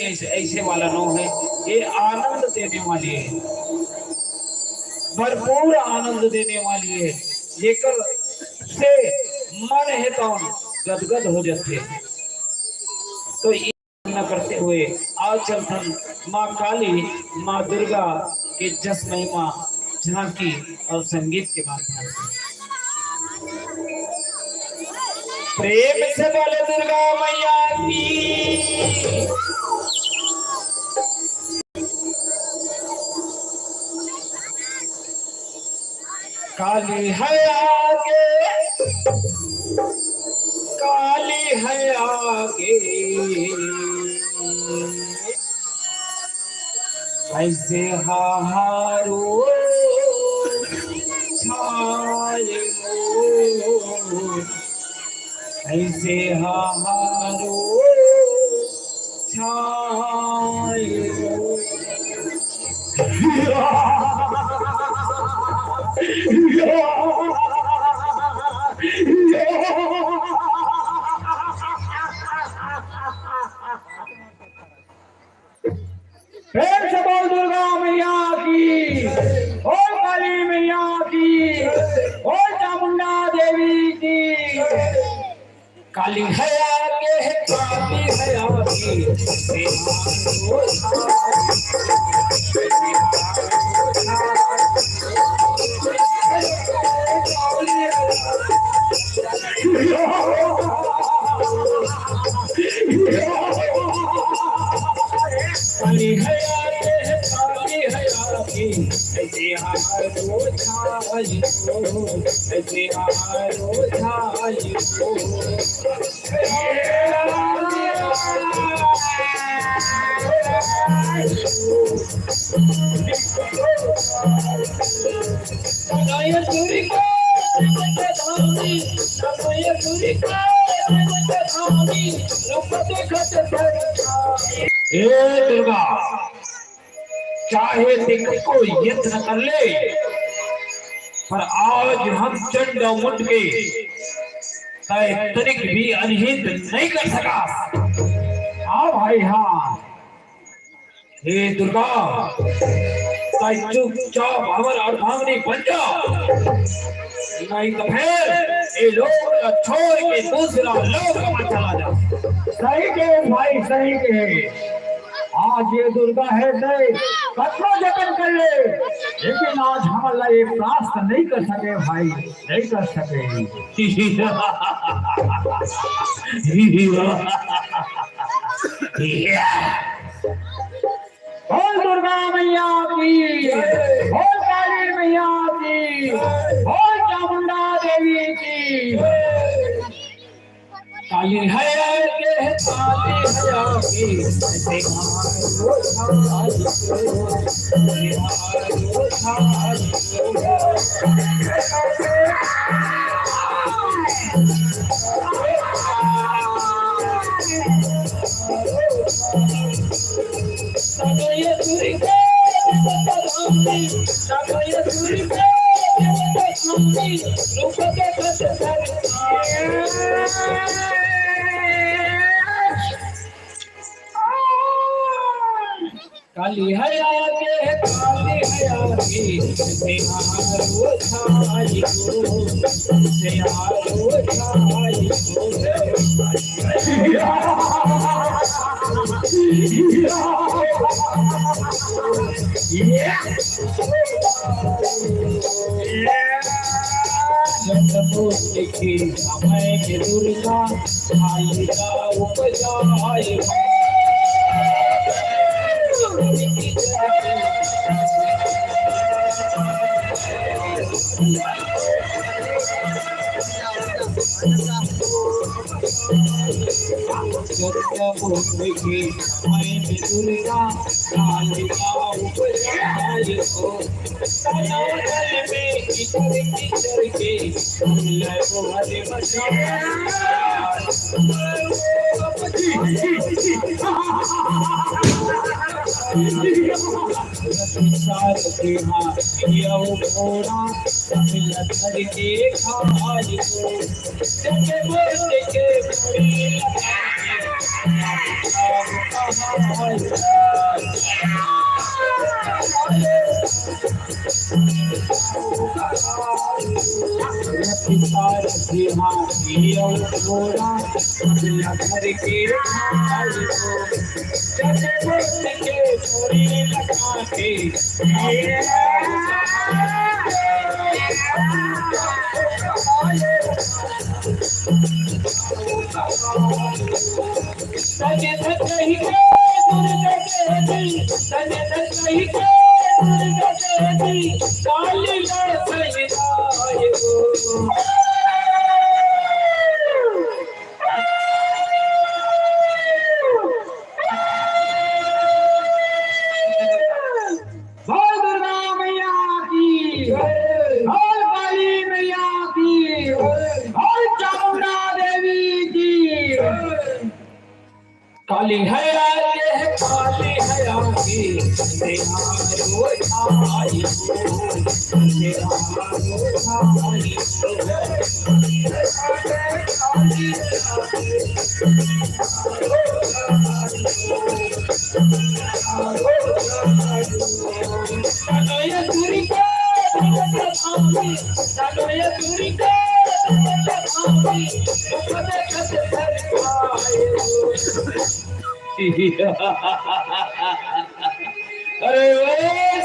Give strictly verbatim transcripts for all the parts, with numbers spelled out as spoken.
ऐसे, ऐसे वाला नो है, ये आनंद देने वाली है, भरपूर आनंद देने वाली है, जेकर से मन है तो गदगद हो जाते हैं। तो ये न करते हुए आज चलथन माँ काली, माँ दुर्गा के जस महिमा झांकी और संगीत के माध्यम से। प्रेम से बोले दुर्गा मैया की। काली है आगे, काली है आगे, ऐसे हाहारो छायो, ऐसे हाहारो छायो। प्रेम से बोल दुर्गा मैया की, बोल काली मैया की, बोल चामुंडा देवी की। काली है आगे, काली है आगे। काली है आगे, काली है आगे। ऐसे हारो छायो, ऐसे हारो छायो। ए दुर्गा, चाहे ते कतको यत्न कर ले, पर आज हम चंड मुंड के तय तनिक भी अनहित नहीं कर सका। हाँ भाई, हाँ। हे दुर्गा, तय चुपचाप हमर अर्धांगिनी बन जा, नहीं तो फिर ये लोक ला छोड़ के दूसरा लोक में चला जा। सही कहे भाई, सही कहे। आज ये दुर्गा हे ते कतनो जतन कर ले, लेकिन आज हमन ला ये प्राप्त नहीं कर सके भाई, नहीं कर सके। बोल दुर्गा मैया की, बोल काली मैया की, बोल चामुंडा देवी की। काली है आगे, काली है आगे। काली है आगे, काली है आगे, से हारो छाई को, से हारो छाई को। Yeah! Yeah! Yeah! जब देखी समय के दुर्गा, काली का उपजाए। जब देखी समय के दुर्गा, काली का उपजाए। बोल दुर्गा मैया की, बोल काली मैया की, बोल चामुंडा देवी की। काली है आगे, काली है आगे, तेरा रोज आई, तेरा रोज आई। अरे ओ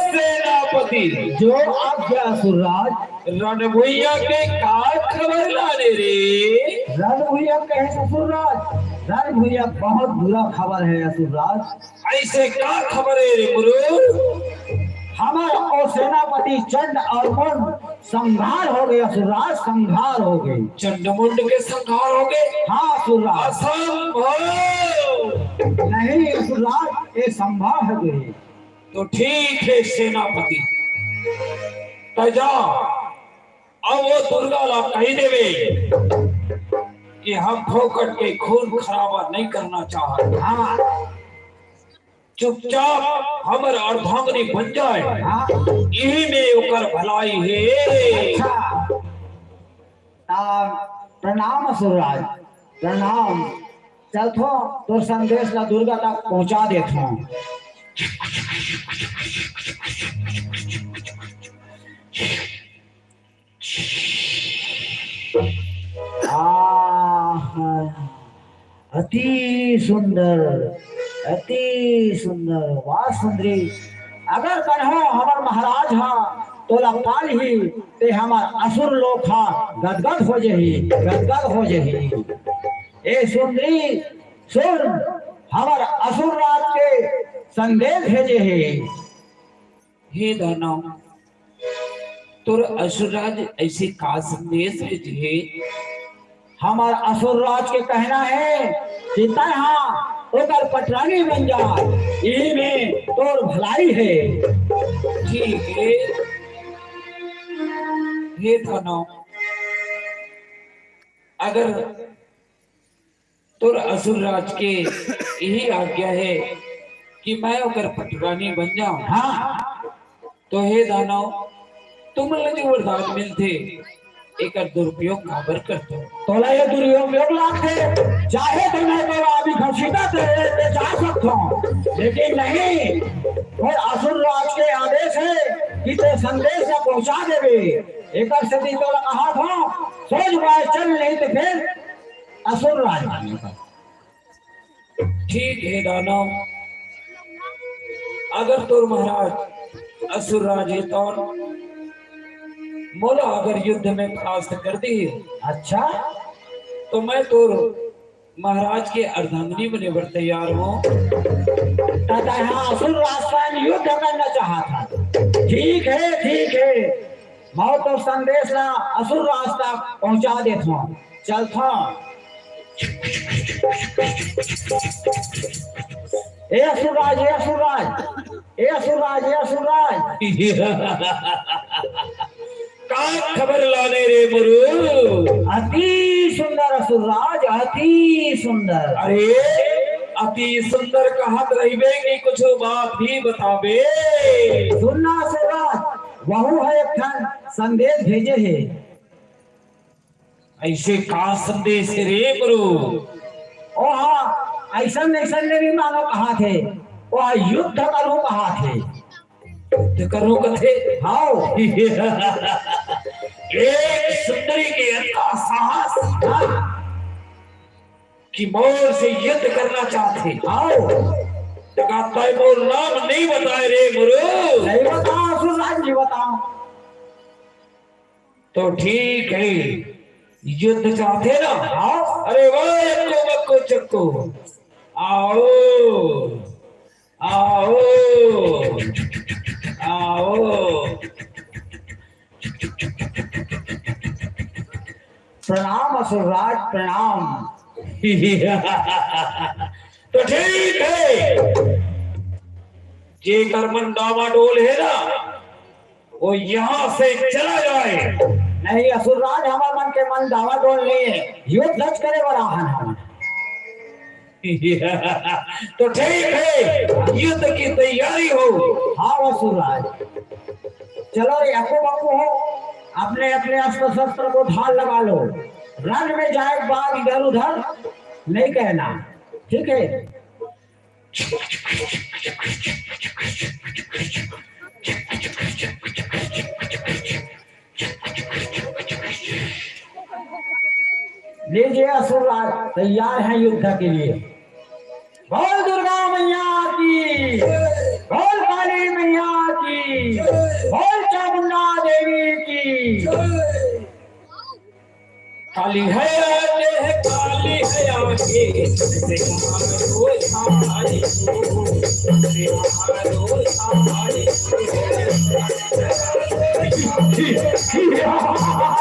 सेनापति, जो आज्ञा असुरराज। रणभुइया के का खबर लाने रे? रणभुइया कहे असुरराज, रणभुइया बहुत बुरा खबर है असुरराज। ऐसे का खबर है रे गुरु? हमर ओ सेनापति चंड और मुंड संघार हो गए असुरराज, संघार हो गए। चंड मुंड के संघार हो गए? हाँ असुरराज। असंभव। नहीं असुरराज, ये संभव है गुरु। तो ठीक है सेनापति, तो जा, अब वो दुर्गा ला कही देवे कि हम फोकट के खून खराबा नहीं करना चाहत। हाँ। चुपचाप हमर अर्धांगिनी बन जाए। हाँ। यही में ओकर भलाई है। अच्छा। ता प्रणाम असुरराज, प्रणाम। चलथो, तोर संदेश ला दुर्गा तक पहुंचा देथो। आहा, अति सुंदर, अति सुंदर। वाह सुंदरी, अगर कन्हो हमर महाराज हा तोला पालही, ते हमर असुर लोक हा गदगद हो जही, गदगद हो जही। ए सुंदरी, सुन, हमर असुर राज के संदेश भेजे हे। हे दानव, तोर असुरराज ऐसे का संदेश भेजे हे? हमर असुरराज के कहना है कि तैं हा ओकर पटरानी बन जा, इही में तोर भलाई है। ठीक है, हे दानव, अगर तोर असुरराज के यही आज्ञा है कि मैं ओकर पटरानी बन जाऊं। हाँ। तो हे दानव, तुमन ला जो वरदान मिलथे, एकर दुरुपयोग काबर करथो? तोला ये दुरुपयोग लागथे, चाहे तो मैं तोला अभी घसीटा दे, दे जा सकथो, लेकिन नहीं, और असुरराज के आदेश है कि ते संदेश ला पहुंचा देबे। एकर सेती तोला कहा था, सोच बाय चल, नहीं तो फिर असुरराज। ठीक है दानव, अगर तोर महाराज असुरराज हे तो मोला अगर युद्ध में परास्त कर दी, अच्छा, तो मैं तोर महाराज के अर्धांगिनी बने बर तैयार हूँ। दादा, हाँ, असुरराज संग युद्ध करना चाहत हस। ठीक है, ठीक है, मैं तोर संदेश ला असुरराज तक पहुंचा देथो। चलथो। ए असुरराज, ए असुरराज, ए असुरराज, ए असुरराज। का खबर लाने रे मरु? अति सुंदर असुरराज, अति सुंदर। अरे, अति सुंदर कहत रहिबे कि कुछ बात भी बताबे। सुनना असुरराज, वहू ह एक ठन संदेश भेजे हे। ऐसे का संदेश हे रे गुरु? ओ हाँ, अइसन अइसन ले भी मानो कहाथे, वो युद्ध करो कहाथे। युद्ध करो कथे? हाँ। एक सुंदरी के अतका साहस, हाँ, कि मोर से युद्ध करना चाहथे। हाँ। त का तैं मोर नाम नहीं बताए रे मुरु? नहीं बताओ, सुन राज जी, बताओ। तो ठीक है, युद्ध चाहथे ना? हाँ। अरे वाह, यक्को बक्को चक्को, आओ, आओ, आओ। प्रणाम असुरराज, प्रणाम। तो ठीक है, जेकर मन डावाडोल है ना, वो यहाँ से चला जाए। नहीं असुरराज, हमर मन के मन डावाडोल नहीं है, युद्ध करे वाला हन हम। तो ठीक है, युद्ध की तैयारी हो। हाँ असुरराज, चलो रे अक्कू बक्कू हो, अपने अपने अस्त्र शस्त्र को धार लगा लो। रण में जाए के बाद इधर उधर नहीं कहना, ठीक है? लीजिए असुरराज, तैयार हैं युद्ध के लिए। बोल दुर्गा मैया की, बोल काली मैया की, बोल चामुंडा देवी की। काली है आके, काली है आके, बिहारो छाई, बिहारो छाई।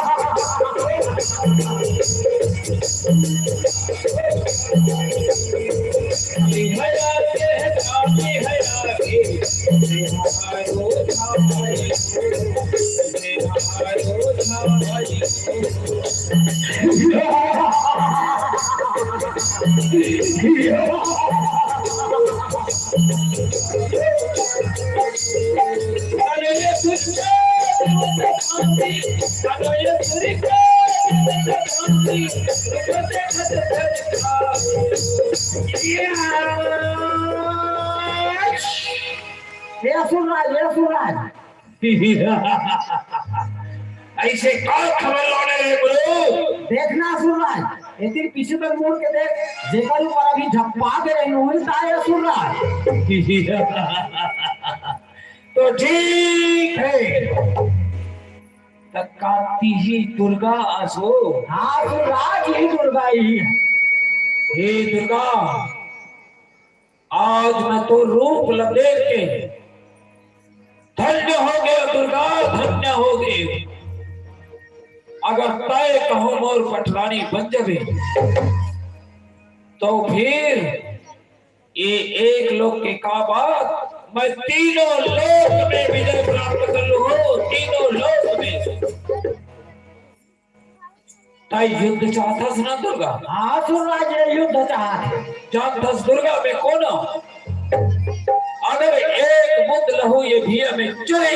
ये असुरराज, ये असुरराज। ऐसे का खबर लौटे रे गुरु? देखना असुरराज, एतिर पीछे तक मुड़ के देख, जेकर ऊपर अभी झप्पा के रही हूँ, ताए असुरराज। तो ठीक है, त का तिही दुर्गा असो? हाँ असुरराज, ही दुर्गा ही। हे दुर्गा, आज मैं तो रूप ल देख के धन्य हो गया दुर्गा, धन्य हो गया। अगर तय कहूँ मोर पटरानी बन जबे, तो फिर ये एक लोक के का बात, मैं तीनों लोक में विजय प्राप्त कर लूँ, तीनों लोक में। तै युद्ध चाहथस ना दुर्गा? हाँ असुरराज, ये युद्ध चाहत हे। जानथस दुर्गा मैं कोन हूँ? अगर एक बूंद लहू ये भुइयां में चुरे,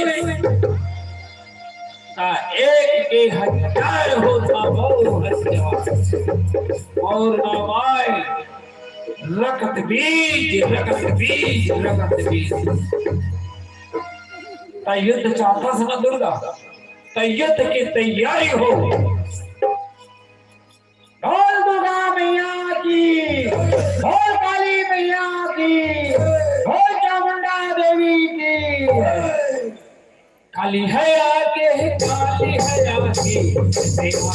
ता एक के हजार होता बहु हत्या। और ना माय रक्त बीज, रक्त बीज, रक्त बीज। तै युद्ध चाहथस ना दुर्गा? तै युद्ध की तैयारी हो। बोल दुर्गा मैया की, बोल काली मैया की, बोल चामुंडा देवी की। काली है आके, काली है आके, बिहारो छाई, बिहारो छाई।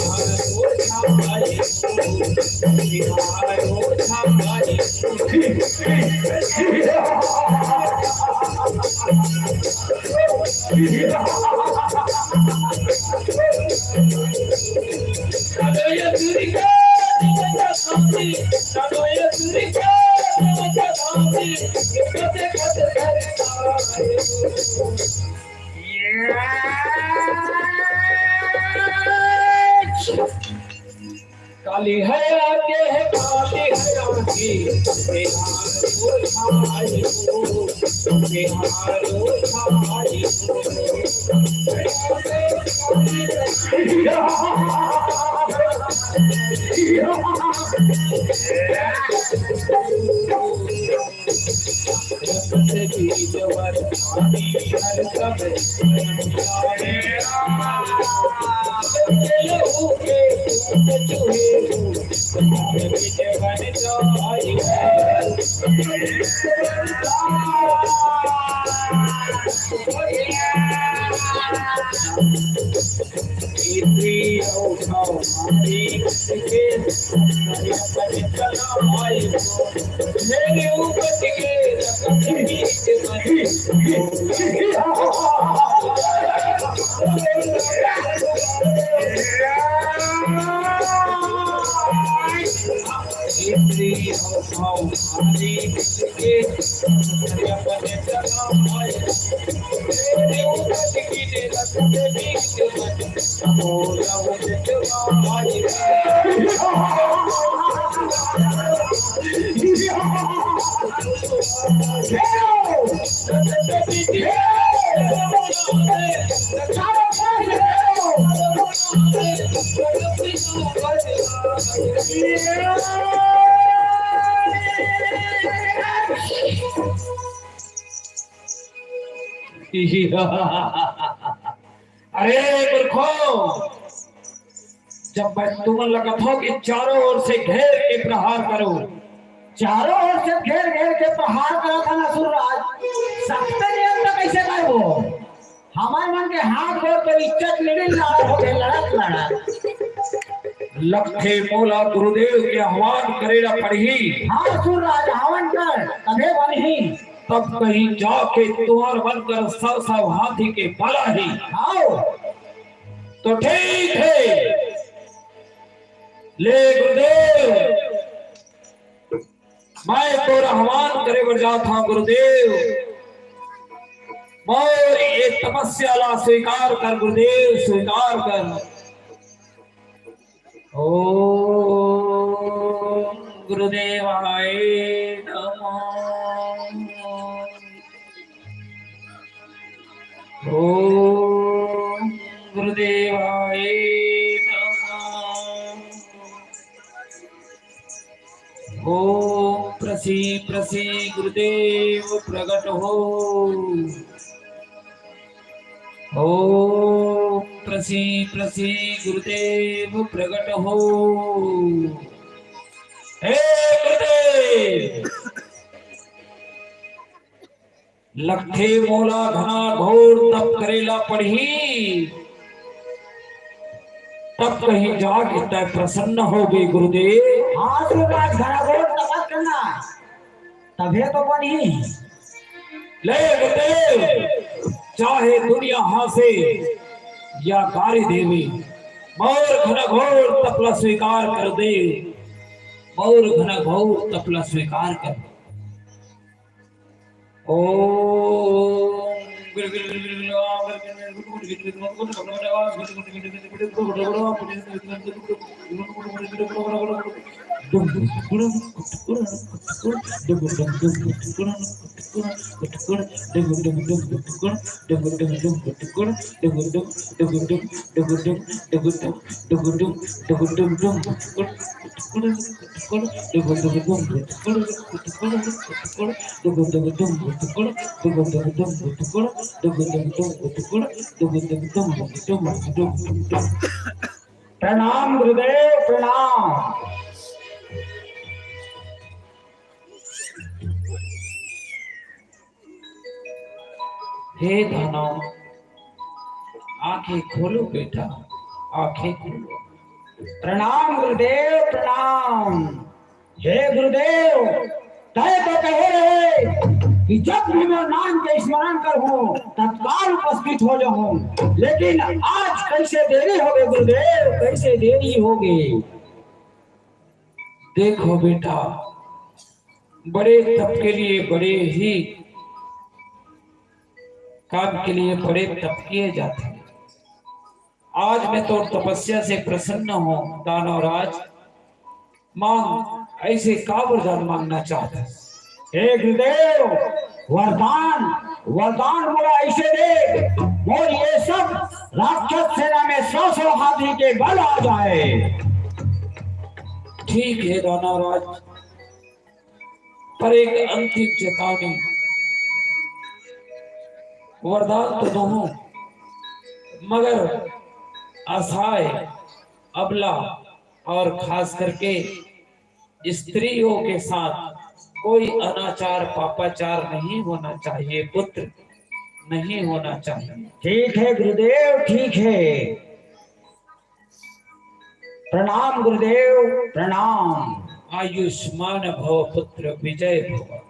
काली है आके, काली है आके, बिहारो छाई, बिहारो छाई। अरे मूर्खो, जब मैं तुमन ला कथों कि चारों ओर से घेर के प्रहार करो, चारों ओर से घेर घेर के प्रहार करत हन असुर राज, सकते नहीं हम तो कैसे करबो? हमर मन के हाथ गोड़ तो इज्जत मिलिन लड़त होथे, लड़त लड़त। लगथे मोला गुरुदेव के आह्वान करे ला पड़ही। हाँ असुर राज, हवन कर, तभे बनही। तब कहीं जाके तुंहर मन कर सौ सौ हाथी के बलाही। आओ। तो ठीक हे, ले गुरुदेव, मैं तोर आह्वान करे बर जात हंव गुरुदेव। मोर ये तपस्या ला स्वीकार कर गुरुदेव, स्वीकार कर। ओम गुरुदेवाय नमः। ओम गुरुदेवाय नमः। ओम प्रसी प्रसी गुरुदेव प्रगट हो। ओम प्रसी प्रसी गुरुदेव प्रगट हो। हे गुरुदेव, लगथे मोला घना घोर तप करे ला पड़ही, तब कहीं जाके तै प्रसन्न होबे गुरुदेव। हाँ असुर राज, घना घोर तपस करना, तभे तो बनही। ले गुरुदेव, चाहे दुनिया हाँसे या गारी देवे, मोर घना घोर तप ला स्वीकार कर दे, मोर घना घोर तप ला स्वीकार कर दे। ओम प्रणाम गुरुदेव, प्रणाम। हे दानव, आंखें खोलो बेटा, आंखें खोलो। प्रणाम गुरुदेव, प्रणाम। हे गुरुदेव, तय तो कहे रहे कि जब भी मोर नाम के स्मरण करहूं, तत्काल उपस्थित हो जाहूं, लेकिन आज कैसे देरी हो गई गुरुदेव, कैसे देरी हो गई? देखो बेटा, बड़े तप के लिए बड़े ही काम के लिए बड़े तप किए जाते हैं। आज मैं तो तपस्या से प्रसन्न हूँ दानवराज, मांग, ऐसे काबर जान मांगना चाहता है? हे गुरुदेव, वरदान, वरदान मोला ऐसे दे, मोर ये सब राक्षस सेना में सौ सौ हाथी के बल आ जाए। ठीक है दानवराज, पर एक अंतिम चेतावनी, वरदान तो दूं, मगर असहाय, अबला और खास करके स्त्रियों के साथ कोई अनाचार, पापाचार नहीं होना चाहिए पुत्र, नहीं होना चाहिए। ठीक है गुरुदेव, ठीक है। प्रणाम गुरुदेव, प्रणाम। आयुष्मान भव पुत्र, विजय भव।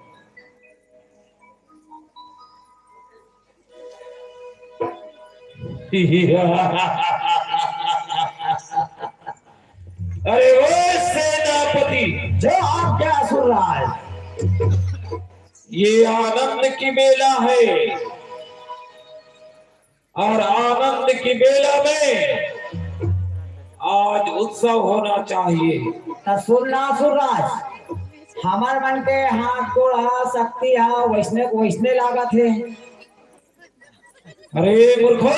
अरे ओ सेनापति, जो आज्ञा असुरराज। ये आनंद की बेला है और आनंद की बेला में आज उत्सव होना चाहिए। त सुन ना असुरराज, हमर मन के हाथ गोड़ हा, शक्ति हा, वैसने वैसने लागत हे। अरे मूर्खो,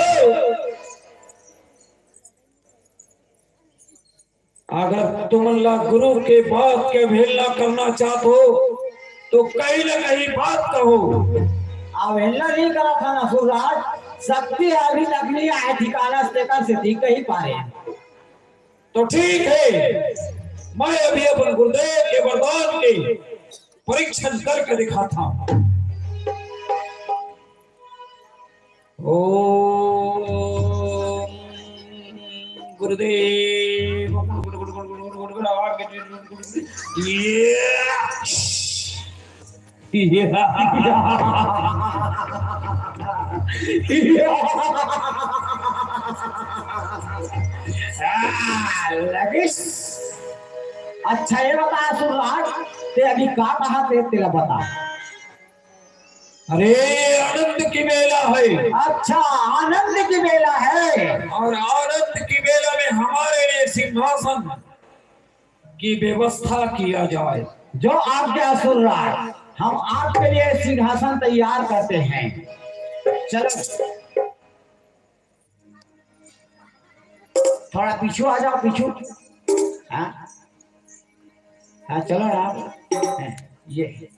अगर तुमन ला गुरु के बात के अवहेलना करना चाहत हो, तो कहीं ना कहीं बात कहो। अवहेलना नहीं करत हन असुरराज, शक्ति अभी तक नहीं आए ठिकाना से, तेकर सेती कही पारे। तो ठीक है, मैं अभी अपन गुरुदेव के वरदान के परीक्षण करके दिखाता हूँ। ओम गुरुदेव। ये। आ, लगिस। अच्छा, ये बता असुरराज, ते अभी का कहा ते, तेला बता। अरे, आनंद की बेला है। अच्छा, आनंद की बेला है। और आनंद की बेला में हमारे लिए सिंहासन की व्यवस्था किया जाए। जो आज्ञा असुरराज, हम आपके लिए सिंहासन तैयार करते हैं। चलो। थोड़ा पीछू आ जाओ, पीछू। हाँ, हाँ, चलो ना। हाँ, ये।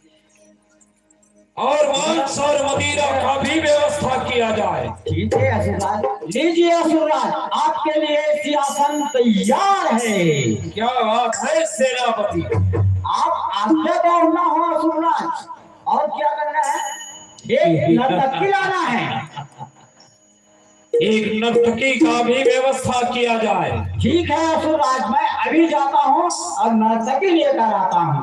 और मांस और मदिरा का भी व्यवस्था किया जाए। ठीक है असुरराज, लीजिए असुरराज, आपके लिए सिंहासन तैयार है। क्या बात है सेनापति। आप आज्ञा तोड़ना हो असुरराज, और क्या करना है? एक नर्तकी लाना है। एक नर्तकी का भी व्यवस्था किया जाए। ठीक है असुरराज, मैं अभी जाता हूँ और नर्तकी लेकर आता हूँ।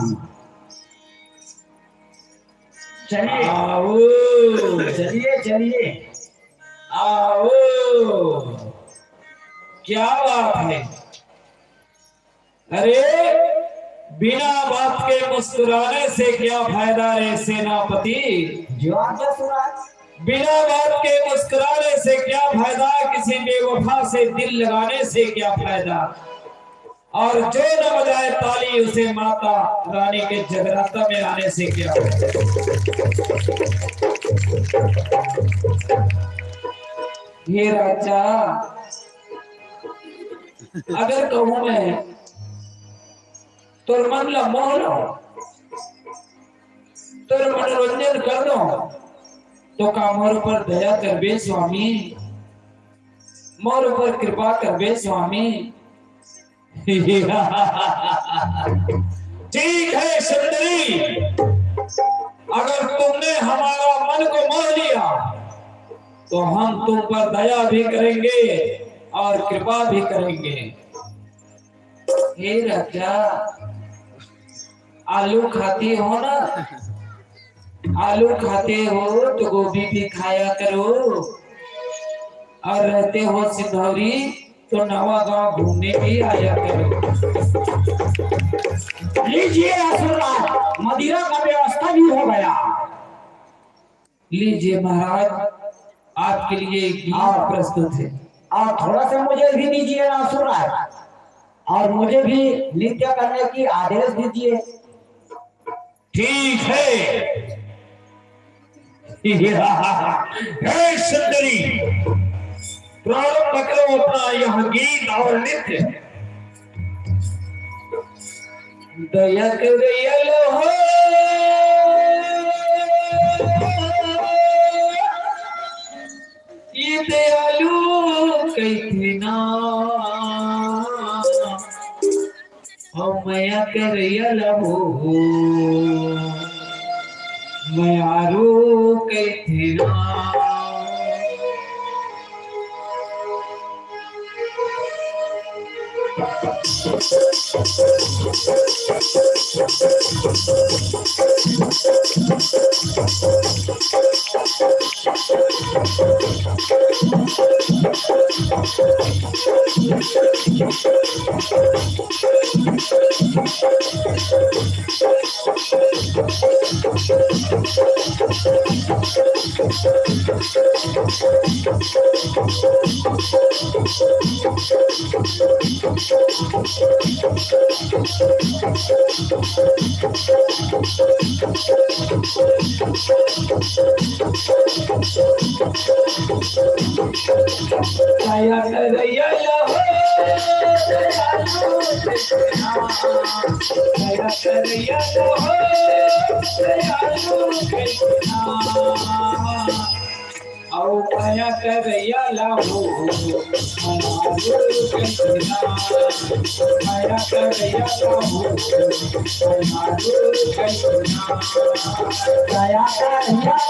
चलिए। आओ। चलिए, चलिए। आओ। क्या बात है। अरे, बिना बात के मुस्कुराने से क्या फायदा रे सेनापति? जो आज्ञा असुरराज। बिना बात के मुस्कुराने से क्या फायदा, किसी बेवफा से दिल लगाने से क्या फायदा, और जो न बजाए ताली उसे माता रानी के जगराता में आने से क्या फायदा? हे राजा, अगर कहूँ मैं तोर मन ला मोह लो, तोर मनोरंजन कर दो, तो का मोर ऊपर दया करबे स्वामी, मोर ऊपर कृपा करबे स्वामी? ठीक है सुंदरी, अगर तुमने हमारा मन को मोह लिया तो हम तुम पर दया भी करेंगे और कृपा भी करेंगे। हे राजा, आलू खाते हो ना, आलू खाते हो तो गोभी भी खाया करो, और रहते हो सिंधौरी तो नवा गांव घूमने भी आया करो। लीजिए असुरराज, मदिरा का व्यवस्था भी हो गया। लीजिए महाराज, आपके लिए गीत आप प्रस्तुत है। आप थोड़ा सा मुझे भी दीजिए ना असुरराज, और मुझे भी नृत्य करने की आदेश दीजिए। ठीक है। हे सुंदरी, प्रारंभ करो अपना यह गीत और नृत्य। दया कर दया लो हो। दयालु कहिथे ना, अउ मया करइया ला हो, मयारू कहिथे ना। अउ मया करइया ला हो, मयारू कहिथे ना। मया करइया ला हो, मयारू कहिथे ना।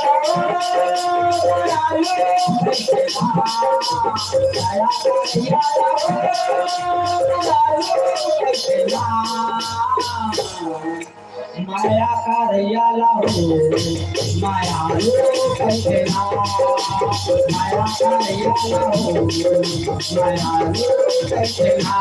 मया करइया ला हो, मयारू कहिथे ना। मया करइया ला हो, मयारू कहिथे ना। मया करइया ला हो, मयारू कहिथे ना। मया करइया ला हो, मयारू कहिथे ना।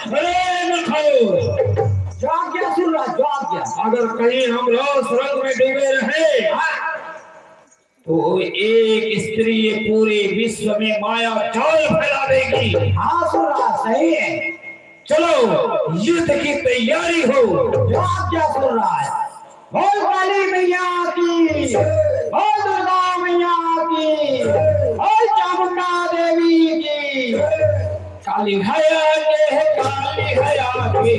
अरे मूर्खो, जाग जा सुरराज, जाग जा। अगर कहीं हम रस रंग में डूबे रहे, हाँ। तो एक स्त्री ये पूरे विश्व में माया जाल फैला देगी। हाँ सुरराज, सही है। चलो, युद्ध की तैयारी हो। जाग जा सुरराज। बोल काली मैया की, बोल दुर्गा मैया की, बोल चामुंडा देवी की। काली है आगे, काली है आगे,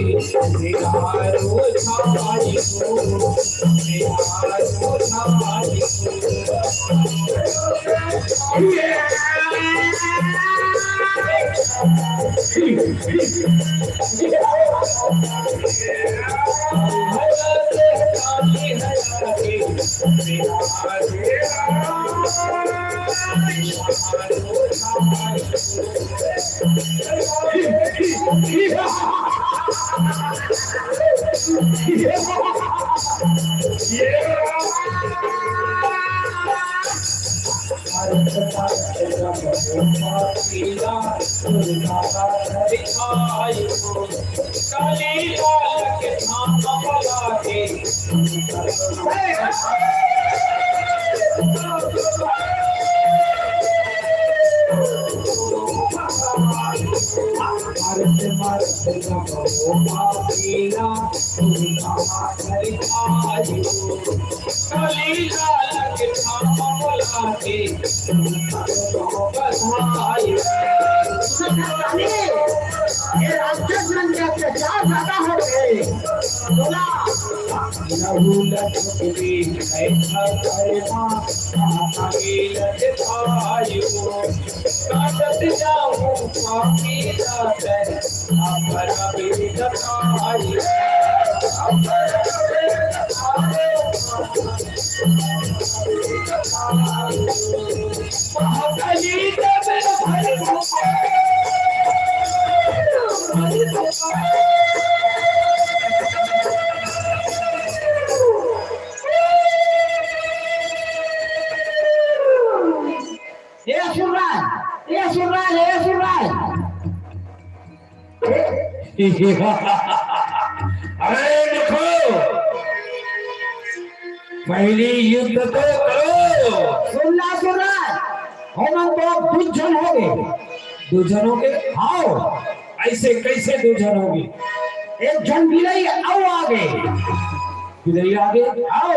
निहारो छाई को, निहारो छाई को। ये राक्षस मन के अत्याचार ज्यादा हो गए। बोला। अरे मूर्खो, पहली युद्ध तो करो। सुन ला, सुन ला, हमन तो दू झन हो गे। दू झन हो गे? हाव। ऐसे कैसे दू झन हो गे? एक झन बिलई अउ आ गे। बिलई आ गे? हाव।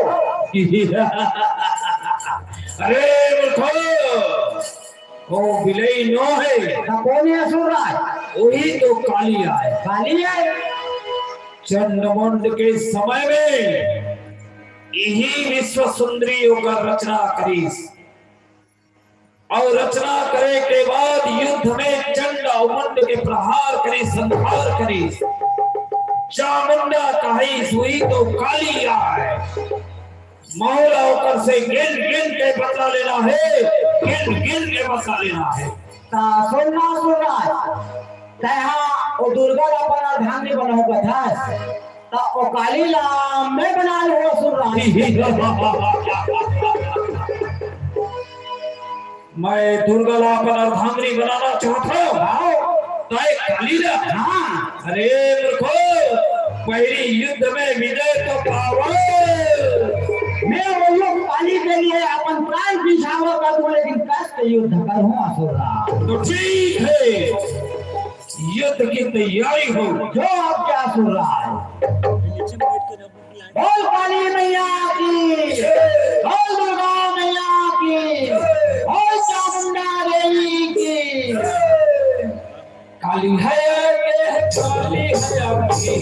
अरे मूर्खो, वो बिलई नो हे। त कोन हे असुर राज? वही तो काली आय। काली आय। चंडमुंड के समय में इही विश्व सुंदरी ओकर रचना करिस। अउ रचना करे के बाद युद्ध में चंड अउ मुंड के प्रहार करिस, संहार करिस। चामुंडा कहिस, वही तो काली आय। मोला ओकर से गिन गिन के बदला लेना हे, गिन गिन के बदला लेना हे। त सुन ना, सुन ना, तैं हा ओ दुर्गा ला अपन अर्धांगिनी बनाहूं कथस, त ओ काली ला मैं बना लूं, सुन ना। मैं दुर्गा ला अपन अर्धांगिनी बनाना चाहत हंव। हाव। तैं काली ला? हां। अरे मूर्खो, पहिली युद्ध में विजय तो पावव। मैं वो युद्ध पाने के लिए अपन प्राण बिछावा कर दूं, लेकिन कस के युद्ध करहूं असुर राज। तो ठीक हे, युद्ध की तैयारी हो। जो आज्ञा असुर राज। बोल काली मैया की, बोल दुर्गा मैया की, बोल चामुंडा देवी की। काली है के, काली है आपकी।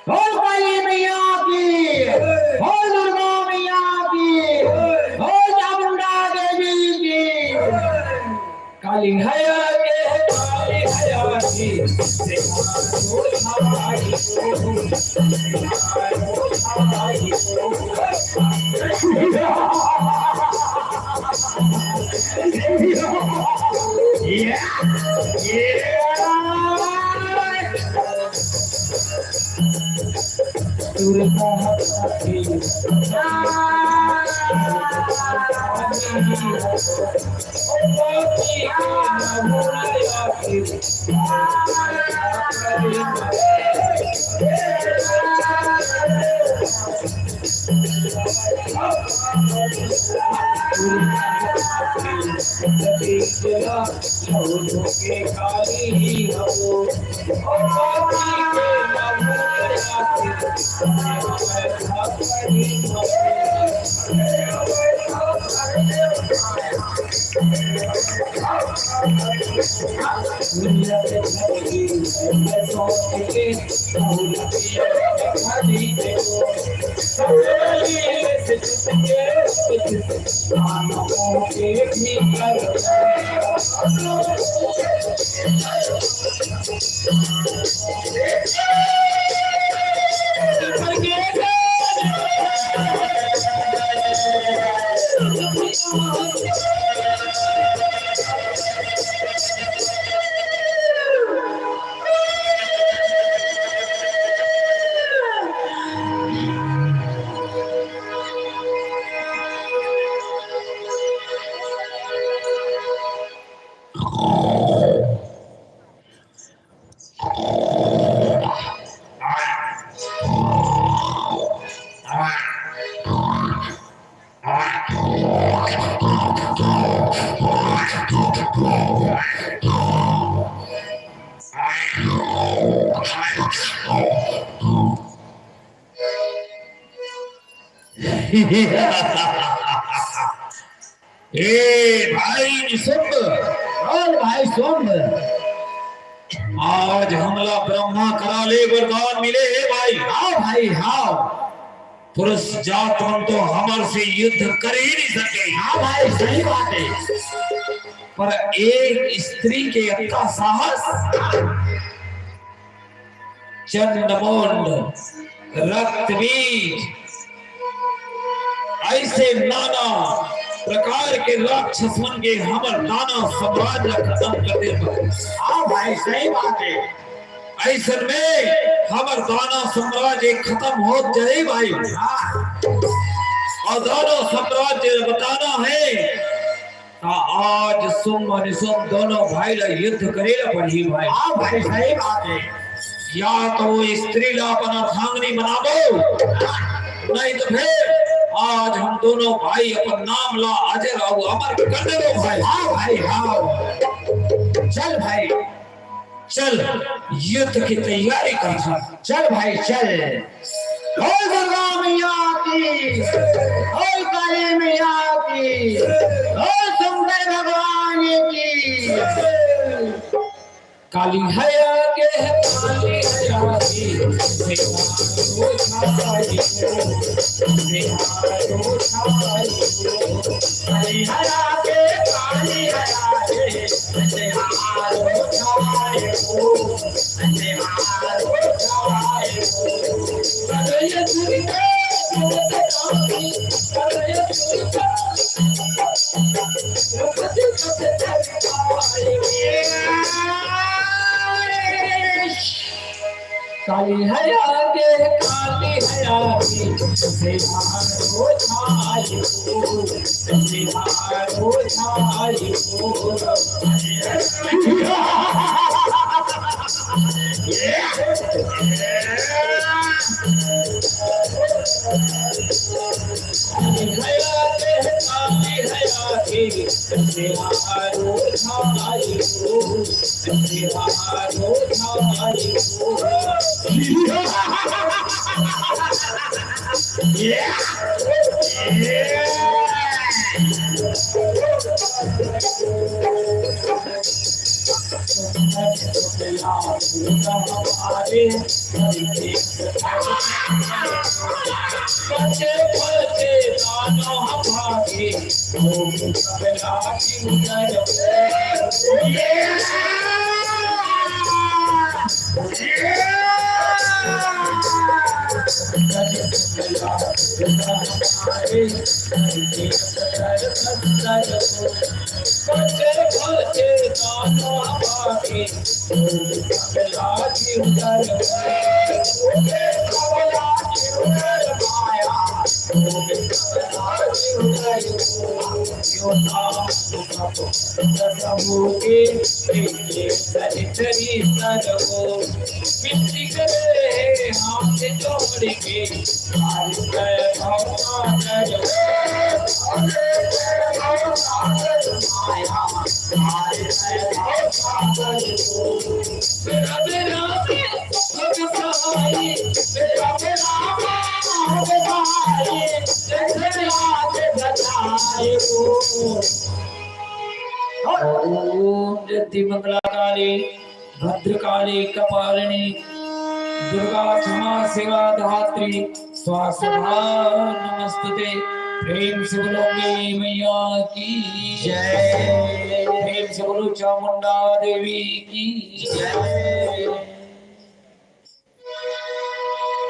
बोल काली मैया की, बोल दुर्गा मैया की, बोल चामुंडा देवी की। काली है आके, काली है आके। ए भाई निशुंभ, बोल भाई शुंभ। आज हमला ब्रह्मा करा ले वरदान मिले हे भाई। हाव भाई, हाव। पुरुष जात मन तो हमर से युद्ध कर ही नहीं सके। हाव भाई, सही बात हे। पर एक स्त्री के अतना साहस, चंडमुंड, रक्तबीज, अइसे नाना प्रकार के राक्षस मन के हमर दानव साम्राज्य ला खतम कर दे भाई। हाँ भाई, सही बात हे। अइसन में हमर दानव साम्राज्य खतम हो जाही भाई। हाँ। अउ दानव साम्राज्य बताना हे, त आज शुंभ निशुंभ दोनों भाई ला युद्ध करे ला पड़ही भाई। हाँ भाई, सही बात हे। या तो वो स्त्री ला अपन अर्धांगिनी बनाबो, नहीं तो फिर आज हम दोनों भाई अपन नाम ला अजर अउ अमर कर देबो भाई। हाँ भाई, हाँ। चल भाई, चल, युद्ध की तैयारी कर। चल भाई, चल। बोल दुर्गा मैया की, बोल काली मैया की, बोल शंकर भगवान की। काली है आगे, काली है आगे, काली है आगे, काली है आगे, बिहारो छाई हो, बिहारो छाई हो। काली है आगे, काली है आगे, बिहारो छाई हो। ओम जयंती मंगला काली भद्रकाली कपालिनी दुर्गा क्षमा सेवा धात्री स्वाहा नमस्तुते। प्रेम से बोलो अम्बे मैया की जय। प्रेम से बोलो चामुंडा देवी की जय।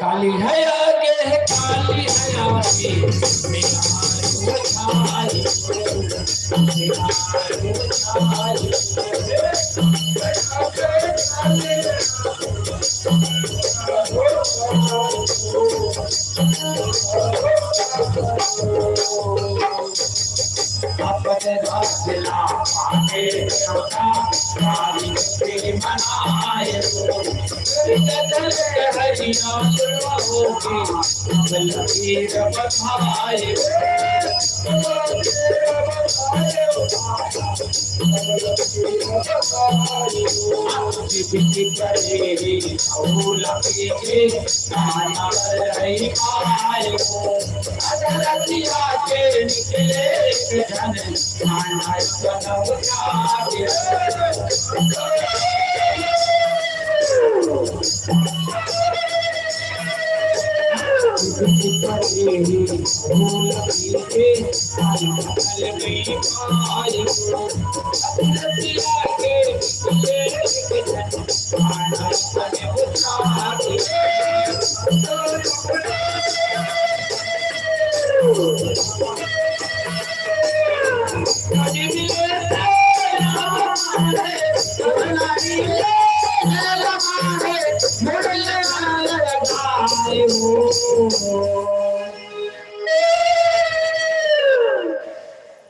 काली है आगे, काली है आगे, बिहारो छाई हो, बिहारो छाई हो। अपन राज्य ला पाके देवता नारी के मनाए हो। जगत हरि नाम होके लकीर बधाए हो।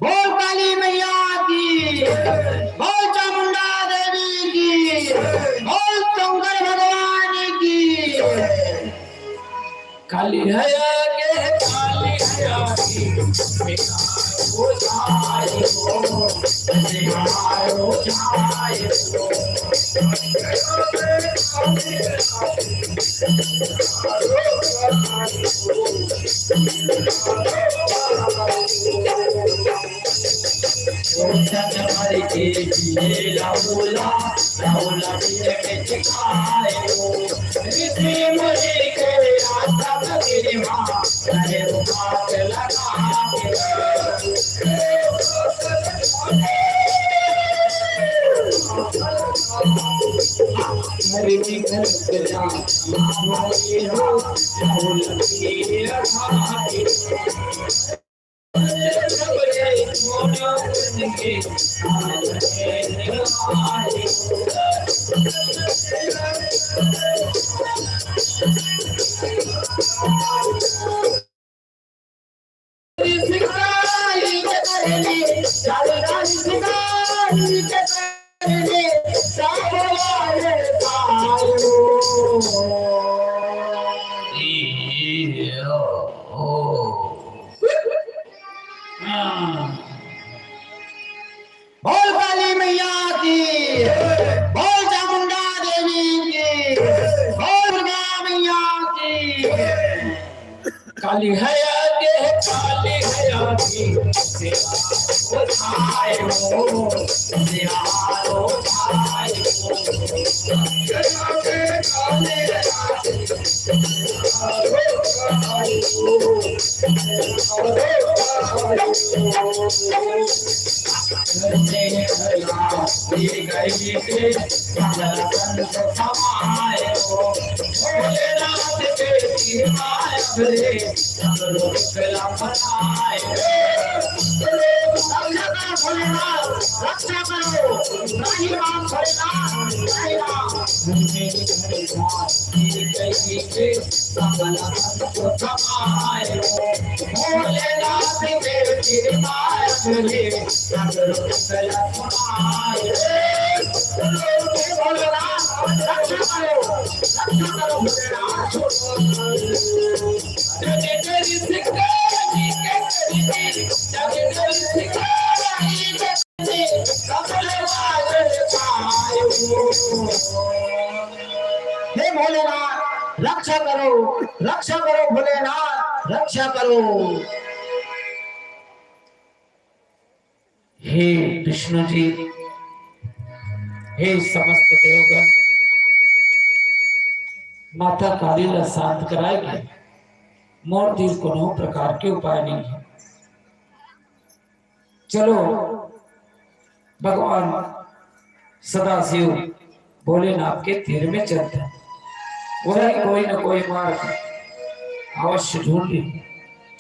बोल काली मैया की, बोल चामुंडा देवी की, बोल शंकर भगवान की। काली है आगे, काली है आगे, मेरा हो जाए हो, मेरा हो जाए हो। बोल काली मैया की, बोल चामुंडा देवी की, बोल दुर्गा मैया की। काली है आगे, काली है आगे, उठाए हो, उठाए हो। रक्षा करो, राही राम भोलेनाथ, राही राम। भोलेनाथ के कृपा से भोलेनाथ रक्षा करो, रक्षा करो भोलेनाथ। हे भोलेनाथ, रक्षा करो, रक्षा करो भोलेनाथ, रक्षा करो। हे विष्णु जी, हे समस्त देवगण, माता काली ला शांत कराए के मोर तीर कोनो प्रकार के उपाय नहीं है। चलो, भगवान सदाशिव भोलेनाथ के तीर में चलते हैं, वही कोई न कोई मार्ग अवश्य ढूंढ लेंगे।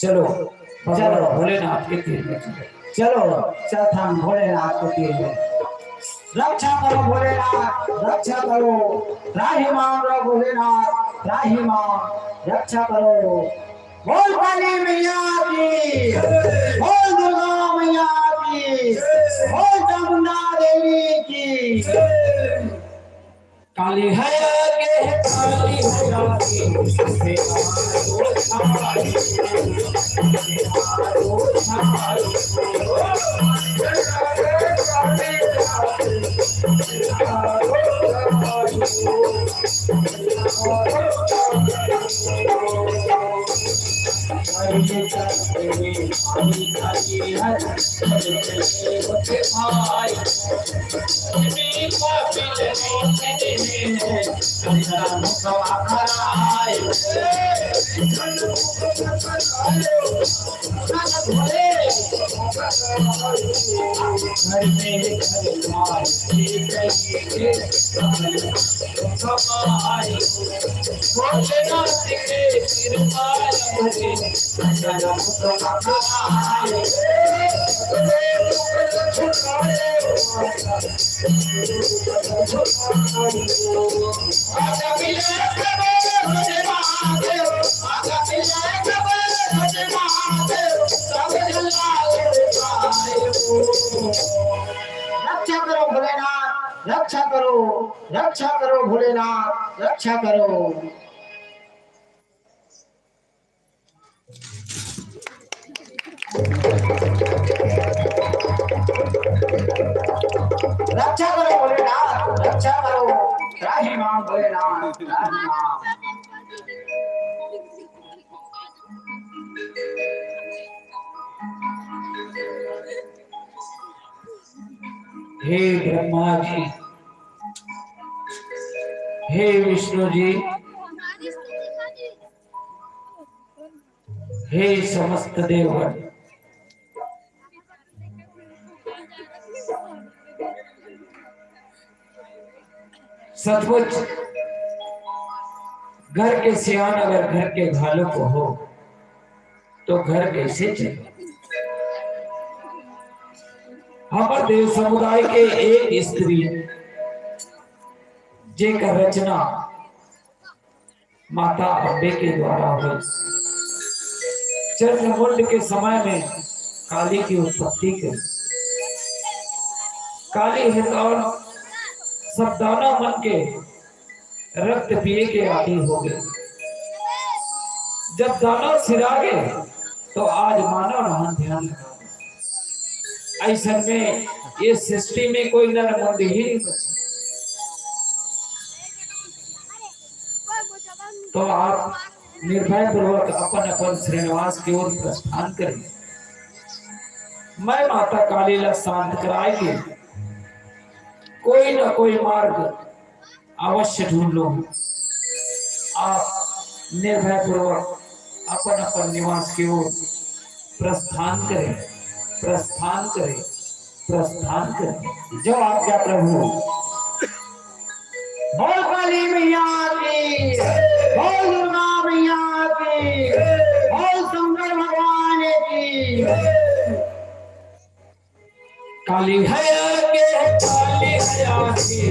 चलो, भगवान चलो। भोलेनाथ के तीर में चलो। चलो, चलथन भोलेनाथ के तीर में। रक्षा करो भोलेनाथ, रक्षा करो, राही मान रो भोलेनाथ, राही मान, रक्षा करो। बोल काली मैया की, बोल दुर्गा मैया की, बोल चामुंडा देवी की। काली है आगे, काली है आगे, रक्षा करो भोलेनाथ, रक्षा करो, रक्षा करो भोलेनाथ, रक्षा करो। रक्षा करो भोलेनाथ, रक्षा करो, त्राहि माम भोलेनाथ, त्राहि माम। हे ब्रह्मा जी, हे विष्णु जी, हे समस्त देवगण, सचमुच घर के सियान अगर घर के घालुक हो तो घर कैसे चले? हमर देव समुदाय के एक स्त्री जेकर रचना माता अम्बे के द्वारा होय। चंद्रमुंड के समय में काली के उत्पत्ति के काली हे और सब दानव मन के रक्त पिए के आदि हो गए। जब दानव सिरा गए तो आज मानव रहन ध्यान लगा। ऐसन में ये सृष्टि में कोई नर मुंड ही नहीं बचे। तो आप निर्भय पूर्वक अपन अपन श्रीनिवास की ओर प्रस्थान करें। मैं माता काली ला शांत कराए के कोई ना कोई मार्ग अवश्य ढूंढ लो। आप निर्भय पूर्वक अपन अपन निवास की ओर प्रस्थान करें, प्रस्थान करें, प्रस्थान करें। जो आज्ञा प्रभु। बोल काली मैया की, बोल दुर्गा मैया की, बोल शंकर भगवान की। काली है आगे, काली है आगे।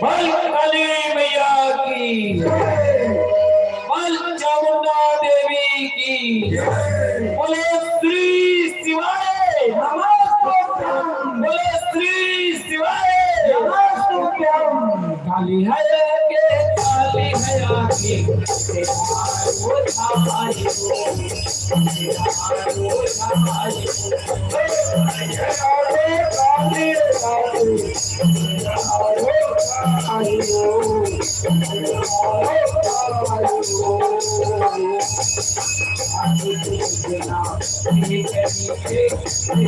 बोल काली मैया की, बोल चामुंडा देवी की, बोले श्री शिवाय नमस्तुभ्यं, बोले श्री शिवाय नमस्तुभ्यं। काली है के काली है आके, तेरा वो थाई, तेरा वो थाई। काली ओम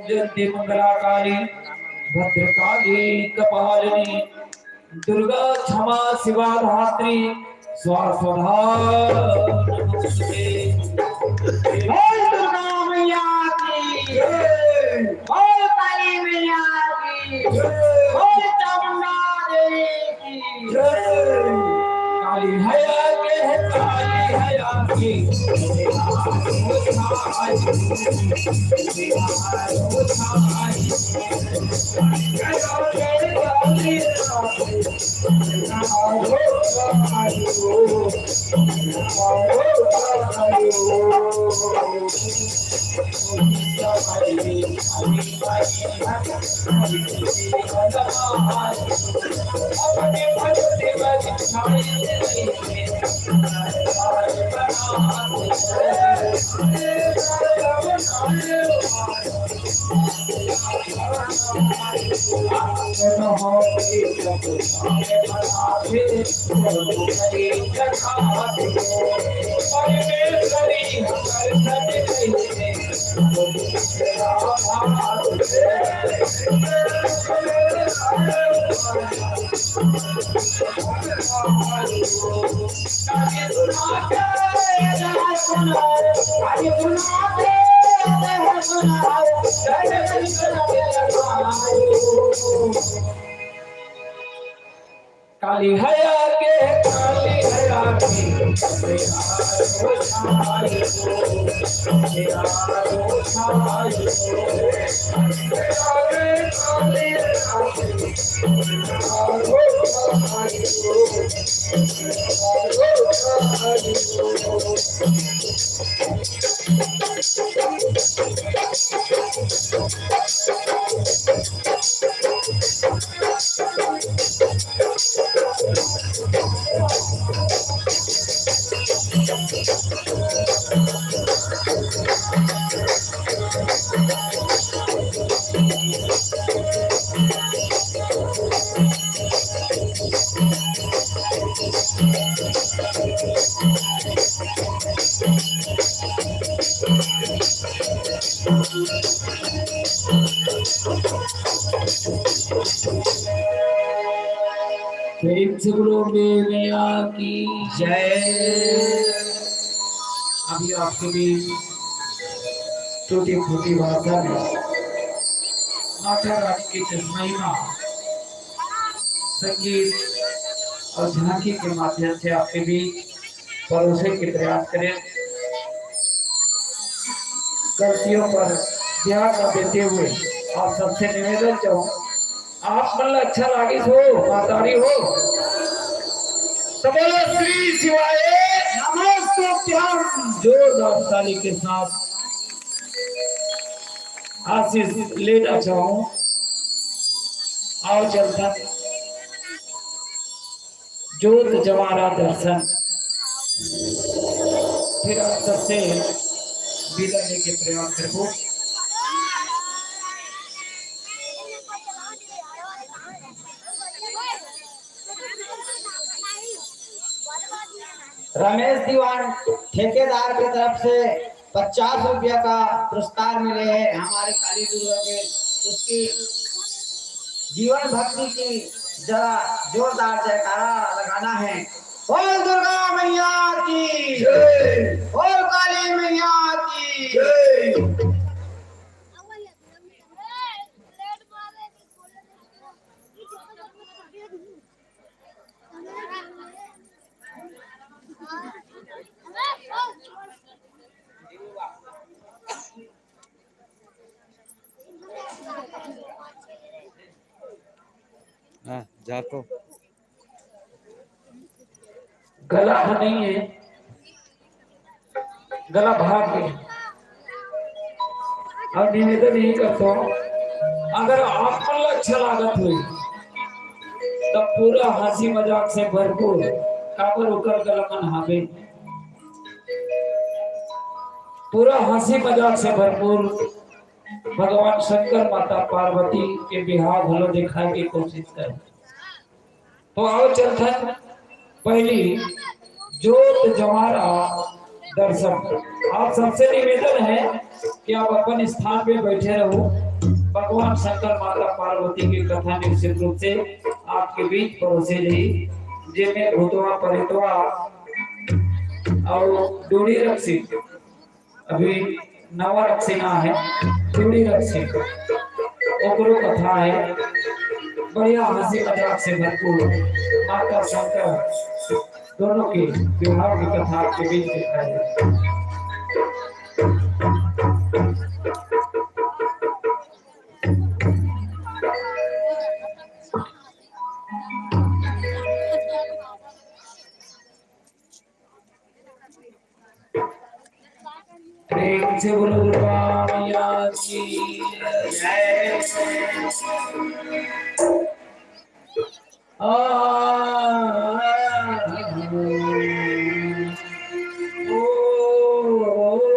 जयंती मंगला काली भद्रकाली कपालिनी दुर्गा क्षमा शिवा धात्री स्वाहा स्वधा नमस्ते। बोल दुर्गा मैया की जय। बोल काली मैया की जय। बोल चामुंडा देवी की जय। काली हैया के, काली हैया के। काली हैया के, काली हैया के। प्रेम से बोलो अम्बे मैया की जय। अभी आपके बीच टूटी फूटी भाषा में माता रानी की चश्मई माँ संगीत और झांकी के माध्यम से आपके बीच परोसे के प्रयास करें। गलतियों पर ध्यान न देते हुए आप सबसे निवेदन चाहूँ, आप मन ला अच्छा लागिस हो, महतारी हो, तो बोलो श्री शिवाय नमस्तुभ्यं। जोरदार ताली के साथ आशीष लेना चाहूँ। आओ चलता जोत जवारा दर्शन। फिर आप सबसे विदा लेके प्रयास करबो। रमेश दीवान ठेकेदार की तरफ से पचास रुपया का पुरस्कार मिले हैं हमारे काली दुर्गा के, उसकी जीवन भक्ति की जरा जोरदार जयकारा लगाना है। बोल दुर्गा मैया की जय। बोल काली मैया की जय। जा तो। गला ह नहीं है, गला भाग गए। अउ निवेदन यही करथों, अगर आप मन ला अच्छा लागत होही, तब पूरा हंसी मजाक से भरपूर, काबर ओकर गला मन हावे, पूरा हंसी मजाक से भरपूर भगवान शंकर माता पार्वती के बिहाव घलो दिखाए के कोशिश कर। तो आओ चलथन पहली जोत जवारा दर्शन। आप सबसे निवेदन है कि आप अपन स्थान पे बैठे रहो। भगवान शंकर माता पार्वती की कथा निश्चित रूप से आपके बीच परोसे जाही, जेमे भूतवा प्रेतवा अउ डोड़ी रक्षित, अभी नवा रक्षित ना है, डोड़ी रक्षित, ओकरो कथा है। बढ़िया हंसी मजाक से भरपूर माता शंकर दोनों के विवाह की कथा आपके बीच दिखाई देते हैं। प्रेम से बोलो दुर्गा मैया की जय। आ, ओ, ओ, ओ, ओ,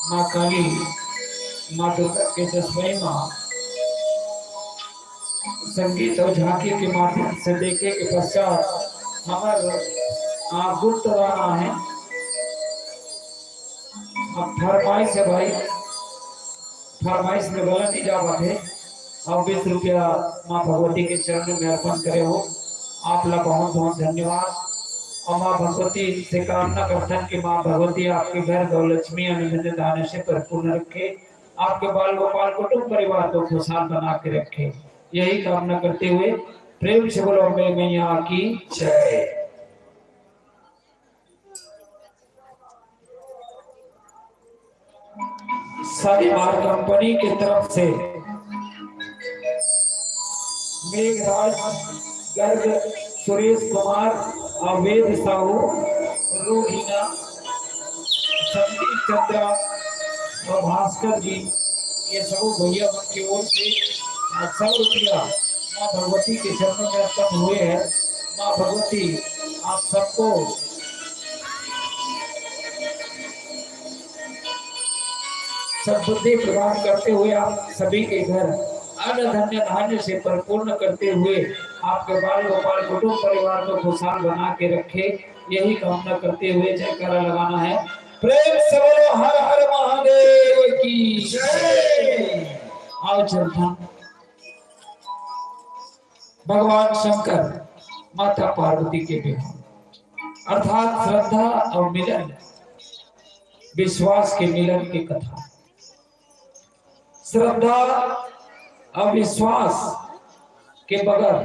माँ काली, माँ दुर्गा के जसमय माँ संगीत और झांकी के माध्यम से देखे के पश्चात हमर, आ, गुप्त गाना है। अब फरमाइश है भाई, फरमाइश में गलत ही जावत है। अब बीस रुपया माँ भगवती के चरण में अर्पण करे हो, आप ला बहुत बहुत धन्यवाद। और माँ भगवती से कामना करथन कि माँ भगवती आपके घर गौ लक्ष्मी अन्न धन धान्य से परिपूर्ण रखे, आपके बाल गोपाल कुटुंब परिवार को खुशहाल बना के रखे, यही कामना करते हुए प्रेम से बोलो अम्बे मैया की जय। शालीमार कंपनी के तरफ से मेघराज गर्ग, सुरेश कुमार, अवैध साहू, रोहिणा, संदीप चंद्रा और भास्कर जी, ये सब भैया मन के ओर से सौ रुपया माँ भगवती के चरणों में अर्पण हुए हैं। माँ भगवती आप सबको सद्बुद्धि प्रदान करते हुए आप सभी के घर अन्न धन्य धान्य से परिपूर्ण करते हुए आपके बाल गोपाल कुटुंब परिवार को खुशहाल बना के रखे, यही कामना करते हुए जयकारा लगाना है। प्रेम से बोलो हर हर महादेव की जय। आओ चलता भगवान शंकर माता पार्वती के विवाह अर्थात श्रद्धा और मिलन विश्वास के मिलन के कथा। श्रद्धा और विश्वास के बगैर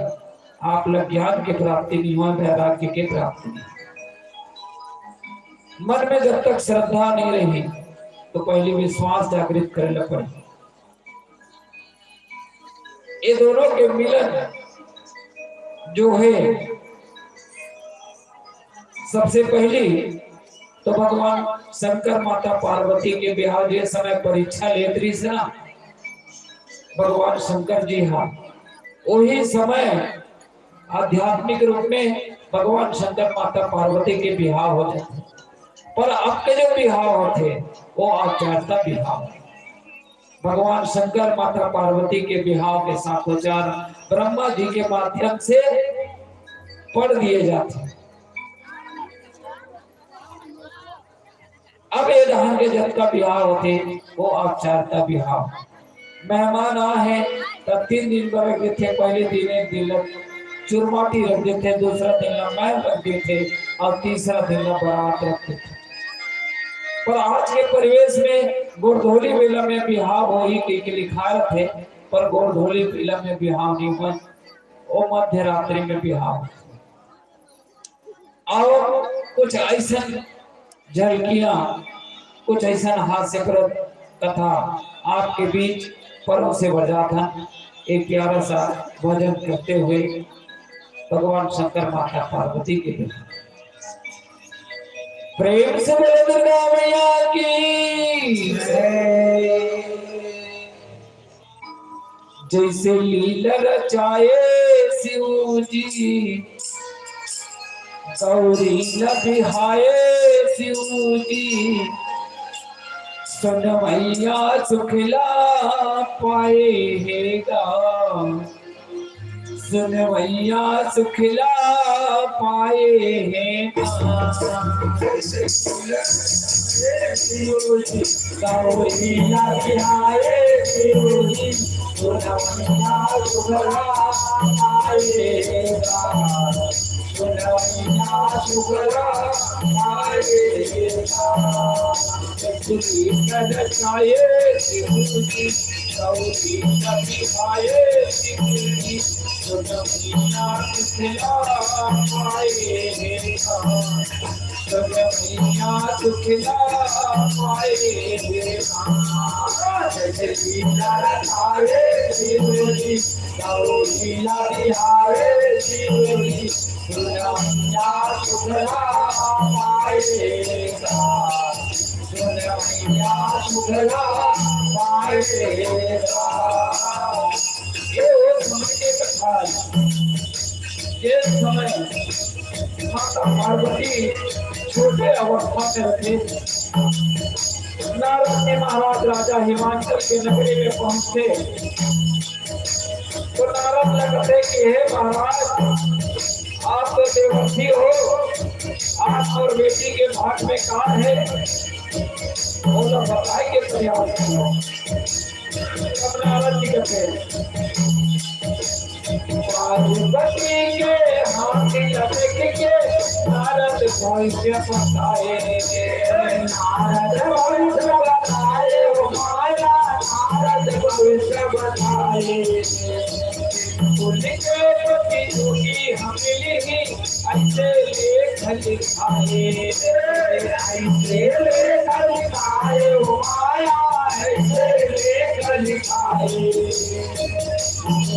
आप ला ज्ञान के प्राप्ति नहीं होय, वैराग्य के प्राप्ति नहीं। मन में जब तक श्रद्धा नहीं रही तो पहले विश्वास जागृत करे ला पड़ही। ये दोनों के मिलन जो है, सबसे पहली तो भगवान शंकर माता पार्वती के बिहाव जे समय परीक्षा लेत रहिस ना भगवान शंकर जी हा, वही समय आध्यात्मिक रूप में भगवान शंकर माता पार्वती के बिहाव होथे। पर अब के जो बिहाव होथे वो आचारता बिहाव है। भगवान शंकर माता पार्वती के बिहाव के साथोचार ब्रह्मा जी के माध्यम से पढ़ दिए जाते हैं। अब ये धान के जतका बिहाव होथे, वो औपचारिकता बिहाव। मेहमान आ हे, त तीन दिन बर रख देथे। पहले दिन एक दिन ला चुरमाटी रख देथे, दूसरा दिन ला मैल रख देथे अउ तीसरा दिन ला बरात रख देथे। पर आज के परिवेश में गोरधोली बेला में बिहाव होही कहिके लिखाय रथे, पर गोरधोली बेला में बिहाव नहीं होय, वो मध्य रात्रि में बिहाव होथे। अउ कुछ अइसन झलकियां, कुछ अइसन हास्यप्रद कथा आपके बीच परोसे बर जात हन। एक प्यारा सा भजन करते हुए भगवान शंकर माता पार्वती के लिए। प्रेम से बोलो दुर्गा मैया की। जैसे लीला रचाए शिव जी, गौरी न बिहाए शिव जी, सुन मैया सुखला पाए हे गा, सुन मैया सुखला पाए हे गा। जैसे लीला रचाए शिव जी, गौरी न बिहाए शिव जी, सुन मैया सुखला पाए हे गा, सुन मैया सुखला पाए हे गा। जैसे लीला रचाए शिव जी, गौरी न बिहाए शिव जी, सुन मैया सुखला पाए हे गा, सुन मैया सुखला पाए हे गा। जैसे लीला रचाए शिव जी, गौरी न बिहाए शिव जी, सुन मैया सुखला पाए हे गा, सुन मैया सुखला पाए हे गा। ये वो समय के कथा हे। ये समय माता पार्वती छोटे अवस्था में रथे। नारद जी महाराज राजा हिमांचल के नगरी में पहुंचथे, तो नारद ला कथे कि हे महाराज, आप तो देवर्षि हो, आप अउ बेटी के भाग में का हे, ओला बताए के प्रयास करो। तब नारद जी कथे, पार्वती के हाथ लटक के नारद भविष्य बताए, नारद भविष्य बताए, ओ माया, नारद भविष्य बताए। फूल के पत्ती टूटी हम नहीं, ऐसे लेख लिखाए, ऐसे लेख लिखाए, ओ माया, ऐसे लेख लिखाए।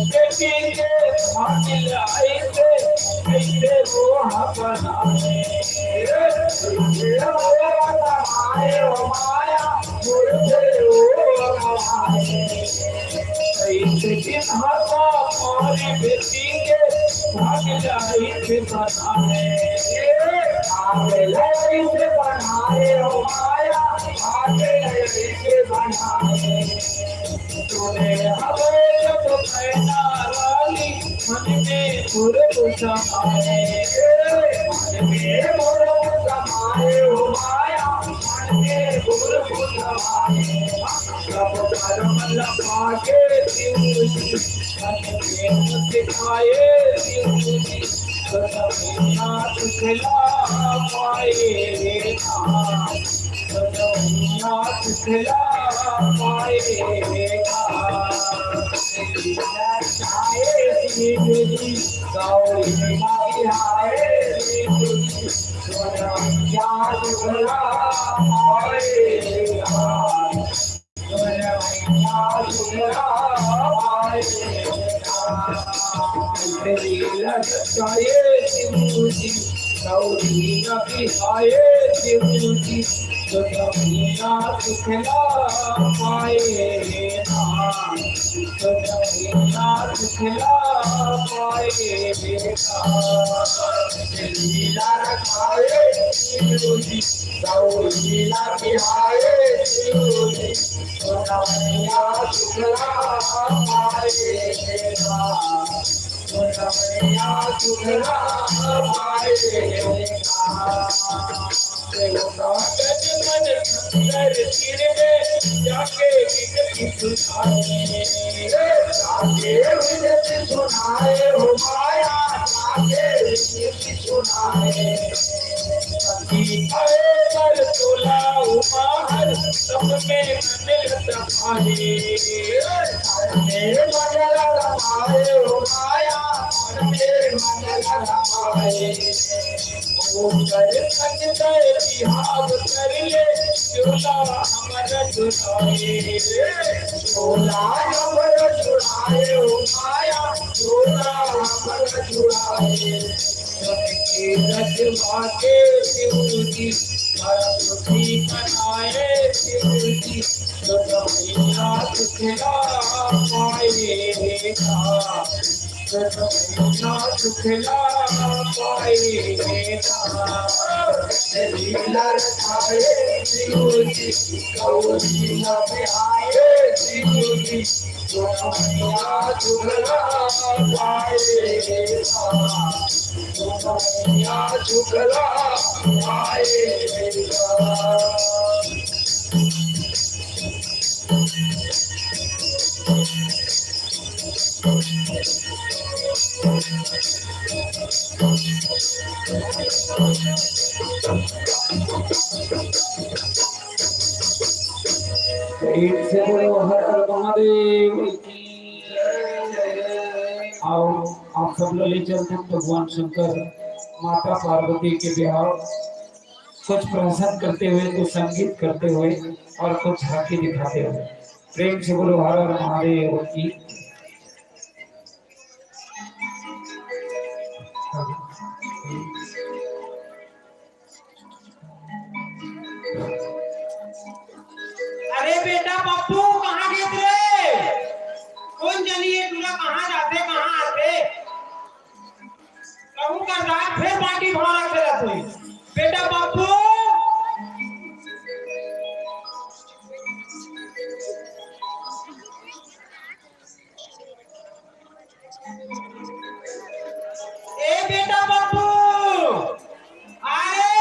बेटी के भाग लाई से कैसे वो बनाए, कैसे वो बनाए, ओ माया, कैसे वो बनाए। कैसे दिन हवा हमारी बेटी के भाग लाई से बनाए, भाग लाई से बनाए, ओ माया, भाग लाई से बनाए। तूने हमें जब पैदा डाली, मन में गुरु समाए, मन में गुरु समाए, ओ माया, मन में गुरु समाए। सब कर्म लगा के शिव जी, मन में सिखाए शिव जी, तो सब ना तुझला पाए। कागज मन खंडर तीर में जाके विनती सुनाए, जाके विनती सुनाए हो माया, जाके विनती सुनाए। सती आए कर तोला उमा हर, सब में मन लता पाए। मन लता पाए हो माया, मन लता पाए। ओकर कंचन बिहाव कर ले, चोला हमर चुराए। चोला हमर चुराए हो माया, चोला हमर चुराए। सबके रचवा के शिव जी, पार्वती बनाए शिव जी, तो कन्हैया सुखला पाएगा। कन्हैया सुखला पाएगा। लीला रचाए शिव जी, गौरी ना बिहाए शिव जी, तो कन्हैया सुखला पाएगा। तो कन्हैया सुखला पाएगा। प्रेम से बोलो हर हर महादेव की। आओ, आप सब लोग ले चलते हैं भगवान शंकर, माता पार्वती के बिहाव, कुछ प्रहसन करते हुए, कुछ संगीत करते हुए और कुछ झांकी दिखाते हुए। प्रेम से बोलो हर हर महादेव की। अरे बेटा पप्पू, कहाँ गे रे? कोन जनी ये टूरा कहाँ जाथे, कहाँ आथे? कहूँ कर दार फेर बाटी भाड़ा खेलत हे। बेटा पप्पू, ए बेटा पप्पू, अरे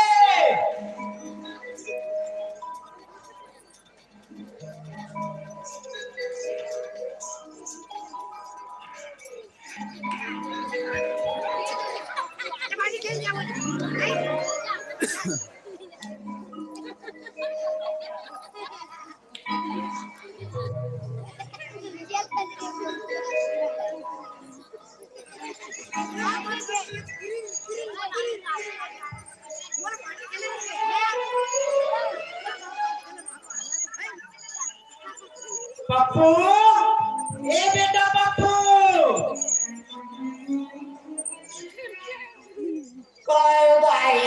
पप्पू, ए बेटा पप्पू। काय भाई,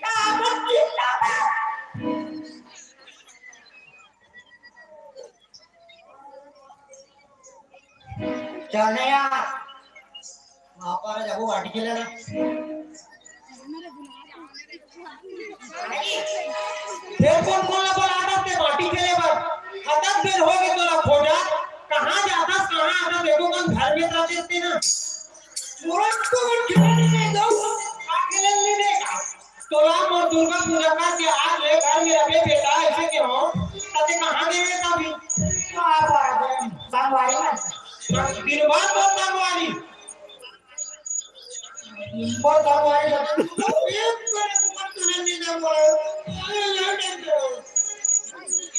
का बकिला बा? चल ना यार, वहाँ पर जब वो बाटी खेले ना। फेर कोन कोन ला बलात हस ते बाटी खेले बर? अतक देर हो गे तोला खोजत, कहाँ जाथस, कहाँ आथस, एको कन घर में रहते ना। मोला तो मन खेले नहीं दे, का खेले नहीं दे का? तोला मोर दुर्गा पूजा का के आज ले घर में रखे बेटा, ऐसे के हो, तते कहाँ देवे तभी? का बात है? संगवारी में। दिन बाद बोल संगवारी। बोल संगवारी, तू तो एक करे को मत सुने नहीं दे बोले।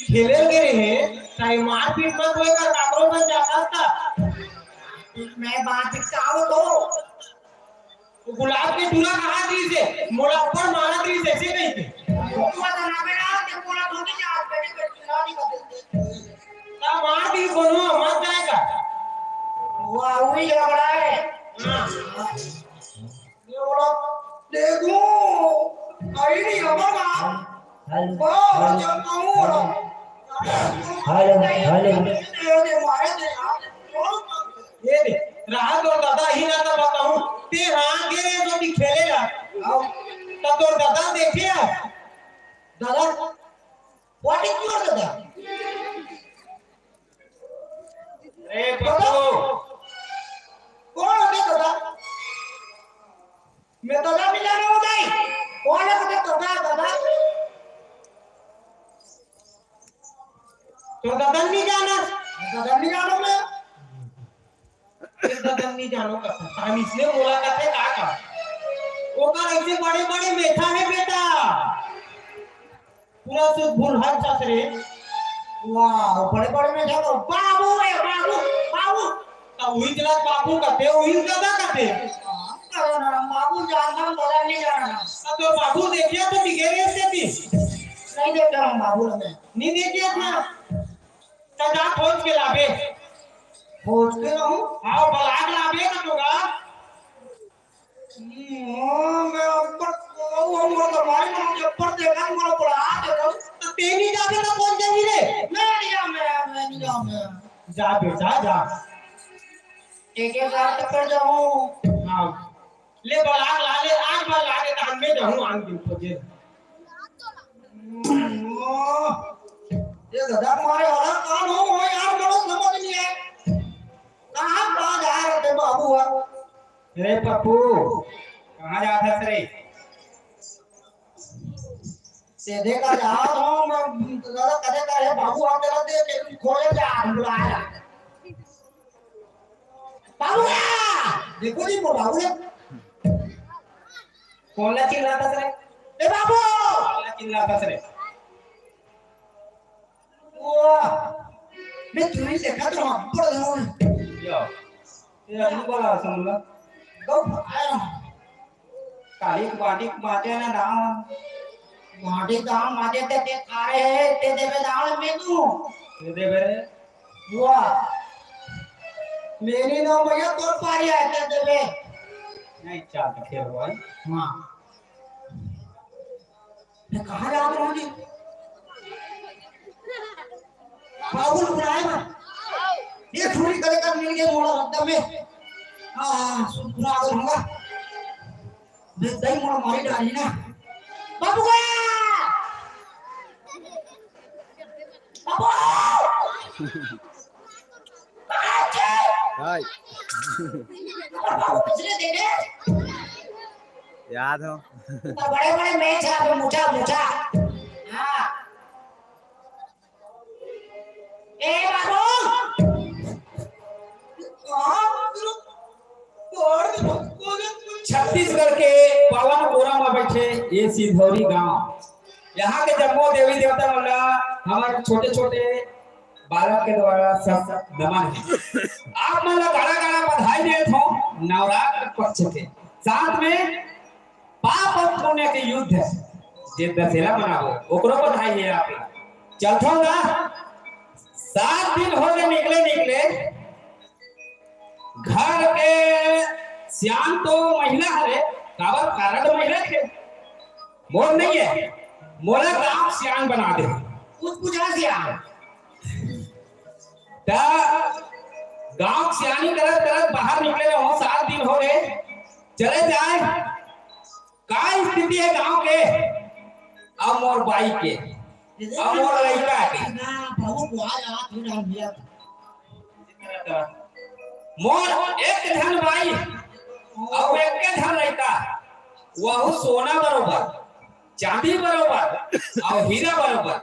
खेले के रहे, चाहे मारपीट मत होए का, काकरो बन जाता था। मैं बात बताओ तो। वो गुलाब के टूरा कहाँ दी से? मोला ऊपर मारा दी से, ऐसे नहीं थे। ऊपर तो ना बेटा, ते पूरा धोती के हाथ बैठे बैठे ना नहीं करते। ना मार दी कोनो, मत जाएगा। वाह, वही झगड़ा है। हाँ। ये बोला, देखो, आई नहीं हमारा। हेलो। वाह, हेलो। जब कहूँ बोला। Hello, hello. ये दे, मारे दे यार। ये दे, रहा तो दादा ही ना तो बताऊं, ते हाँ गे रे जो भी खेलेगा। आओ। तो तोर दादा देखे है। दादा, what is your दादा? ए पप्पू। कौन होते दादा? मैं दादा मिला रहा हूँ भाई। कौन है दादा, दादा, दादा? तो ददन नहीं जाना। ददन नहीं जानो मैं। फिर ददन नहीं जानो कथे। हम इसने बोला कथे का का? ओकर ऐसे बड़े-बड़े मेठा हे बेटा। पूरा सुध भूल हर छस रे। वाह, बड़े-बड़े मेठा तो बाबू रे, बाबू, बाबू। तो उही चला बाबू कथे, उही दादा कथे। हाँ, करो ना, बाबू जानना, बोला नहीं जाना। अब तो बाबू देखिए तो बिगेरे से भी। नहीं देखा हूँ बाबू ने। नहीं देखिए ना। त जा खोज के लाबे। खोज के लाऊं? हाँ, बलाग लाबे ना तोगा। हम्म, मैं अब्बड़ वो, वो, वो तो भाई ना, मुझे अब्बड़ देखा, मुझे बुला के दो। तो तें नहीं जाबे तो कौन जाही रे? मैं नहीं जाऊँ, मैं, मैं नहीं जाऊँ, मैं। जा बेटा, जा। एक एक बार तो कर जाऊँ। हाँ। ले बलाग ला ले, आज बलाग ला ले, तो हम में जाऊँ, आन दिन खोजे। ये गधा मारे वाला काम हो, हो यार, बड़ा समझ नहीं है। कहाँ, कहाँ जा रहे थे बाबू? अरे पप्पू, कहाँ जात हस रे? सीधे का जा रहा हूँ मैं, दादा, कदे का है बाबू, आप जरा दे, लेकिन खोए जा, बुलाया। बाबू आ! देखो जी, वो बाबू है। कौन ला चिल्लाता रे? ए बाबू! कौन ला चिल्लाता रे? वाह! मैं तुम्हें देखा तो हम पड़ गया। यो, ये हम बोला सुन लो। गौ आया। काली बाटी बाटे ना दाम। बाटी दाम आते ते, ते खा रहे हैं, ते देवे दाम में तू। ते देवे रे। वाह। मेरी ना भैया तोर पारी आए ते देवे। नहीं, चाल तो खेल भाई। हाँ। मैं कहाँ जा रहा हूँ जी? बाबू ने बुलाया ना। ये छुरी करे कर मिल गए मोड़ा रद्दा में। हाँ, सुन, बुला दो होगा। मैं दही मोड़ा मारी डाली ना। बाबू गया। बाबू! हाय। बाबू पिछले दिन है। याद हो। तो बड़े-बड़े मेच है, अभी मुठा, मुठा। हाँ। ए बाबू! छत्तीसगढ़ के पावन गोरा में बैठे ये सिधौरी गांव, यहाँ के जम्मो देवी देवता मन ला हमारे छोटे-छोटे बालक के द्वारा सब नमन है। आप मन ला गाड़ा गाड़ा बधाई देत हो नवरात्र पक्ष के, साथ में पाप और पुण्य के युद्ध है, जे दशहरा मनाबो, ओकरो बधाई है आप ला। चलथो ना, सात दिन हो गए निकले निकले, घर के सियान तो महिला हरे, काबर कारड महिला के मोर नहीं है, मोला गांव सियान बना दे। कुछ बुझा सियान। त गांव सियानी करत करत बाहर निकले रहो, सात दिन हो गए, चले जाए, का स्थिति है गांव के, अब मोर बाई के, अब मोर लइका के। ना, बहुत बुआ याद हो रहा भैया। मोर एक झन बाई, अउ एक झन लइका, वहू सोना बरोबर, चांदी बरोबर, अउ हीरा बरोबर।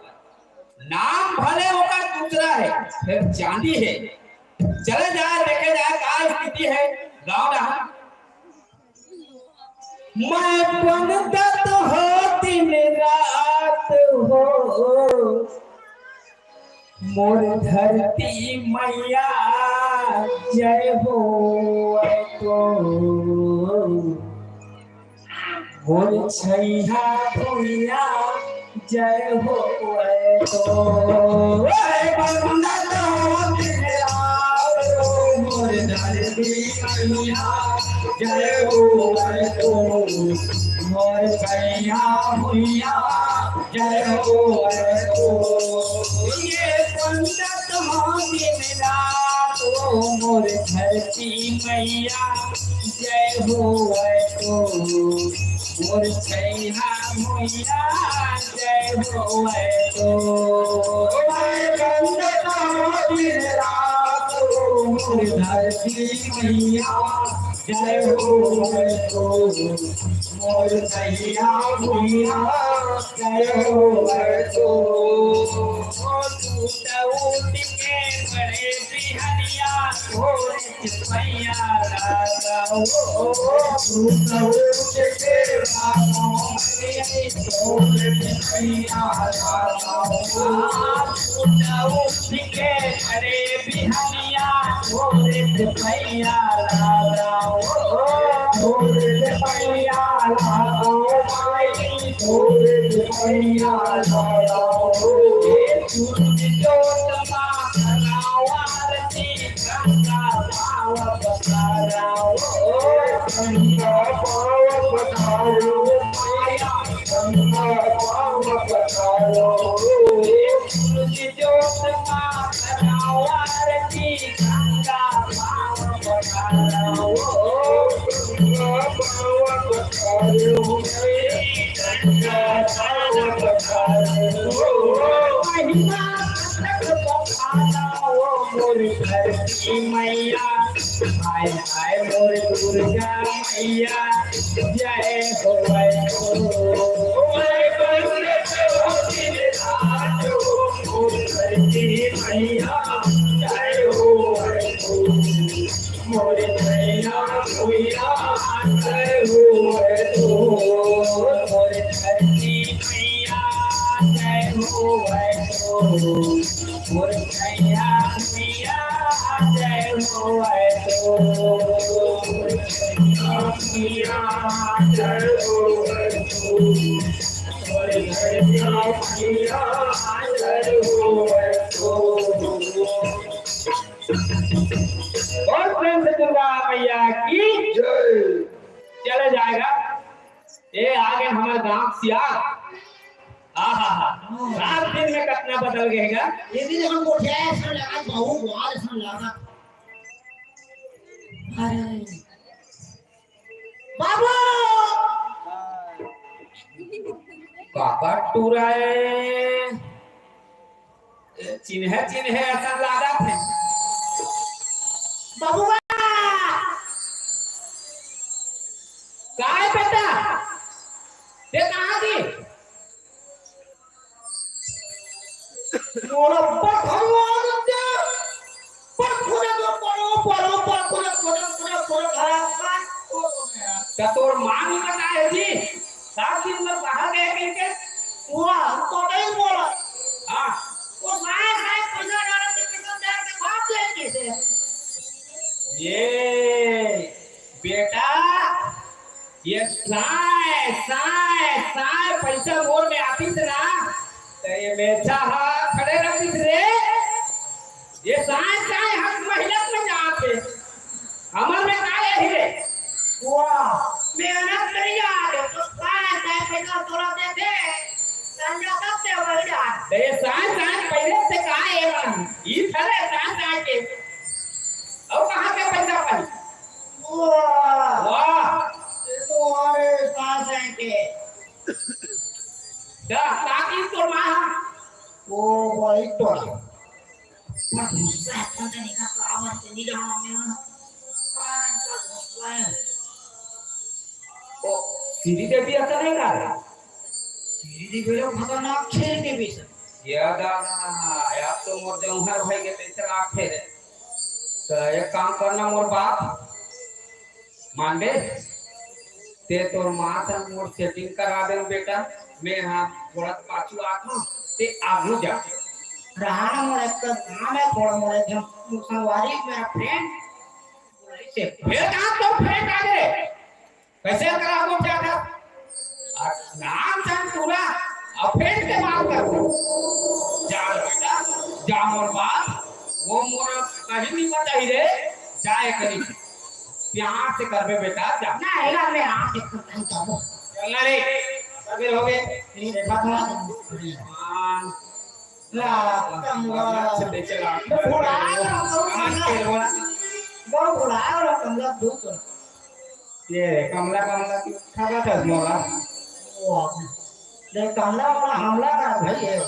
नाम भले ओकर दूसरा है, फिर चांदी है। चले जाए, देखे जाए, का स्थिति है गांव डहार। मैं बंदत हो दिन रात हो, मोर धरती मैया जय हो तो, मोर छैया भुइया जय हो तो। ए बंदत हो दिन रात हो, मोर धरती मैया जय हो तो, मोर छैया भुइया जय हो तो। ये बंदत हो दिन रात हो, मोर धरती मैया जय हो तो, मोर छैया भुइया जय हो तो। मैं बंदत हो दिन रात हो, मोर धरती मैया जय हो तो, मोर छैया भुइया जय हो तो। तू तो महिमा मोर धरती मैया, हाय हाय मोर दुर्गा मैया, जय हो, जय हो। मोर धरती मैया, जय हो, जय हो। मोर मैया, मैया, जय हो, जय हो। मोर धरती मैया, जय हो, जय हो। मोर मैया, मैया, जय हो, जय हो। मोर मैया, जय हो, जय हो। मोर मैया, मैया, जय हो, जय हो। बहुत प्रेम से दुर्गा मैया की जय। चले जाएगा। ए, आगे हमारे गांव सियार। आहा हा। सात दिन में कतना बदल गएगा। ये दिन हम गोठिया ऐसा लगा, बहु ग्वाल ऐसा लगा। अरे बाबू, काका टूरा है। चिन्हे चिन्हे ऐसा लागत है। बबुआ! काय बेटा? ते कहाँ गे? मोर अब्बा भगवान दे। पर खुदा जो परो, परो, पर खुदा, खुदा, खुदा, खुदा, भरा, भरा। त तोर माँ नहीं बताए जी, सात दिन में कहाँ गए कह के? पूरा हमको नहीं बोला। हाँ। वो सारे, सारे पैसा डाले थे, पैसा डाल के भाग गए कैसे? ये बेटा, ये साय, साय, साय पैसा मोर में आतिस ना, त ये मेछा हा खड़े रहतिस रे। ये साय, साय हर महीना में जाते। हमर में का यही रे? वाह, मेहनत करी जा रे, तो साय, साय पैसा तोरा दे दे, संजो कब से हो जा। त ये साय, साय पहले से का है मन? ई खड़े साय, साय के। और कहाँ के पैसा पाई? वाह! वाह! ये तो हमारे सास हैं के। जा, ताकि तो माँ। वो वही तो है। पर गुस्सा है, पता नहीं का आवाज से नहीं जाना मेरा। कौन सा गुस्सा है? ओ, श्रीदेवी ऐसा नहीं गा रहा। श्रीदेवी लोग खतरनाक खेल के भी सर। या दादा, या तो मोर जौहर भाई के पैसा आथे रे। त एक काम करना मोर बाप, मांडे, ते तोर माँ से मोर setting करा दे बेटा, मैं हाँ थोड़ा पाछू आत हूँ, ते आगू जा। रहा ना मोर एक काम है, थोड़ा मोर एक जन संगवारी, मेरा friend, से फिर कहाँ तो friend आ गए, कैसे करा वो क्या था? नाम जान पूरा offend के बात कर। जा बेटा, जा मोर बात, वो मोर कहीं नहीं बताई रे, जाए करी। प्यार से करबे बेटा, जा। ना, एला मैं आप एक नहीं करबो। चलना रे, सवेर हो गए। ये देखा था। हाँ। ला, कमला। अच्छा, देखे ला। बुढ़ा, कहाँ के बोला? बहुत बुढ़ा और कमला दो तो। ये कमला, कमला की खा जाता है मोला। वाह। देख, कमला वाला हमला कर भाई है।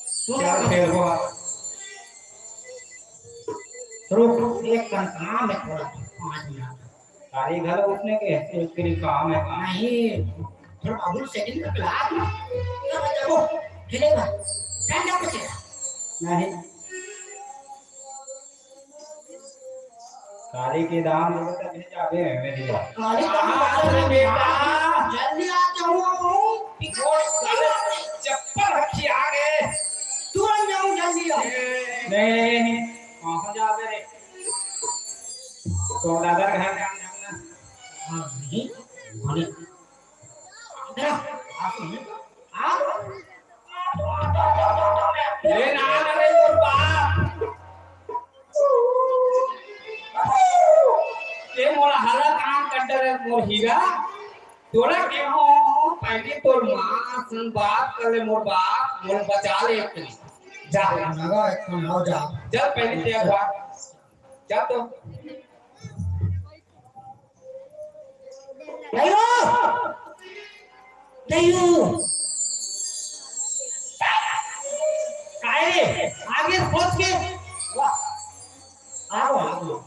सुन चल, फिर वो। रुक, एक कन काम है थोड़ा, पाँच मिनट। गाड़ी घर उठने के, एक तेरी काम है। नहीं, थोड़ा अबुल setting कर ला ना। ना बजाओ, खेलेगा। टाइम ना बचेगा। नहीं। काली के दाम लेबे तब ले जाबे, मेरी बात। काली का हाँ, बात अरे है, बेटा। जल्दी आ जाऊँ। वो साले चप्पल रखी आ गए। तुरंत जाऊँ, जल्दी आऊँ। ए, नहीं, नहीं, नहीं। कहाँ जाबे रे? तो दादा घर काम जाना। हाँ, नहीं, नहीं। मेरा, आप सुनिए तो। आप? ये ना, ना, नहीं, मोर बाप। ये मोर हरा काम कर डरे, मोर हीरा। तोरा के हो, पहले तोर माँ संग बात कर ले, मोर बाप, मोर बचा ले एक कनी। जा। लगा, एक कनी हो जा। चल, पहले तेरा बाप। जा तो। नहीं हो। नहीं हो। काहे रे? आगे सोच के। वाह। आओ, आओ।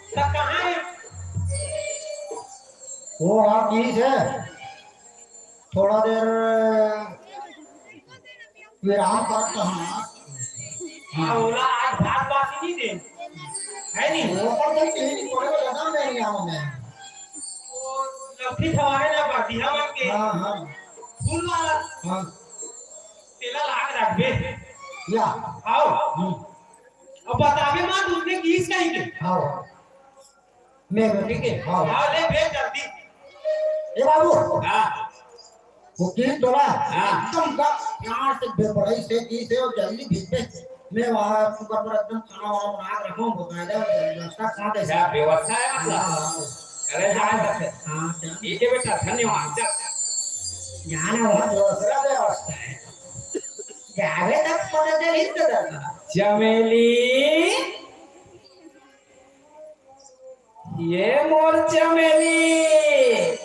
तब कहाँ है? वो आप यहीं से थोड़ा देर विराम करता हूँ। हाँ, ओला आज भात बासी नहीं दे। है नहीं? वो पर तो यहीं पड़े हुए लगा मैं यहाँ में। वो लौठी सवारे ना बाटी, हम के हाँ, हाँ। फूल वाला। हाँ। तेला लाग रख बे। या। आओ। हम्म। अब बताबे मत, उसने किस कहीं के। हाँ। मैं ठीक है। हाँ। हाँ, ले भेज जल्दी। ए बाबू। हाँ। वो किस तोला? हाँ। एकदम का प्यार से बेबड़ाई से की से और जल्दी भेज दे। मैं वहाँ ऊपर पर एकदम खाना वाना बना के रखूँ, बकायदा व्यवस्था साथ है। क्या व्यवस्था है मतलब? हाँ, हाँ। चले जाए तब से। हाँ, चल। ठीक है बेटा, धन्यवाद। चल। जाना वहाँ दूसरा व्यवस्था है। जावे तब पता चल ही तो दादा। चमेली, ये मोर चमेली।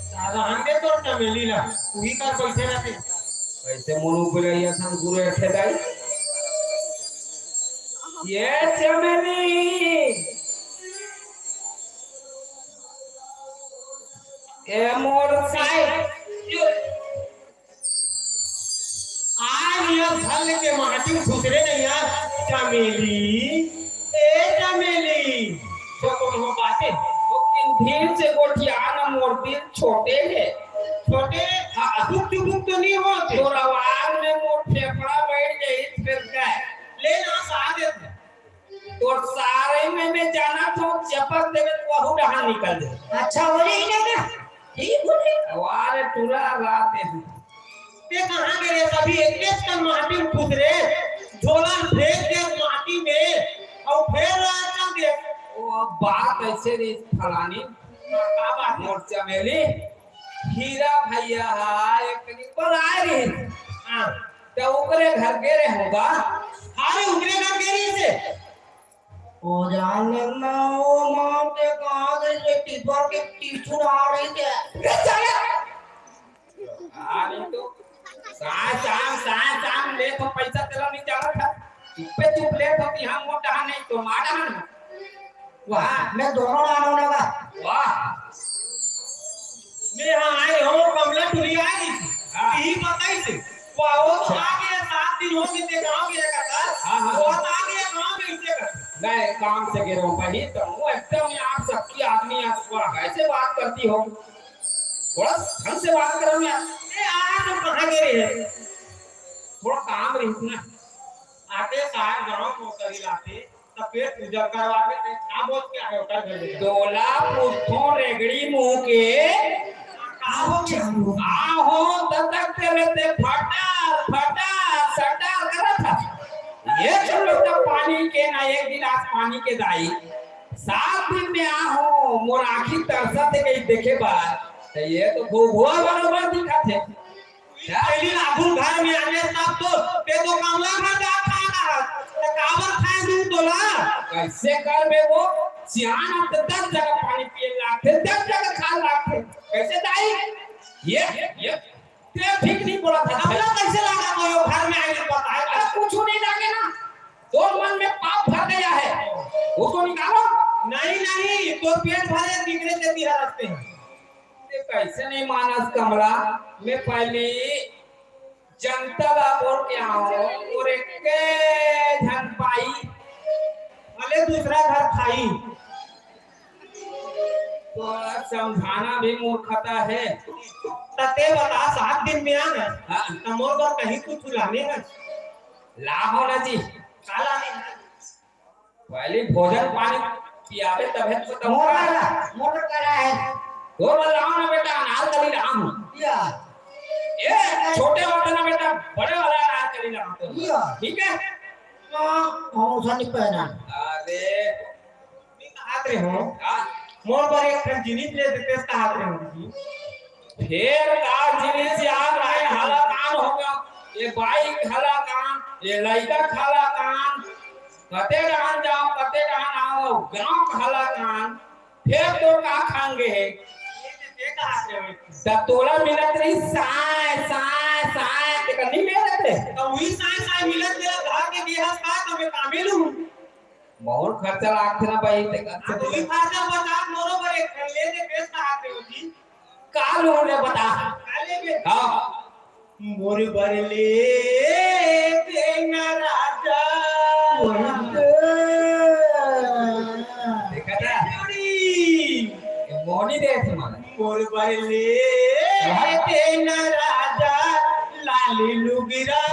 साला हंगे तोर चमेली ला, उही कर बैठे रहते। कैसे मुंह पे रही असन गुरु ऐसे दाई? ये चमेली, ये मोर साई। आज ये धन के माटी में खुसरे नहीं यार। चमेली, ए चमेली, तो तुम हो बातें। वो किन धीर से गोठिया ना, मोर दिल छोटे है। छोटे? हाँ। भुक चुबुक तो नहीं होते? तोर आवाज में मोर फेफड़ा बैठ गई, फिर क्या? ले ना, साथ दे। तोर सारे में मैं जाना था, चपक देवे तो वहू डहान निकल दे। अच्छा, हो जाई ना, ना। ठीक हो जाई। वारे टूरा रात है। ते कहाँ गए रे? सभी एक एक कन माटी में खुसरे, झोला फेंक दे माटी में, और फिर रात चल दे। वो अब बात ऐसे रे फलानी, का बात? मोर चमेली, हीरा भैया हा, एक कनी पर आए रही। हाँ। तो ओकरे घर गे रहे होगा। अरे, ओकरे घर गे रही से। ओ जान लगना, ओ माँ के कहाँ गई रे, टिब्बर के टिचुर आ रही थे। रे साला! हाँ, नहीं तो। साय, शाम, साय, शाम, ले तो पैसा तेरा नहीं जाना था। चुप्पे चुप ले तो कि हम मोटा नहीं तो मारा हम। वाह, मैं दोनों मानो लगा। वाह। मैं यहाँ आए हो, कमला टुरी आए नहीं। हाँ। यही बताई से। वाह, वो तो आ गया, सात दिन हो गए, गाँव गया का था। हाँ, हाँ। वो आ गया, गाँव में इसे कर। मैं काम से गिर रहा हूँ भाई, तो वो एकदम ही आप सबकी आदमी, आप थोड़ा कैसे बात करती हो? थोड़ा ढंग से बात करो ना। ए, आ, तो कहाँ गए हैं? थोड़ा काम रही थी ना। आते सार गाँव को करी लाते, तो पेट पूजा करवा के ते खा बोझ के आए, ओकर घर ले जाओ। तोला पूछो रेगड़ी मुंह के। का हो गया? आहो, तब तक ते रहते फटार, फटार, सटार करत था। ये चलो तो पानी के ना, एक गिलास पानी के दाई। सात दिन में आहो, मोर आँखी तरसत हे कहीं देखे बार। तो ये तो घुघुआ बरोबर दिखत हे। पहली लागू घर में आने तब तो, ते तो कमला घर जात रहा था। तो काबर खाए दूं तोला? कैसे कर बे वो? सियान अब तो दस जगह पानी पिए लागथे, दस जगह खाए लागथे। कैसे दाई? ये, ये, ते ठीक नहीं बोला था। कमला कैसे लगा कोई वो घर में आने पता है? अरे कुछ नहीं लागे ना। तोर मन में पाप भर गया है, उसको निकालो। नहीं, नहीं, तोर पेट भरे बिगड़े ते बिहार रखते हैं। ते कैसे नहीं मानस कमला? मैं पहली जनता ला बोल के आऊं, और एक झन पाई, भले दूसरा घर खाई, तो समझाना भी मूर्खता है। त ते बता, सात दिन में आ ना, हाँ। त मोर बर कहीं कुछ लाने ना। ला हो ना जी। का लाने? पहले भोजन पानी पियाबे तभे तो तब मोर का? वाला, मोर करा है। वो बोल रहा हूँ ना बेटा, अनारकली राम हूँ। या। ए, छोटे वाला ना बेटा, बड़े वाला अनारकली राम तो। या। ठीक है? हाँ, हम उठा नहीं पहना। अरे, मैं कहा रहे हूँ। हाँ। मोर पर एक ठन जिनिस ले देते, कहा रहे हूँ जी। फेर का जिनिस याद आए, हलाकान हो गया। ये बाइक हलाकान, ये लइका हलाकान, कते डहान जाओ, कते डहान आओ, गाँव हलाकान, फेर तो का खांगे है? ये कहा रहे हो? त तोला मिलत रही साय, साय, साय, तेकर नहीं मिलत रहे? त वही साय, साय मिलत रहे, घर के बिहार का, त मैं काबिल हूँ। बहुत खर्चा लागथे ना भाई, ते खर्चा हाँ, तो वही खर्चा बचा, मोरो बर एक ठन ले दे, बेच कहा रहे हो जी। का लोन ले बता? का लेबे? हाँ। मोर बर ले देना राजा। देखा था? जोड़ी। ये मोनी दे तुम्हारा। मोर बर ले हाँ। देना राजा, लाली लुगरा,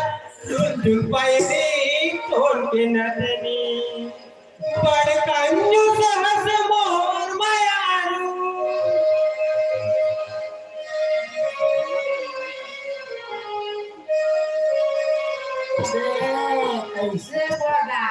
लुंजू पैरी, तोर के नदनी। बड़ कंजूस हस मोर मयारू। से कैसे बोला?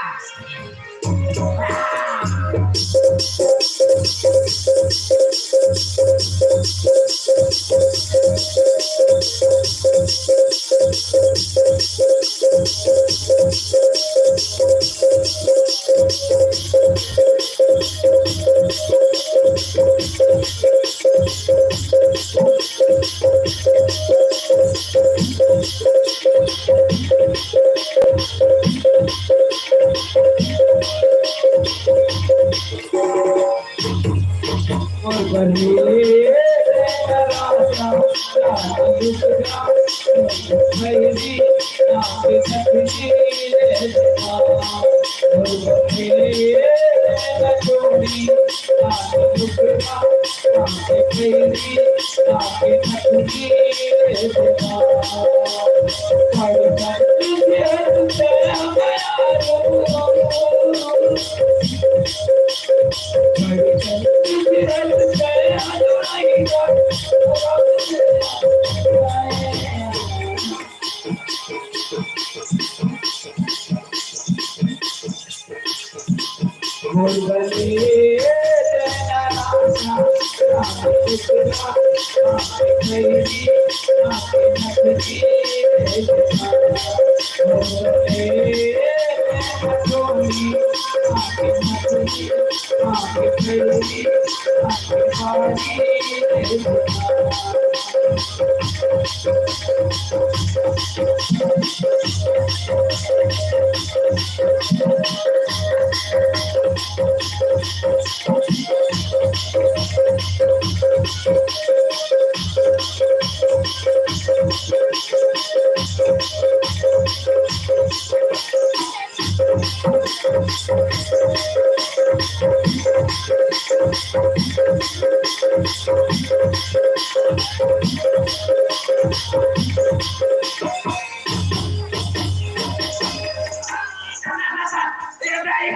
ए भाई,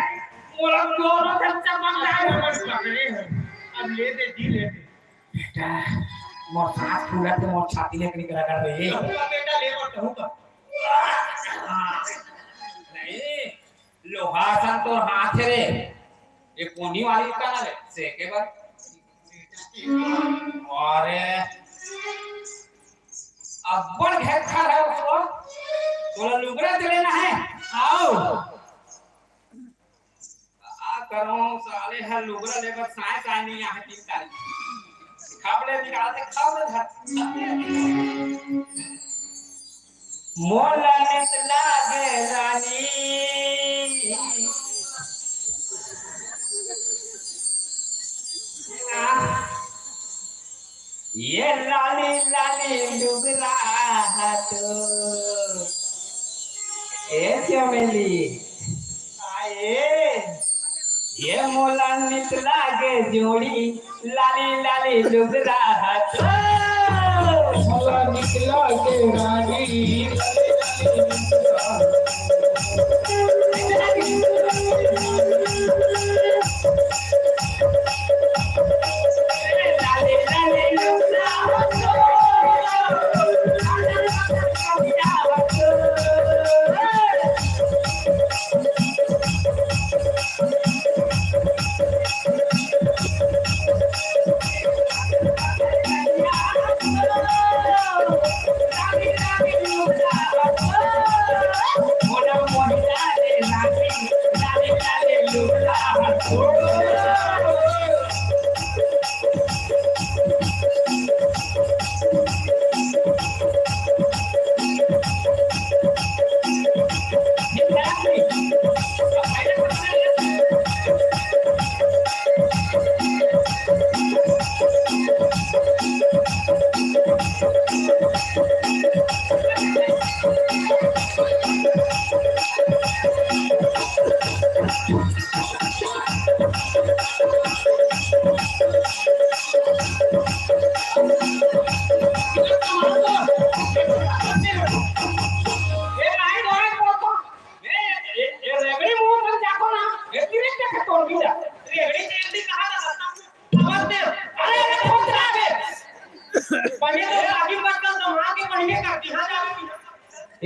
मोला दोनों से चपक जाए। अब ले दे जी, ले दे। बेटा, मोर सांस फूलत हे, मोर छाती ले निकला कर रही है। कहूँगा बेटा, ले और कहूँगा। नहीं, लोहा सन तोर हाथ हे रे। ये कोनी वाली का ना रे, से के बार। अरे, अब्बड़ घेर खा रहा है उसको। तोला लुगरा दे लेना है। आओ। का करंव साले ह लुगरा लेबर साय साय नइ आहे तीन तारीख। खपड़े निकालते खपड़े धर। मोला नित लागे रानी। आह। ये लाली लाली लुगरा हा तो। ए चमेली। आए। ये मोला निकला के जोड़ी, लाली लाली लुगरा हतो। मोला निकला के रानी, लाली लाली लुगरा हतो।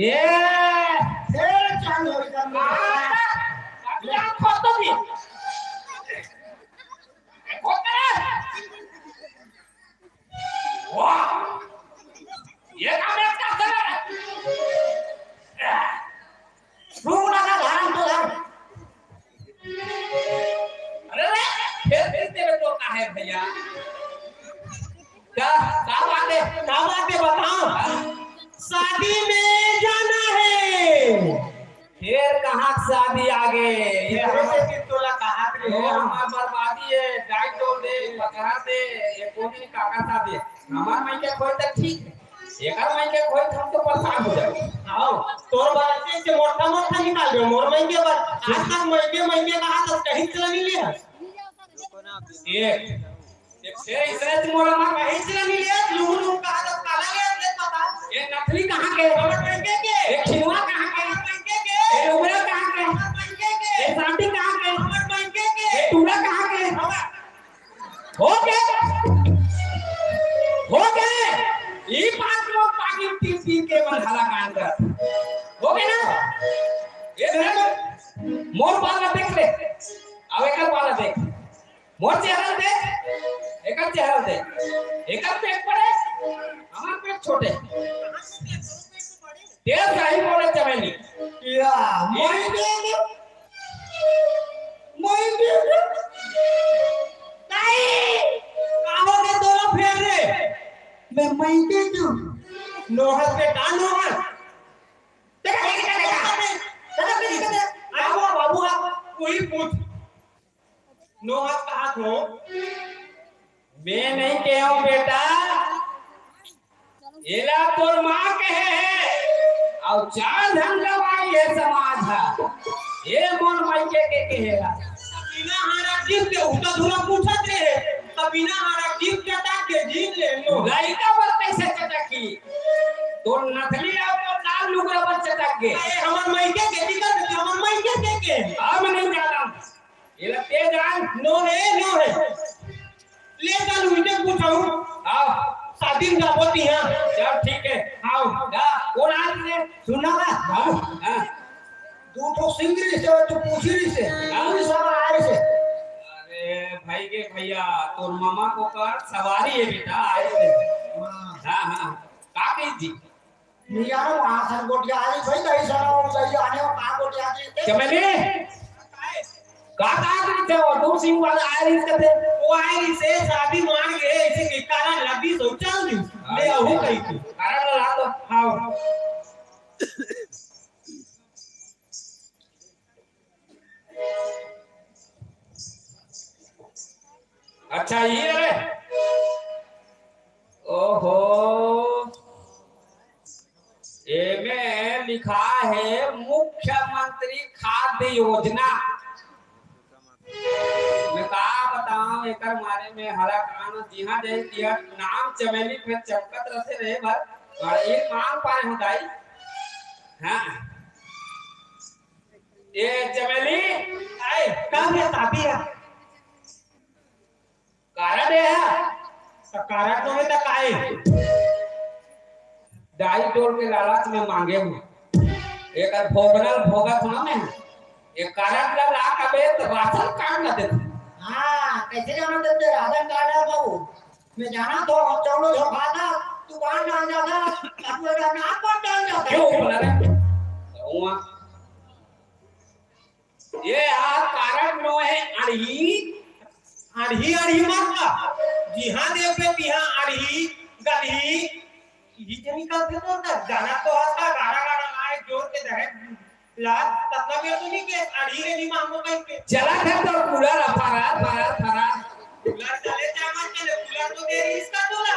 ए, ए, चालू हो गया। आ, अभी आप खोद तो दिए। खोद तो रहा। वाह, ये काम है, क्या कर रहा है? तू ना का धान तो धान। अरे रे, फिर, फिर तेरे को का है भैया? का, का बात है? का बात है बताओ? शादी में जाना है। फिर कहाँ शादी आ गए? ये ये हमार, फिर तोला कहाँ के ये हो? हमार बर्बादी है, गाय तोड़ दे, पकड़ा दे, ये कोनी काका शादी। हमार माई के खोई तक ठीक है। एकर माई के खोई हम तो परेशान हो जाबो। आओ, तोर बात से मोटा मोटा निकाल दे, मोर माई के बात। आज तक माई के, माई के कहा तो कहीं चला नहीं लिया। एक, एक से इसे तुम मोला माँ कहीं चला नहीं लिया, लूहू लूहू कहा तो काला लिया, ले पता। ये नथली कहाँ के? हमर माई के के? ये खिलवा कहाँ के? हमर माई के के? ये उमरा कहाँ के? हमर माई के के? ये सांटी कहाँ के? हमर माई के के? ये टूरा कहाँ के? हमर हो गया, हो गया। ई बात लोग पानी पी पी के मन हला कांड कर। हो गया ना? ये देख, मोर बाल देख ले, अब एकर बाल देख, मोर चेहरा देख, एकर चेहरा देख, एकर पेट बड़े, हमार पेट छोटे। तेल सही बोले चमेली। या, मोई दे दे। मोई दे दे। नहीं। काहो के दोनों फेर रे। मैं मई दे दूं। नोहर बेटा, नोहर। देखा, देखा, देखा। देखा, देखा, देखा। बाबू, बाबू, आप वही पूछ। नोहर कहा थो? मैं नहीं कहूं बेटा, एला तोर माँ कहे हे, अउ चार झन गवाही हे समाज हा। ये मोर माई के, के कहेला। बिना हारा जीव के उल्टा धुरा पूछत रहे, तब बिना हारा जीव के ताक के जीव ले लो। लइका बर कैसे चटकी? तोर नथली अउ तोर लाल लुगरा बर चटक गे। अरे हमर माई के खेती कर देते, हमर माई के, के, के। हम नहीं जाना। एला तेज आन। नो हे, नो हे। ले चल, उनके पूछाऊ। आओ। शादी में जाबो तिहां। चल, ठीक है। आओ। जा। कौन आदमी है? सुना ना? हाँ। हाँ। दू ठो सिंगरी से, तू पूछी रही से। हाँ। पूरी सभा आए से। अरे, भाई के भैया, तोर मामा को कर सवारी है बेटा, आए से। हाँ। हाँ, हाँ। का कही जी? मियाँ, वहाँ से गोटिया आई भाई, दही सड़ा और दही आने और कहाँ गोटिया दी थे? चमेली, का, का करी थे वो? दो सिंह वाला आए रही थे। वो आए रही से शादी मांग गए, इसे के कारण लगी सोचा नहीं। ले, अहू कही थी। कारण ला तो, हाँ। अच्छा, ये रे। ओहो, एमे लिखा है मुख्यमंत्री खाद्य योजना। मैं का बताऊं, एकर मारे में हला कान जिहां जाई तिहां नाम चमेली फेर चपकत रथे रे भर। अउ एक मांग पाए हूं दाई। हां। ए चमेली, आए, का भैया शादी हे? कारड हे हा? त कारड तो में त काय? दाई टोल के लालच में मांगे हूं। एकर भोगना ल भोगत हूं ना मैं। ये कारड ला ला कबे त राशन कार्ड ला देथे। हां, कइसे जाना देथे राशन कार्ड ला बाबू? मैं जाना तो चौनो झोंका था, तू बाहर डाल जाता, अब वो डाल ना, आप बाहर डाल जाता। क्यों बोला रे? हुआ। ये हा कारड नोहे अड़ही, अड़ही, अड़ही मत का। जिहां देखे तिहां अड़ही, गदही, इही के निकलथे तो अंदर। जाना तो हस का गाड़ा गाड़ा आए जोर के दहेज ला, ततना बेर तो नहीं के अड़ही रे निमा हमो कहीं के। चला घर तो कूलर फरार, फरार, फरार। कूलर चले चाहे मत चले, कूलर तो दे रही इसका तोला।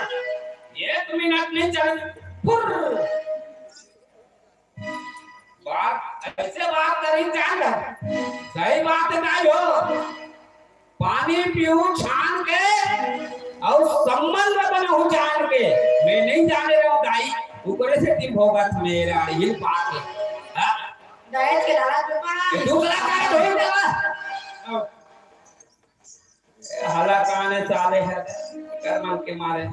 एक मिनट नहीं चले, फुर्र। बात अइसे बात करी जान लो। सही बात नहीं हो। पानी पीऊ छान के अउ संबंध बनाऊ जान के। मैं नहीं जाने रहूं दाई, ऊपरे से तीन भोगत मेरा ये बात हे। हां? दहेज के लालच में पड़ा। ये दूसरा का ढोई देवा। हला काने साले हे, कर मन के मारे।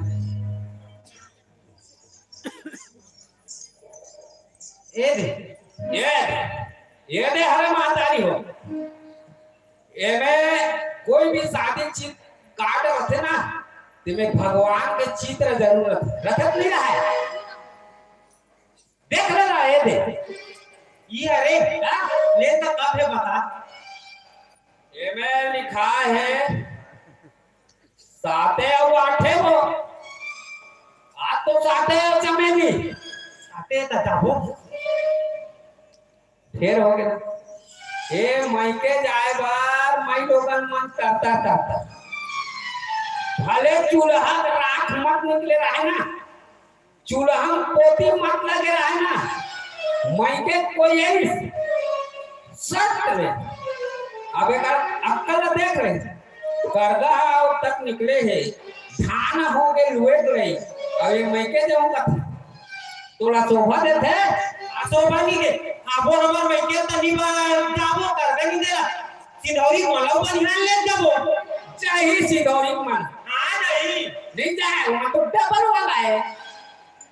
ए दे, ये, ये दे हरे महतारी हो। एमे कोई भी शादी चित कार्ड होथे ना, तेमे भगवान के चित्र जरूर रथे, रखत नहीं रहे। देख ले ना, ये दे। ये अरे, हां? ले तो कब हे बता। एमे लिखा हे, साते अउ आठे हो। आज तो साते अउ चमेली। साते त जाबो। फेर हो गे। ए, मइके जाए बर, मई लोगन मन तरतर, तरतर। भले चूल्हा के राख मत निकले रहे ना, चूल्हा म पोती मत लगे रहे ना, मइके कोई यही शर्त ले। अब एकर अक्कल देख ले, करगा ह तक निकले हे, धान हो गे लुए के रही। अब ये मइके जाऊं कथे, तोला शोभा देथे? आ, शोभा नहीं दे। आबो हमर मइके त नहीं बा-, जाबो करगा नहीं देला। सिधौरी वाला बनिहान ले जाबो। चाही सिधौरी मन। हां, नहीं। नहीं जाए, वहां तो डबल वाला हे।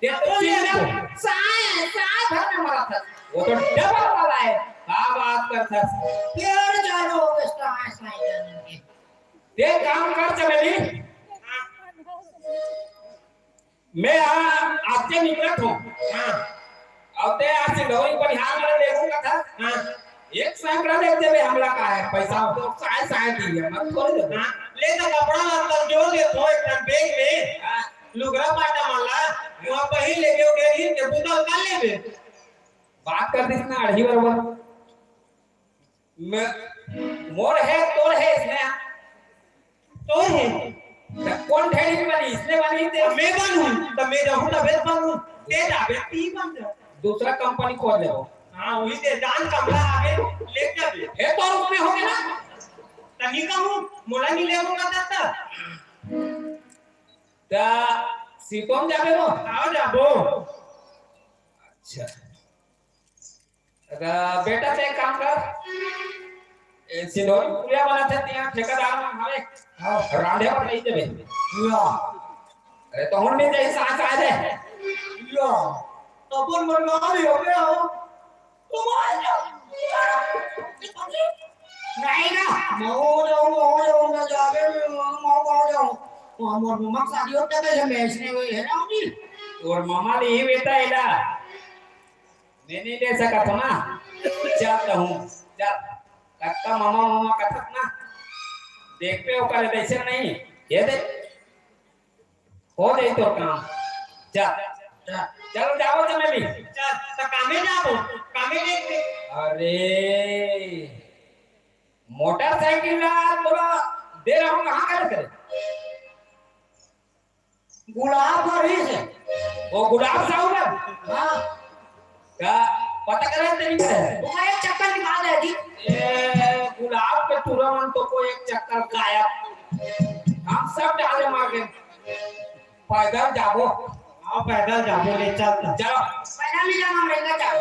ये तो बोल ले सिंगल तो। साए, साए भर में मरत हस। वो तो डबल वाला हे। का बात करत हस? प्यार जानो के साए, साए जाने के। ते काम कर चमेली। मैं आ, आज के निकलत हूं। हां। अउ ते आज सिंधौरी बनिहार वाला लेहूं कथा। हां। एक सैकड़ा दे देबे, हमला का हे, पैसा तो साए, साए दिए, मत थोड़े देबे। हां, ले तो कपड़ा ला, तल जो ले, थो एक ठन बैग में। हां। लुगरा पाटा मन ला, वहां पहिर लेबे, ओके ही के बुतल कर लेबे। बात कर दिस ना, अड़ही बरोबर। मैं, मोर हे, तोर हे, इसने। तोर हे। त कोन ठेड़ी में बनी, इसने बनी ते? मैं बनूं, त मैं जाहूं, तबे त बनूं। ते जाबे, ती बन जा। दूसरा कंपनी खोल लेबो। हां, वही ते दान कमला आगे, ले जाबे। हे, तोर उसमें हो गे ना? त नहीं कहूं, मोला नहीं लेबो का तत्ता। त सीतोन जाबे वो? हां, जाबो। अच्छा। त बेटा, ते काम कर, ए, सिंधौरी पुलिया बनाथे, तिहां ठेकेदार मन हवे। हां। रांधे बर नहीं देबे। या। अरे, तो हुन नहीं जाई, सास आ जाए। या। तो अपन मन में आ रही हो गया हो। तो आ जाओ। नहीं ना, मैं हो जाऊं, मैं हो जाऊं, मैं जाके भी मैं हो जाऊं। वो मोर मम्मा की शादी होता है, मैं इसने वही है ना अभी। और मामा नहीं बेटा एला। मैं नहीं ले सकत हूं ना। चल कहूं, चल। कक्का मामा, मामा कथस ना। देख पे ओकर ऐसे नहीं। ये दे। हो जाई तो काम। चल। चल। चल जाओ चमेली। चल, त कामे जाबो। कामे देख दे। अरे। मोटरसाइकिल ला तोला दे रहा हूं, कहां कर करे? गुलाब का रही से। वो गुलाब साहू का? हां। का पता करे तेरी करे? वो एक चक्कर निकाल दे जी। ए, गुलाब के पूरा मन तो कोई एक चक्कर गायब। हम सब डाले मार के पैदल जाबो। हाँ, पैदल जाबो, ले चल त। चलो। पैदल नहीं जाना, हम रेंगत जाबो।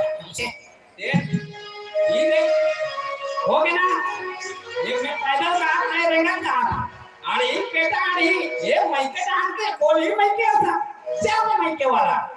ए, ये ले। हो गया ना? ये मैं पैदल रहा, मैं रेंगत रहा। अरे, बेटा, अरे, ये मैं के डांस के, बोली मैं के था। क्या मैं के वाला?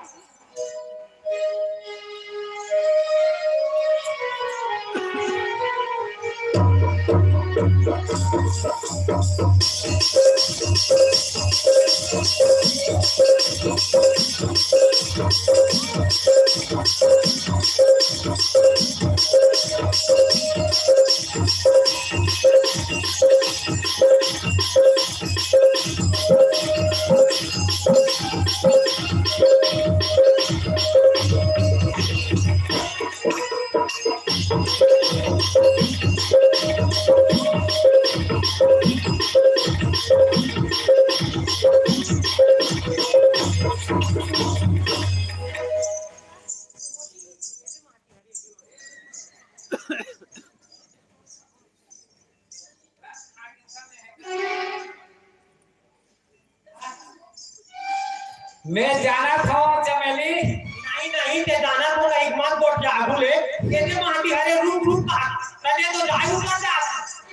मैं जानत हंव चमेली। नहीं, नहीं, ते जानत हो, एक मत गोठ आगू ले। तेने माटी हरे रूप रूप का, तने तो जाय ऊपर जा।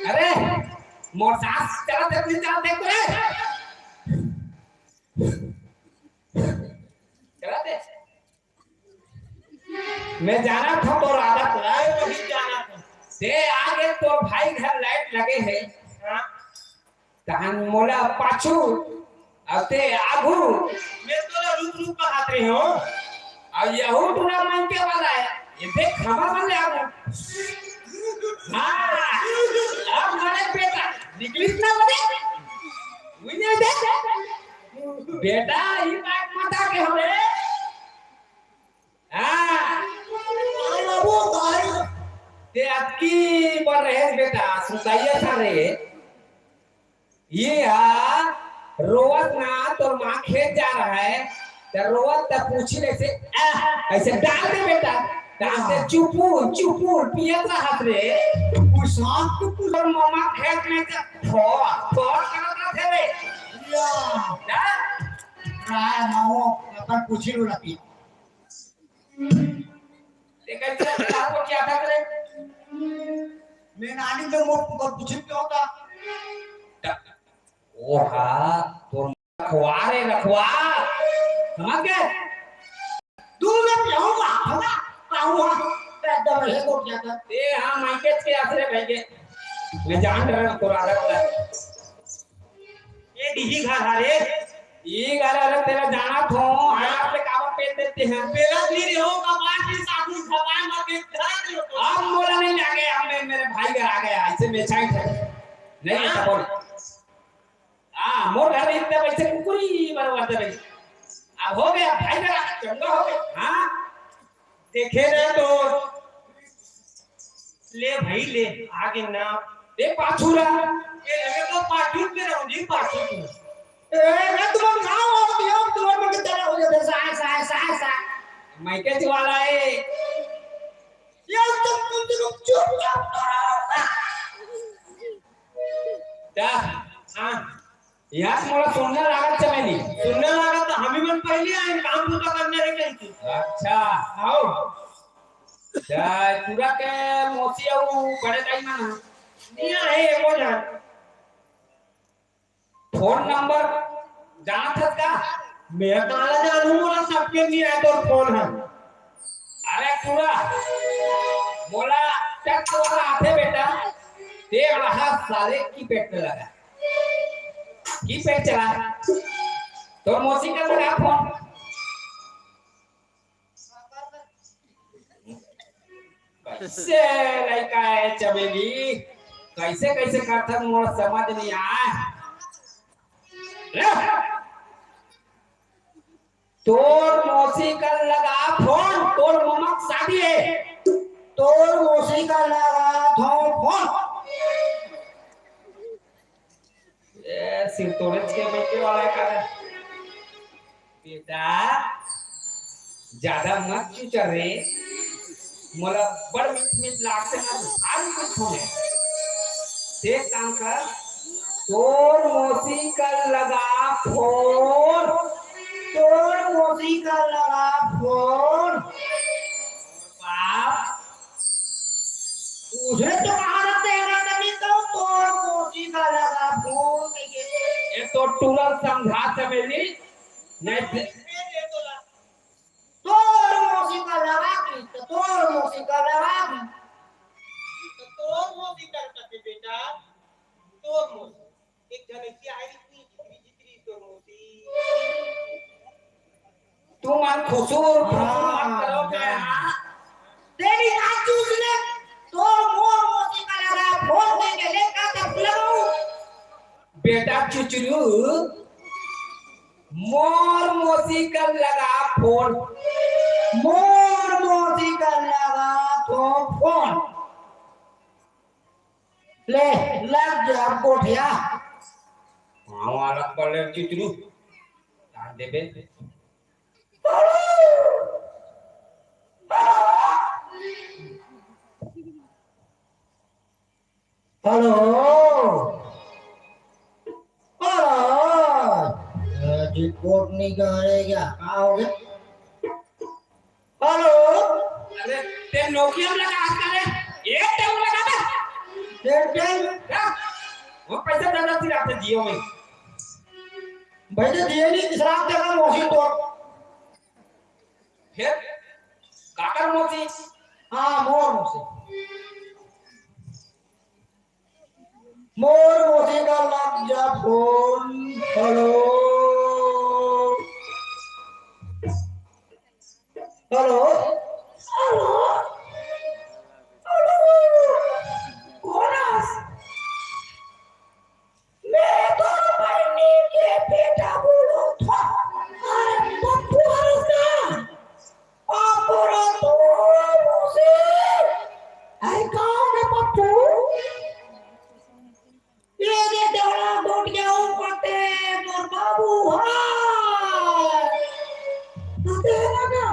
अरे, मोर सांस चलत हे, नहीं चलत हे, देख तो रे। चलत हे। मैं जानत हंव तोर आदत ला। अरे, वही जानत हंव। ते आगे तोर भाई घर लाइट लगे हे। हाँ। तहन मोला पाछू, अउ ते आगू। मैं तोला रुक रुक कहत रहे हंव। अउ यहू टूरा मन के वाला हे। ये देख, हमर मन ले आगू। हाँ, अब मरे बेटा, निकलिस ना बने। मुझे देख, बेटा, ये बात मत आके हमें। हाँ। अरे बाबू, तारी। ते अतकी बर रहे बेटा, सुताइया था रे। ये हा रोवत ना, तोर माँ खेत जा रहा है, त रोवत त पूछी ऐसे, "आह", ऐसे डाल दे बेटा, डाल दे, हाँ। चुपुर, चुपुर, पियत रहत रे। वो सांप को पूछ। तोर ममा खेत में से फोड़, फोड़ करत रहत हे रे। या। ना? राय माओ, अपन पूछी लो ना पिया। ते कइसे आपको क्या था करे? मैं नानी तो मोर को पूछे क्यों था? ओहा, तोर रखवा रे, रखवा। समझ गए? दूर में जाऊंगा, हवा, आऊंगा। एकदम हे को क्या था? ए, हाँ, माइके के आसरे भाई के। मैं जान रहा हूँ, तोर आदत है। ये डीही घर हरे। ये घर हरे, तेला जानत हंव, हाथ पे काबर पेल देते हैं। पेला नहीं रे हो, कपाट में साबुन खपाए मत के धर दे हो। अब मोला नहीं लागे, अब मैं, मेरे भाई घर आ गया, ऐसे में छाई थे। नहीं, हाँ। ऐसा बोल। हाँ, मोर घर में इतना पैसे कुकुरी बराबर दे रही। अब हो गया, भाई घर आ, चंगा हो गया। हाँ। देखे ना तो। ले भाई, ले, आगे ना। ए, पाछू रहा। ए, ए, तो पाछू के रहो जी, पाछू के। ए, मैं तुम्हारे गाँव आओ, यहाँ तुम्हारे में कितना हो जाता है, सा, सा, सा, सा। मैं कैसे वाला है? यार, तुम, तुम, तुम चुपचाप तो रहो ना। क्या? हाँ। यार, मोला सुनना लागत चमेली। सुनना लागत त हमी मन पहले आए, काम पूरा करने रे कहीं की। अच्छा। आओ। जा, पूरा के मौसी अउ बड़े दाई मन ह। नहीं आए, एको झन। फोन नंबर जानत हस का? मैं काला जानू, मोला सबके नहीं आए तोर फोन ह। अरे पूरा, मोला टच वाला आथे बेटा, ते रहा साले कीपैड पे लगा। कीपैड चला। तोर मौसी कर लगा फोन। कइसे लइका हे चमेली, कइसे कइसे करथन मोर समझ नहीं आए। रे! तोर मौसी कर लगा फोन, तोर ममक शादी हे। तोर मौसी कर लगा थो फोन। ए, सिर तोड़े के बैठे वाला है का? बेटा, ज्यादा मत चुचर रे। मोला बड़ मीठ मीठ लागथे ना, भारी मीठ होने। एक काम कर, तोर मौसी कर लगा फोन। तोर मौसी कर लगा फोन। बाप, तुझे तो कहा रहते हैं ना, नहीं तो तोर मौसी कर लगा फोन कहिके। ये तो टूरल समझा चमेली, नहीं दे-, तोर मौसी कर लगा की, तो तोर मौसी कर लगा की। तो तोर मौसी कर कथे बेटा, तोर मौसी। एक झन ऐसी आई थी, जितरी जितरी तोर मौसी। तू मन खुसुर फुसुर मत करो क्या? तेरी नाचूस ने तोर मोर मौसी का लगा फोन दे के ले का तक लगाऊं। बेटा चुचरू, मोर मौसी का लगा फोन। मोर मौसी का लगा तो फोन। ले, लग जा गोठिया। हाँ, वाला पड़े चितरू। काट देबे। हेलो। हेलो। ए, जी, कोट नहीं कह रहे क्या? कहाँ हो गए? हेलो। अरे, ते नोकिया में लगा हाथ करे। एक टाइम लगा दे। एक टाइम? क्या? वो पैसा ज्यादा थी रात जियो में। भाई, तो जियो नहीं, तीसरा हफ्ते का मौसी तो। फिर? काकर मौसी? हाँ, मोर मौसी। मोर मौसी का लग जा phone. Hello. Hello. Hello. Hello. कौन आस? मैं तो बहनी के बेटा बोलूं था। अरे पप्पू हरस ना। पप्पू रे तू मुझे। अरे कौन है पप्पू? ये दे देवड़ा गोटिया ऊपर ते मोर बाबू। हाँ। तू तेरा ना।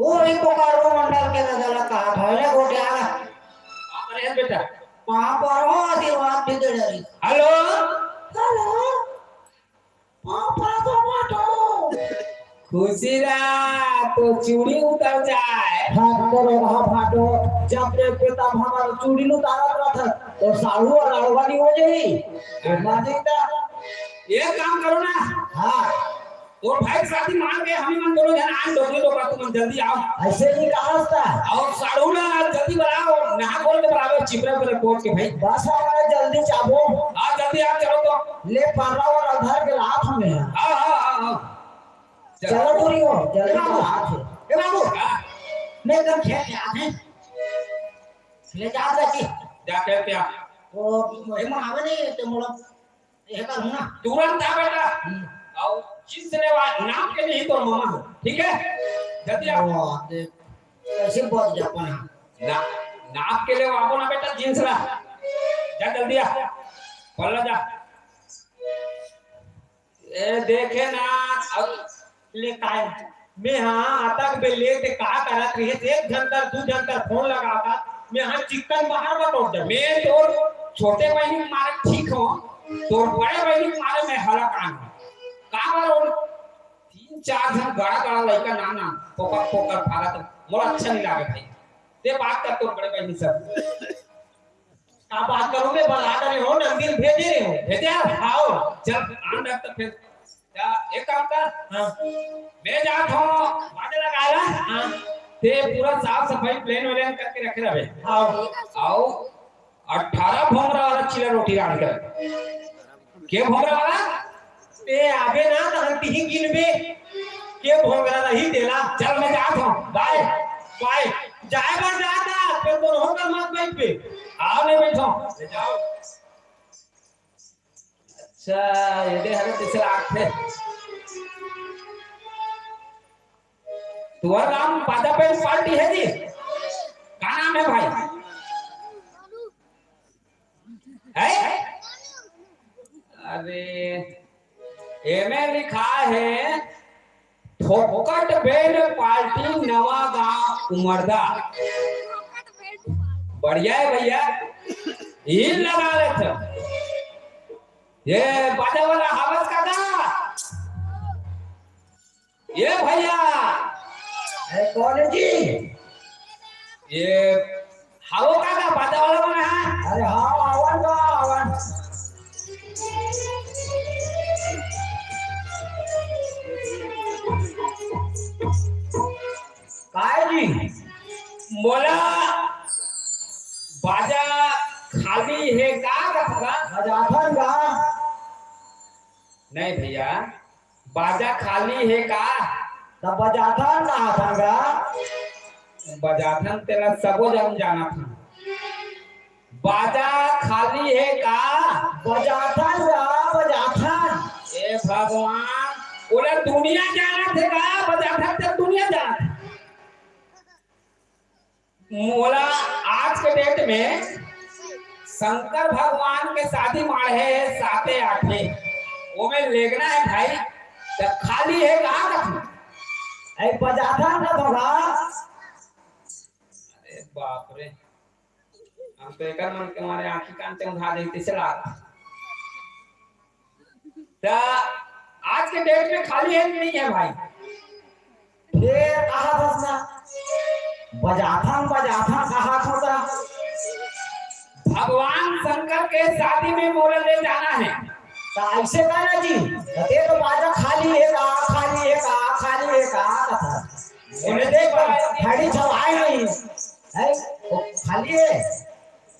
वो ही पुकार वो मंडल के नजर कहा था, ले गोटिया। अरे बेटा। वहाँ पर हो आशीर्वाद भी दे रही। हेलो। हेलो। पापा तो माटो। खुशी रहा तो चूड़ी उतर जाए। हाथ करो रहा फाटो। जब देखते तब हमारा चूड़ी उतारत रहता तो साहू और अड़वानी हो जाई। मार देता। ये काम करो ना। हाँ। तोर भाई के शादी मान के हम मन दोनों जन आन डोकरी डोकरा, तुम जल्दी आओ। ऐसे नहीं कहा था। और साढ़ू ना जल्दी बुलाओ, नहा खोल के बुलावे, चिपरा पर कोट के भाई। बस हमारा जल्दी चाबो। हाँ, जल्दी आप चलो तो। ले पारा और आधार के लात में है। हाँ, हाँ, हाँ, हाँ। चलो। चलो पूरी हो, जल्दी ए बाबू। बुलात है। ए बाबू। हाँ। मैं एकदम खेल के आते हैं। ले जा जाके। जा खेल के आ। वो मोहे मनावे नहीं तो मोला ये करूँ ना। तुरंत आ बेटा। हम्म। और जिस ने वा-, नाप के नहीं तो मामा हो, ठीक है? जल्दी आओ। ओ, देख, कैसे बच जा अपना। ना, नाप के ले वो आपो ना बेटा, जींस ला। जा जल्दी आ। पल्ला जा। ए, देखे ना, अब ले काय? मैं हाँ, अतक बेले ते का करत रहे? एक घंटा, दू घंटा फोन लगाता। मैं हाँ, चिकन बाहर बटोर दे। मैं तोर छोटे बहिनी के मारे ठीक हो, तोर बड़े बहिनी के मारे मैं हलाकान हो। का बार हो? तीन चार झन गड़ा गड़ा लइका ना ना, पोकर पोकर भागत, मोला अच्छा नहीं लागे भाई। ते बात कर तोर बड़े बहिनी सब। का बात करूं मैं, बला डरे हो, नंदिन भेजे रहे हो। भेजे? आओ। चल, आन रख तो फिर। जा, एक काम कर। हाँ। मैं जात हूँ, बाजे लगाएला। हाँ। ते पूरा साफ सफाई प्लेन व्लेन करके रखे रहे। आओ। आओ, अठारह भोंगरा वाला चीला रोटी रांध कर। के भोंगरा वाला? ते आबे ना, तहन तिही गिनबे। के भोंगरा रही तेला। चल, मैं जात हूँ। बाय। बाय। जाए बर जाता, फिर दोनों कर मत बैठ पे। आओ, नहीं बैठो। ले जाओ। अच्छा, ये दे हमें तीसरा आंख है। तुम्हारा नाम पादा पेन पार्टी है जी? क्या नाम है भाई? है? अरे, एमे लिखा है फोकट बेन पार्टी नवा गांव उमरदा। बढ़िया हे भइया, ई लगा लेथन। ये बाजा वाला हावस का गा? ये भइया। अरे कोन हे जी? ये हावो का गा, बाजा वाला मन हे? अरे हाँ, आवन गा, आवन। काय जी? मोला बाजा खाली हे का कथस? बजाथन का? नहीं भइया, बाजा खाली हे का? त बजाथन का कथन का? बजाथन तेला सबो झन जानत हन। बाजा खाली हे का? बजाथन गा, बजाथन। ए भगवान, ओला दुनिया जानत हे का? बजाथन त दुनिया जानत हे। मोला आज के डेट में शंकर भगवान के शादी माढ़े हे साते आठे, ओमे लेगना हे भाई, त खाली हे का कथन? ए, बजाथन का कथन गा? अरे बाप रे, हम तो एकर मन के मारे आँखी कान चौंधा जइसे लागत। त आज के डेट में खाली हे कि नहीं हे भाई? फेर कहा था ना, बजाथन, बजाथन कहा था ना। भगवान शंकर के शादी में मोला ले जाना हे। त अइसे का ना जी, त तें तो बाजा खाली हे का, खाली हे का, खाली हे का कथस। ओने देख, घड़ी छवाए नहीं हे, वो खाली हे।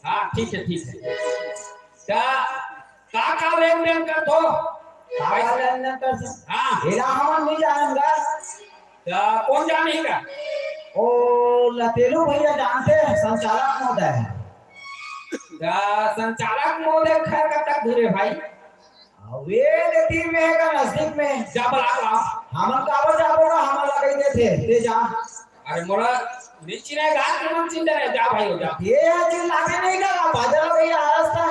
हाँ, ठीक हे, ठीक हे। त का का लेन देन करथो? का का लेन देन करथो? हाँ। एला हमन नइ जानन गा। त कोन जानही गा? ओ लतेलू भइया जानथे, संचालक महोदय। त संचालक महोदय घर कतक दूर हे भाई? अबे, एती में हे का, नजदीक में। जा बला ला। हमन काबर जाबो ना, हमन ला कहि देथे, तें जा। अरे मोला नइ चिन्हे गा, तुमन चिन्हव, जा भाई हो जा। ये यार चिल्लाके नहीं गा, बाजा लगे यार रास्ता।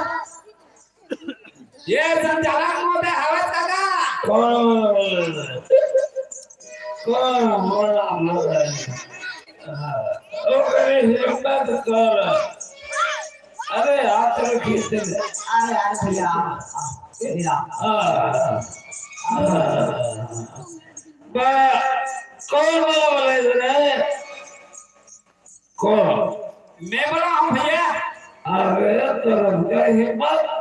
ये संचालक महोदय हवस का गा? कोन? कोन? मोला, मोला। हाँ, ओकरे हिम्मत कर। अरे, हाथ रखिए तेरे। अरे, अरे भइया, भइया। हाँ, हाँ। बा, कोन बोला बोला इधर है? कोन? मैं बोला हूँ भइया। अरे, तोर अंदर हिम्मत।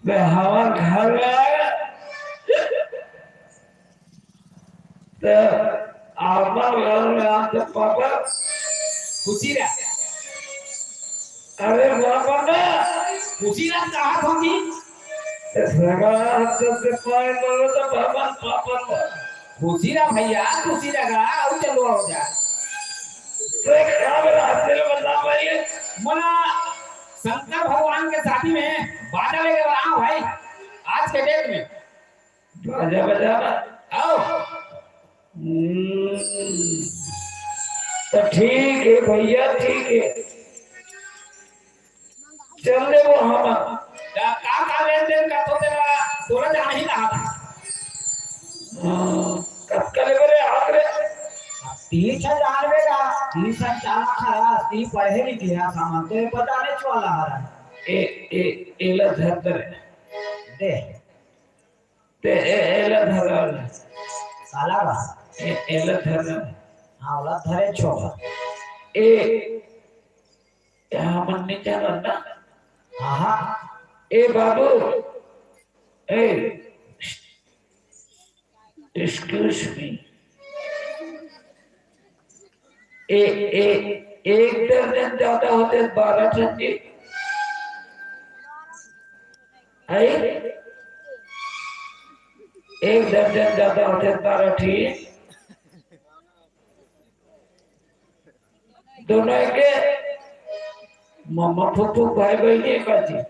मैं हमर घर में आय। त आपन घर में आके पापा खुशी रह। अरे बाबा ना। खुशी रह कहा था जी? सगा हाथ से पाए बोलो तो बाबा पापा। खुशी रह भइया, खुशी रह गा, अउ चलो हो जा। तो एक काम रहा, तेरे बता भाई। मोला शंकर भगवान के शादी में बाजा लेके बला भाई, आज के डेट में। बाजा बजा। आओ। हम्म, त ठीक हे भइया, ठीक हे, चल देबो हम। त का का लेन देन करथो तेला, तोला जानही कहा था। हाँ, कतका लेबे रे हाथ रे? अब तीस हजार लेबे गा, तीस हजार चाला खरा, ती पढ़े लिखे हा सामान, तो ये पता नहीं चला हरा। ए, ए, एला धर दे रे। दे। ते ए, एला धर। काला बा? ए, एला धर। हाँ, ओला धरे छो। ए, यहाँ मन नहीं जाना ना। हाँ, हाँ। ए बाबू, ए, excuse me। ए, ए, एक दर्जन ज्यादा होते बारह ठन जी। है? एक दर्जन ज्यादा होते बारह ठी। दोनों के मम्मा फूफू भाई बहन एक जी।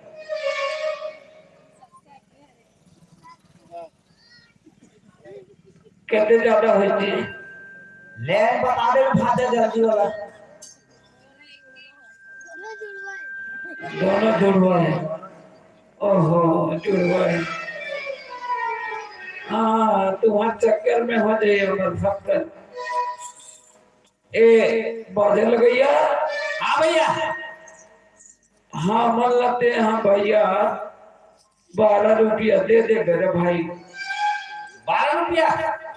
कते ज्यादा होई जी? ले बता दे, उठा दे जल्दी वाला। दोनों जुड़वा है। ओहो, जुड़वा है। हाँ, तुम्हार चक्कर में हो जाइए हमर फक्कर। ए, बाजे लगैया। भैया। हाँ, मन लगते हैं भैया, बारह रुपया दे दे मेरे भाई। बारह रुपया?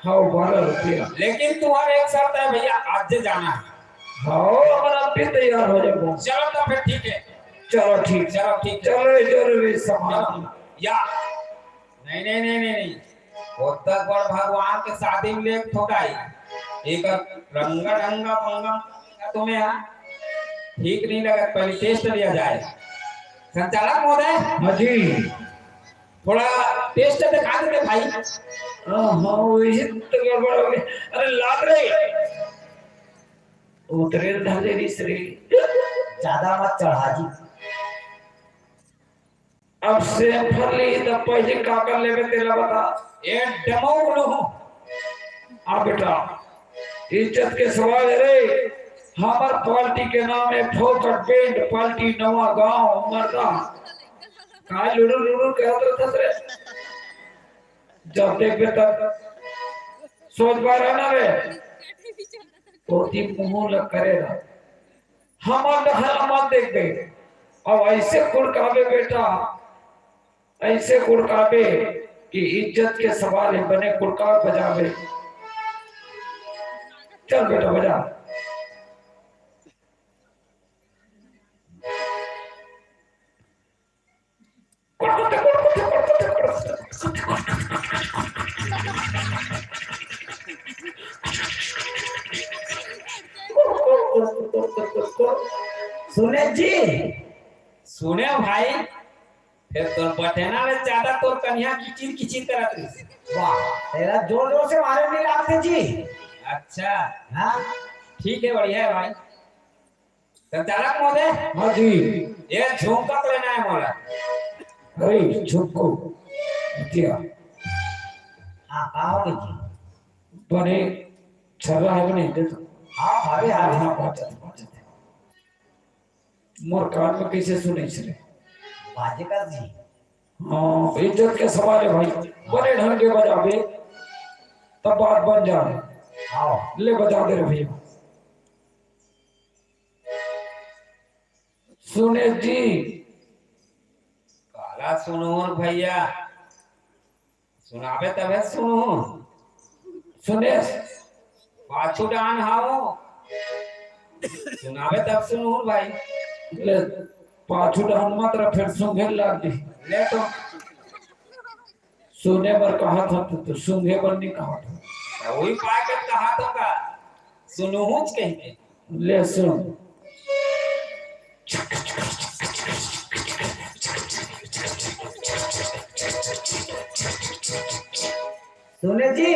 हाँ, बारह रुपया। लेकिन तुम्हारे एक शर्त है भैया, आज से जाना है। हाँ, अगर आप भी तैयार हो जाओ। चलो तो फिर ठीक है। चलो ठीक। चलो ठीक है। चलो, ये जरूरी सामान। चलो। या। नहीं, नहीं, नहीं, नहीं, नहीं। वो तक बड़ भगवान के शादी में लेट थोड़ा ही। एक रंगा ढंगा पंगा तुम्हें यहाँ ठीक नहीं लगा, पहले टेस्ट लिया जाए। संचालक महोदय। हाँ जी। थोड़ा टेस्ट दिखा देते भाई। हाँ, हाँ, वही तो गड़बड़ हो गई। अरे लात रे। उतरे धरे रिस रे। ज्यादा मत चढ़ा जी। अब से फरली त पहले का कर लेबे तेला बता। ए डमऊ लो। आ बेटा, इज्जत के सवाल है रे। हमार पार्टी के नाम है फोकट बैंड पार्टी नवा गांव मरदा। काय लुडुर लुडुर करत रहत रे? जब देखबे तब सोच पा रहा ना रे। ओती मुंह ल करे रहा। हमार डहर मत देखबे। अब ऐसे कुड़काबे बेटा, ऐसे कुड़काबे कि इज्जत के सवाल है, बने कुड़का बजाबे। चल बेटा बजा। सुने जी। सुने भाई, फिर तोर बटेना में ज्यादा तोर कन्या किचिर किचिर करत रहिस। वाह, तेरा जोर जोर से मारे नहीं लागते जी। अच्छा। हाँ। ठीक है, बढ़िया है भाई। संचालक महोदय। हाँ जी। ये झुमका तो लेना है मोला। अरे झुमको, क्या? हाँ, का हो गई जी? बने छर्रा है बने, दे तो। हाँ, भाभी, हाँ, हाँ। हाँ, पहुँच जाते, पहुँच जाते। मोर कान में कैसे सुने रे? बाजे कर जी। हाँ, इज्जत के सवाल है भाई। बने ढंग के बजाबे, तब बात बन जाए। हाँ। ले बजा दे रे भैया। सुने जी। काला सुनहूं भैया, सुनाबे तबे सुनहूं। सुने। पाछू डाहन हावो, सुनाबे तब सुनहूं भाई। ले, पाछू डाहन मत रह, फिर सूंघे लाग जी। ले तो। सुने बर कहत हंव त, त सूंघे बर नहीं कहत हंव। त वही पाके कहत हंव का, सुनहूंच कहिके। ले सुन। सुने जी।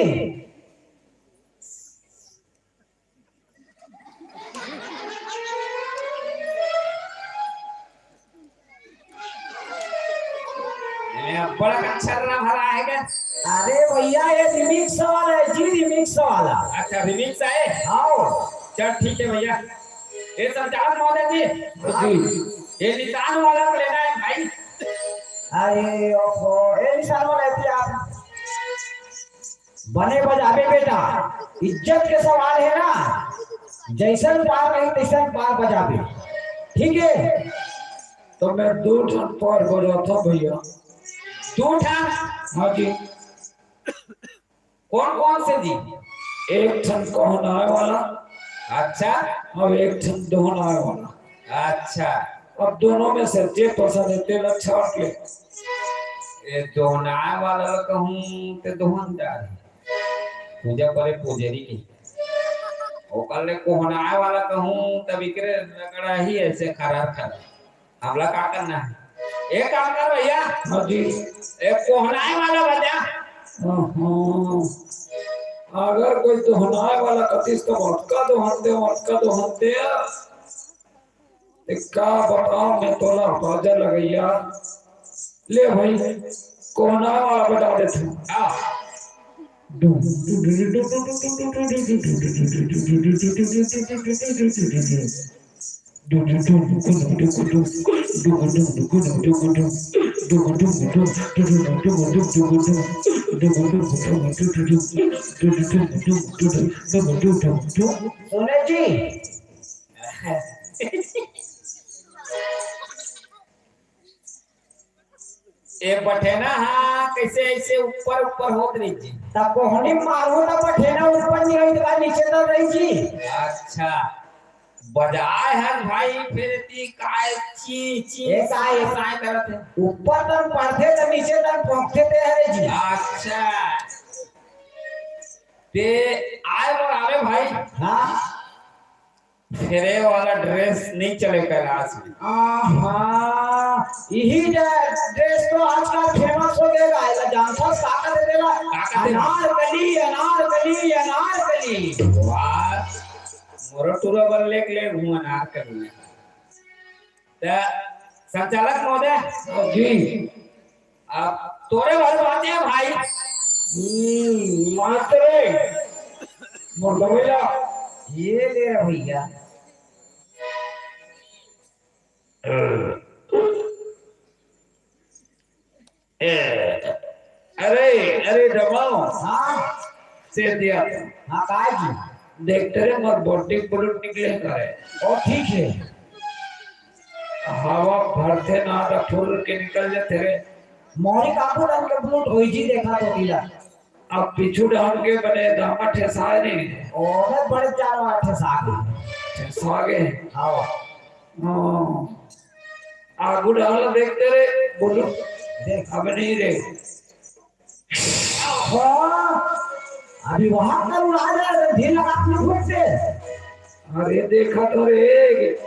ए, बड़ा अच्छा रहा भला है क्या? अरे भैया, ये रिमिक्स वाला है जी, रिमिक्स वाला। अच्छा, रिमिक्स है? हाँ। चल, ठीक है भैया। ये संचालक महोदय जी, जी। ये निशान वाला को लेना है भाई। अरे ओहो, ये निशान वाला है जी आप। बने बजाबे बेटा, इज्जत के सवाल है ना, जैसन पार नहीं तैसन पार बजाबे, ठीक है? तो मैं दो ठन पार बजाता भैया। दो ठन? हाँ जी। कौन कौन से जी? एक ठन कोहनाए वाला। अच्छा। और एक ठन दोहनाए वाला। अच्छा। अब दोनों में से जे पसंद है, तेला छाट ले। ए, दोहनाए वाला ला कहूँ, ते दोहन डारी। पूजा परे पुजेरी की। ओकर ले कोहनाए वाला कहूँ, तब इकरे रगड़ा ही ऐसे खरार खरार। हमला का करना है? एक काम कर भैया। हाँ जी। एक कोहनाए वाला बजा। हाँ, हाँ। अगर कोई दोहनाए वाला कतिस तो अतका दोहन दे, अतका दोहन दे। ते का बताओ मैं तोला बाजा लगैया। ले भाई, कोहनाए वाला बजा देथंव। हाँ। सुने जी, ए बठेना हा कइसे अइसे ऊपर ऊपर होत रही जी। त कोहनी मारू त बठेना ऊपर निकल के नीचे त रही जी। अच्छा, बजाए हन भाई, फिर ती काय ची ची ए काय? काय करत है? ऊपर तक पढ़ते त नीचे तक पहुंचते ते हरे जी। अच्छा, ते आए मोर आवे भाई। हाँ। फेरे वाला ड्रेस नहीं चले कैलाश में। आहा, यही ड्रे-, ड्रेस तो आजकल फेमस हो गया है। एला जानथस का कहथे तेला? का कहथे? अनारकली, अनारकली, अनारकली। वाह, मोरो टूरा बर लेके ले हूँ अनारकली। त संचालक महोदय। जी। अब तोरे भर बात है भाई। हम्म, मात्र मोर गवैया। ये ले रे भैया। ए, अरे, अरे डमाओ। हाँ। से दिया। हाँ, काय जी? देखते रे, मोर बोटी बुलुट निकले करे। ओ, ठीक है। हवा भरते ना त फुर के निकल जाते रे। मोरी काकू रंग के बुलुट होई जी, देखा तो दिला। अब पीछू डाल के बने दामा ठेसाए नहीं। ओ, मैं बड़े चार बार ठेसा गए। ठेसा गए। हाँ। हाँ। आगू डाल देखते रे, बोलो। देख। अब नहीं रे। हाँ, अभी वहां पर उड़ा जा रहे, ढील लगा के घुस से। अरे देखा तो रे,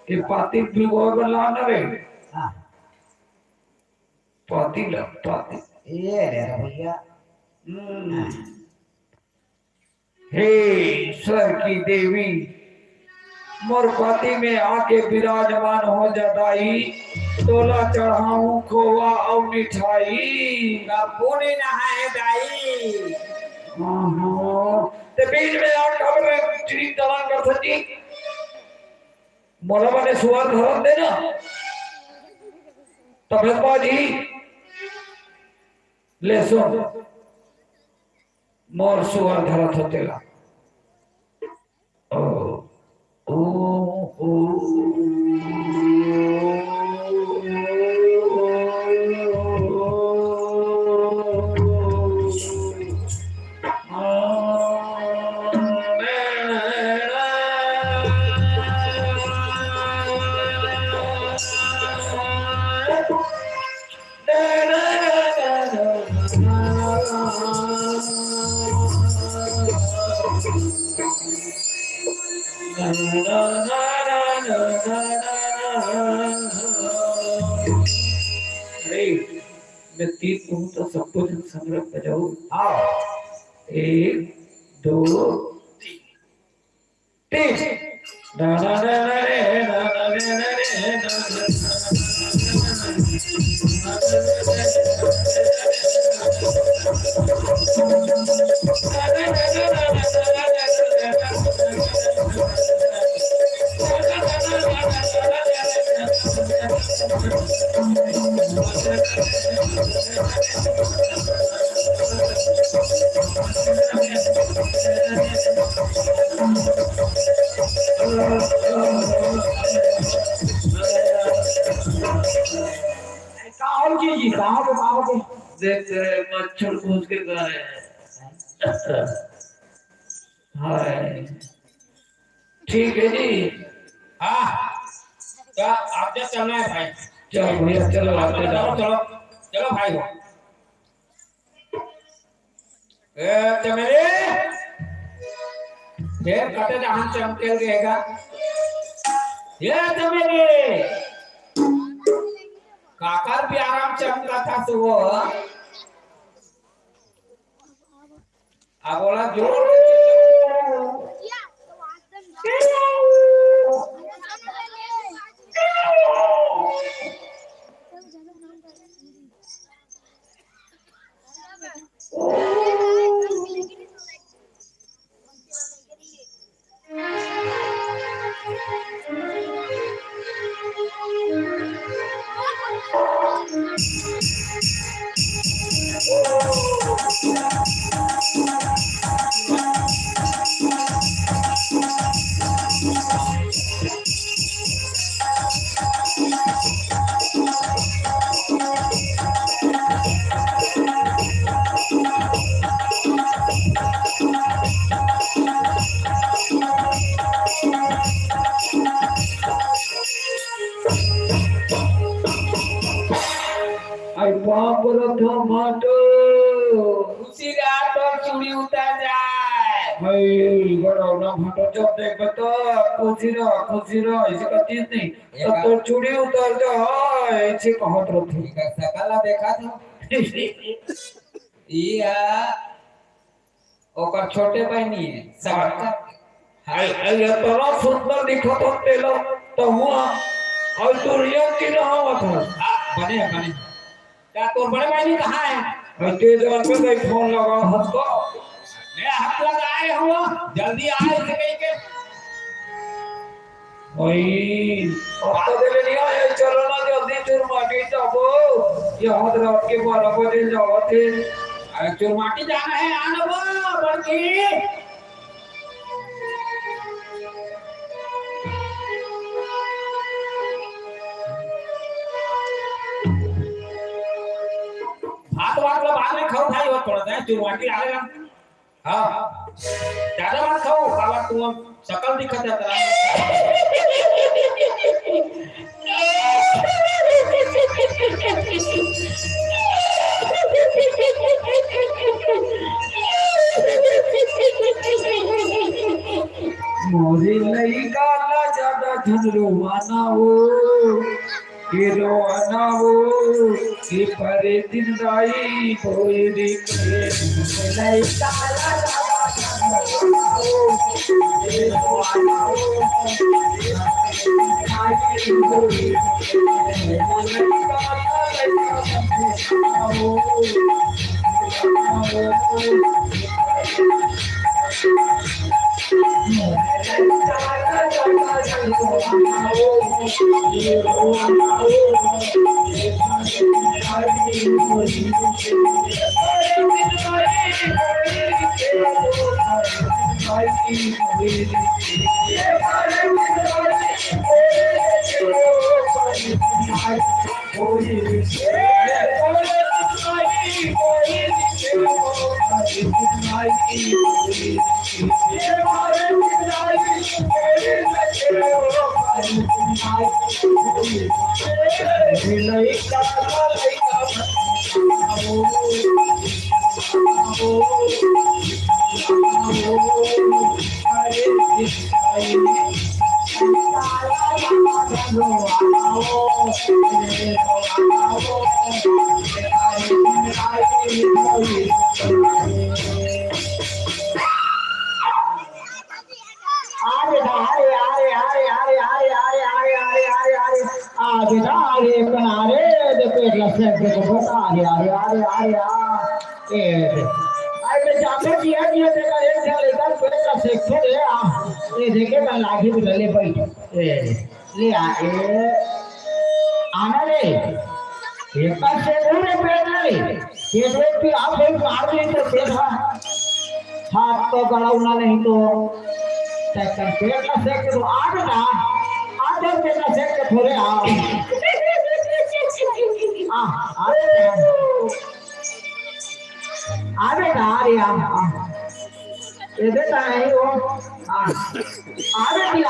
कि पाती भिगोए बर लाना रे। हाँ। पाती ला, पाती। ये ले रे भैया। हम्म। हे स्वर की देवी, मोर पाती में आके विराजमान हो जा दाई, तोला चढ़ाऊं खोवा अउ मिठाई। कभू नहीं नहाए दाई। हाँ, हाँ। ते बीच में आ कब रे चिड़ी दलान कर सकी? मोला बने सुअर धरत दे ना। तबे बाजी, ले सुन। मोर सुअर धरत हो तेला। ओ, ओ, ओ। अरे, मैं तीन कहूँ तो सबको झन संग रख बजाओ। हाँ। एक, दो, तीन। का होगे जी, का होगे, का होगे? देख, मच्छर घुस के गा रहे हैं। हाय। ठीक है जी। हाँ, तो आप जब चलना है भाई। चलो भैया, चलो, आप चलो, चलो। चलो, चलो भाई हो। ए, चमेली, फेर कते जहान चमकेल रहेगा। ए, चमेली, काकर प्यारा चमका था तू वो? अब बोला जोर से। रथो माटो। खुशी रहा तो चूड़ी उतर जाए। भाई, बड़ा ना माटो, जब देख तो खुशी रहा, खुशी रहा, ऐसे का चीज नहीं। तब तो चूड़ी उतर जाए, ऐसे कहत रथे। एकर सकल ला देखा था। ये ओकर छोटे बहिनी है, सगरका। हाय, हाय, ये तोरा सुंदर दिखत हो तेला, तो हुआ, और तू रिया की ना आवत हो। हाँ, बने है, बने है। का तोर बड़े बहिनी कहाँ है? और तेज रंग पे फोन लगा, हंस को। मैं हाथ लगाए हुआ, जल्दी आए, इसे कहीं के। ओई, अब तो देले नहीं आए, चलो ना जल्दी चुरमाटी जाबो। यहाँ रात के बारह बजे जावत है। अरे चुरमाटी जाना है, आना वो, बड़की। भात वात ला बाद में खाओ भाई, वो थोड़ा सा चुरमाटी आएगा। हाँ, ज्यादा मत खाओ, काला तुम सकल दिखत जाता है। मोरे लइका ला ज्यादा झन रोवाना वो। के रोवाना वो, के परे दिन दाई बोए रे के। आ बेटा, अरे, अरे, अरे, आ बेटा, अरे, एक बार, अरे, दे पेट ला सेक दे, तो बेटा, अरे, अरे, अरे, अरे, आ, ए, दे। अरे, मैं जाते जिया, जिया, देखा, एक झन लइका पेट ला सेक दे, आ, ए, देखे, मैं लागी भी ले बैठ, ए, ले आ, ए, आना रे, एक बार से दूर है पेट ला रे, पेट वेट भी आप कोई मार दे तो पेट हा, हाथ तो गड़ौना नहीं तो, तैं कर पेट ला सेक के तो आ बेटा, आ तो पेट ला सेक के थोड़े आ। आ, आ बेटा। आ बेटा, आ रे, आ, आ। ये बेटा है वो। आ। आ बेटी, आ।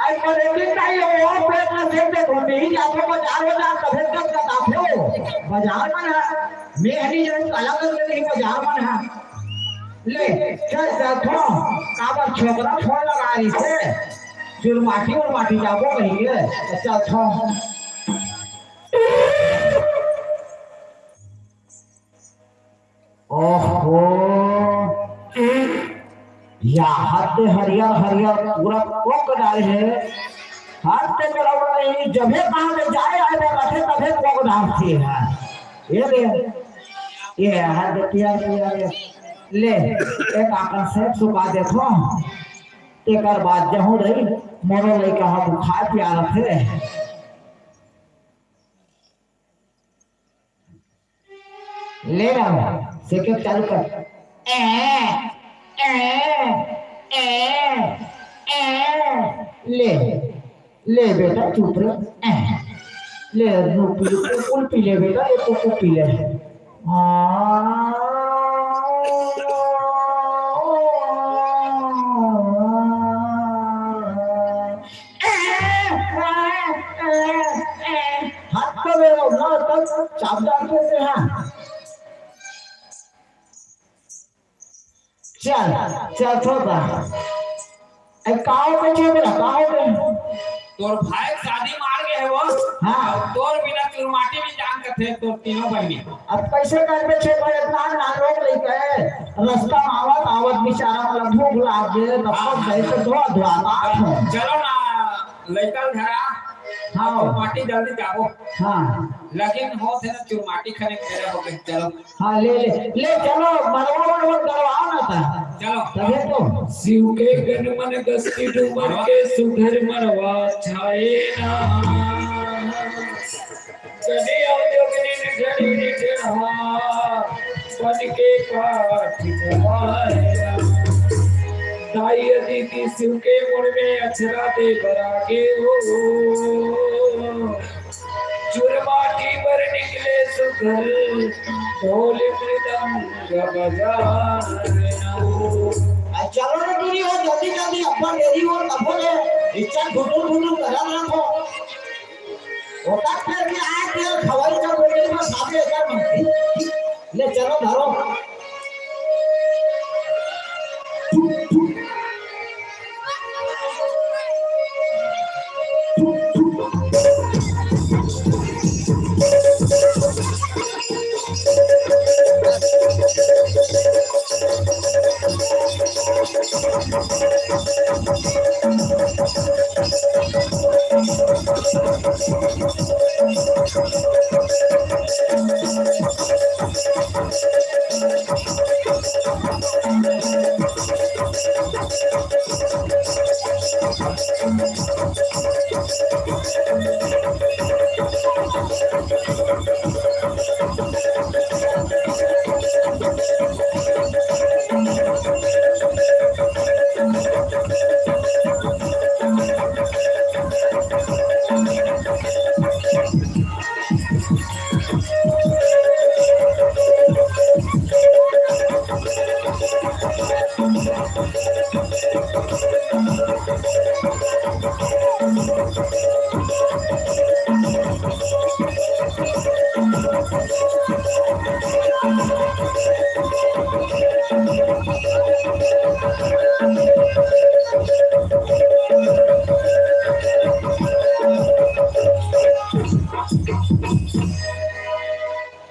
आई पर एक दिन नहीं वो पेट ला सेक के घूम ही जा तो बाजार, बाजार तबे तक बताते हो। बाजार में ना, मैं हनी जरूर काला कर ले नहीं बाजार में ना। ले, चल, चल, थो, काबर छोकरा फोन लगा रही से, चुरमाटी उरमाटी जाबो कहिए, चल, थो। ओहो, या हाथ हरियर हरियर पूरा पोक डाले है, हाथ ते करौड़ा नहीं, जबे कहाँ ले जाए आए वो रखे तबे पोक डालती है। ये दे, ये हाथ दे पियर पियर, ये। ले, एक आकर से सुखा दे थो। तेकर बाद जहूँ रही, मोरो लइका हा बुखार पियारत हे। ले रहा हूँ, सेके चालू कर। ए, ए, ए, ए, ले। ले बेटा, चुप रह। ले, नू पी ले, कुल पी ले बेटा, ये तो तू पी ले। हाँ। हाथ तो मेरा उठा तक चाप डाल देते हैं। चल, चल, थोड़ा। ए, का हो गए छे बेटा, का हो गए? तोर भाई शादी मार गए है वो। हाँ। अउ तोर बिना चुरमाटी भी जान करथे, तोर तीनों बहिनी। अब कैसे करबे छे भाई, इतना ना रोक ले गए। रास्ता में आवत, आवत बेचारा वाला भूख लाग गए, तब हाँ, तक हाँ, गए तो हाँ। धोआ, धोआ, बात हो। चलो ना, लइका घर आ। हाँ। चुरमाटी जल्दी जाबो। हाँ। लेकिन हो थे ना, चुरमाटी खाने के बेरा हो गए, चलो। हाँ, ले, ले, ले, चलो, मरवा, मरवा करवाओ ना था। चलो। तबे तो। शिव के गन मन गस्ती डूमर के सुघर मरवा छाए ना। गने अउ जोगनी ने घड़ी ने चढ़ा, बन के पाठ गवाए ना। दाई अदिति शिव के मुड़ में अक्षरा दे बरागे हो। चुरमाटी बर निकले सुघर, ढोल मृदंग बजाए ना। आ, चलो रे टूरी हो, जल्दी जल्दी, अब्बड़ देरी हो, तभो ले, इच्छा घुटुर घुटुर करत रखो। ओकर फेर भी आए तेल खवाई का बोतल में सामने एकर मन। ले चलो धरो।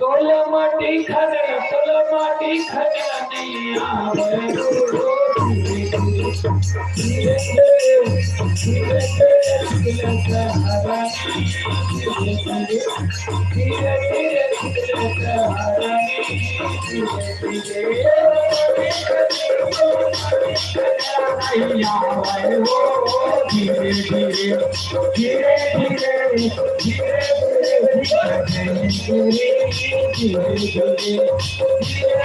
तोला माटी खनना, तोला माटी खनना नहीं आवे। धीरे धीरे, धीरे धीरे, धीरे धीरे, धीरे धीरे, धीरे धीरे, धीरे धीरे, धीरे धीरे,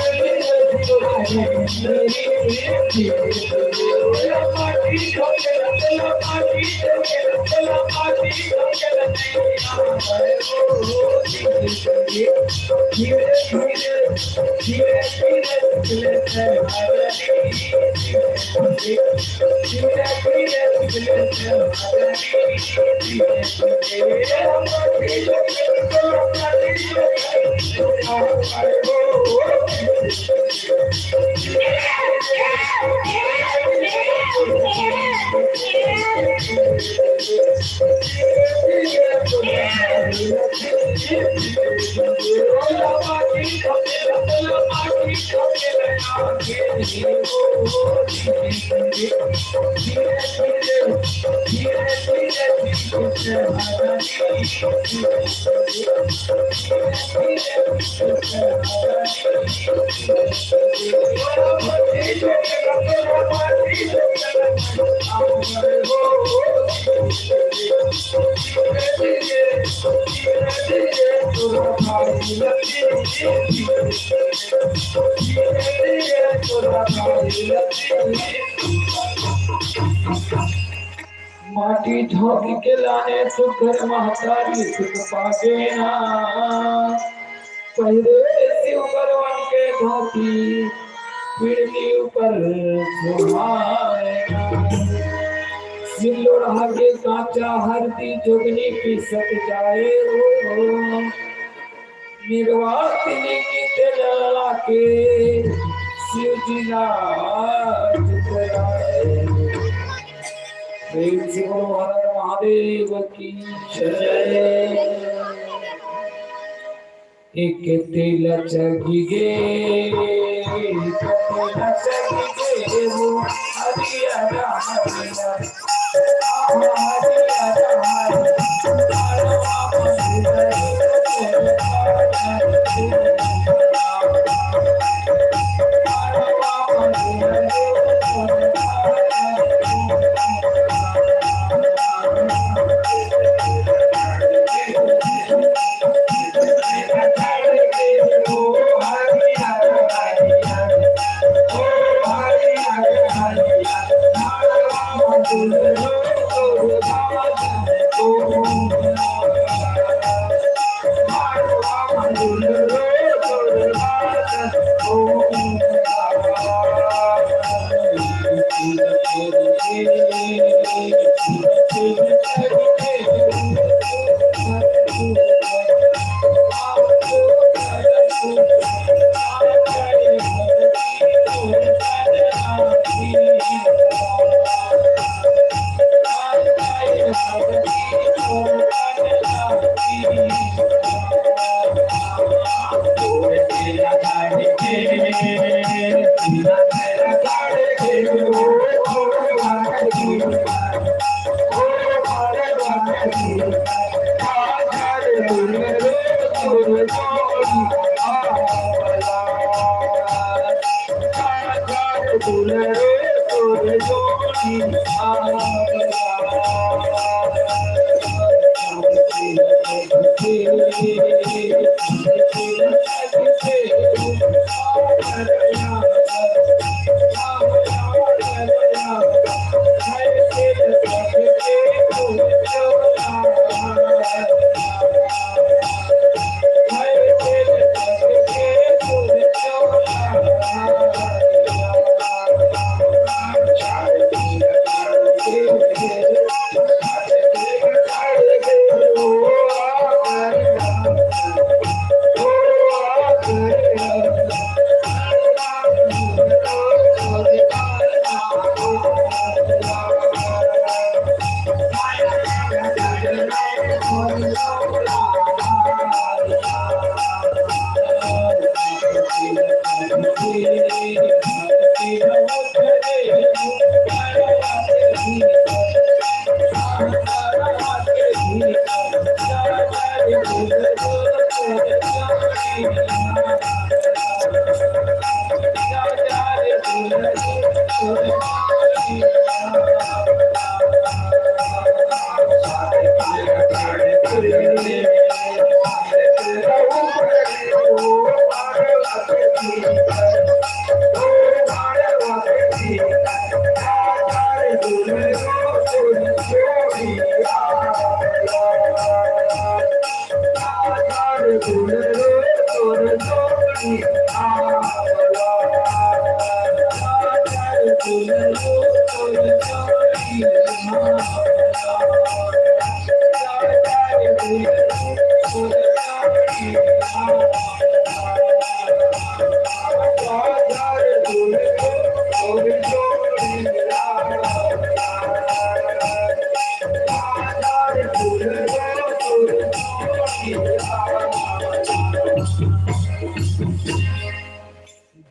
धीरे धीरे, धीरे धीरे। माटी धोके लाने सुघर महतारी सुख पागे ना। पहिरे शिव बरवन के धोती, पीढ़ी ऊपर सुहाए ना। सिल्लोड़हा के कांचा हरदी जोगनी पीसत जाए ओ। निर्वातिनी की तेल लाके शिव जी नाच कराए। प्रेम से बोलो हर हर महादेव की जय। एक तेल चढ़ी गे, एक तेल चढ़ी गे, वो हरियर हरियर।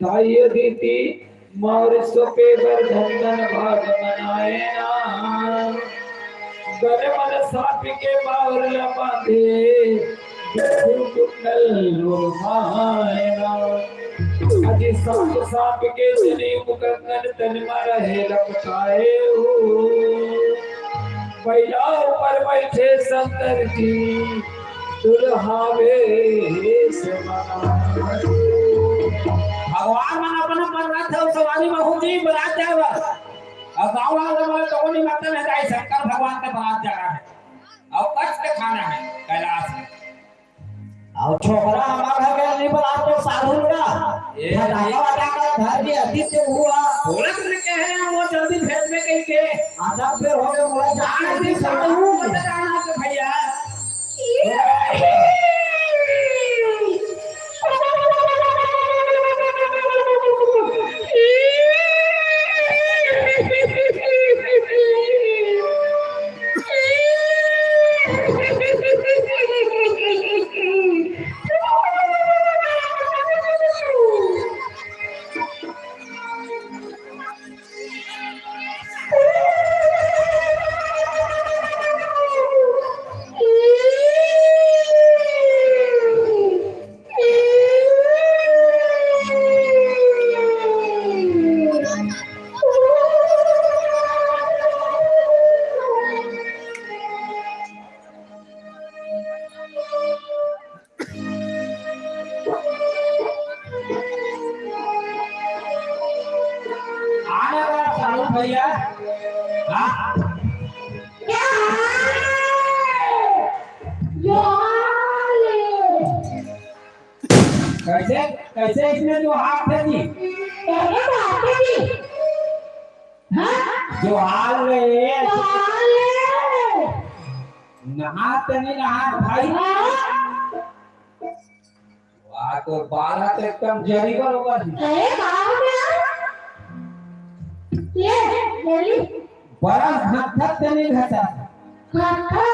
दाई अदिति मार सोपे बर धन धन भाग मनाए ना। गले मन साँप के मार ल बांधे, बिच्छू कुंडल लोभाए ना। अजी साँप साँप के जनी मुकंदन तन म रहे लपटाए हो। बैला ऊपर बैठे शंकर जी, दुल्हा वेश बनाए। भगवान मन अपन अपन रथ अउ सवारी म हो जी, बरात जाए बर। अउ गाँव वाला मन तो नहीं मानते, नहीं जाए, शंकर भगवान के बरात जाना है अउ कष्ट खाना है कैलाश में। अउ छोकरा हमार घर के नहीं बरात तो साधु लुड़ा। ए, फटाका वटाका धर के अदिति हुआ। बोलत रहे हैं वो जल्दी भेज दे कह के। आधा बेर हो गए, मोला जाना जाना भी भी साधु। साधु मत जाना तो भैया। हाँ? क्या हाल है? जो हाल है। कैसे, कैसे इसमें जो हाथ है जी? अरे बाप रे जी। हाँ? जो हाल है। जो हाल है। नहा तो नहीं नहा भाई। हाँ? वाह, तो बाल ह तो एकदम जरी बरोबर हे। अरे बाप रे। ये, जरी। बरस घंटत ते नहीं घटा। घंटा।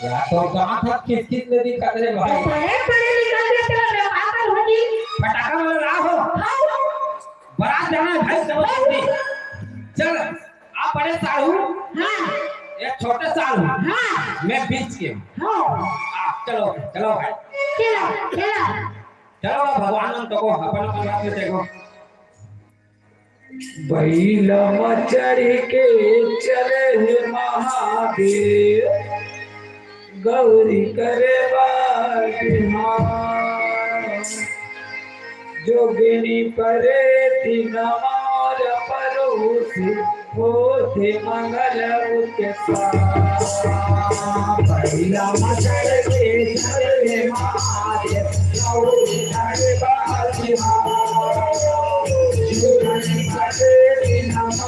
या तो दांत ह किस किस ले दिखत रे भाई। बड़े बड़े निकल देते हो, पागल हो जी। फटाका वाला ना हो। हाँ। बरात जाना है भाई, समझ नहीं। चल, आप बड़े साढ़ू, हाँ। एक छोटे साढ़ू, हाँ। मैं बीच के हूँ। हाँ। आप चलो, चलो भाई। चलो, चलो। चलो, भगवान मन तो को अपन अपन रात में देखो। बैला म चढ़ के चले हे महादेव, गौरी करे बर बिहान। जोगिनी परे दिन मार परोसी, होथे मंगल उत्साह। बैला म चढ़ के चले महादेव, गौरी करे बर बिहान। जोगिनी परे दिन मार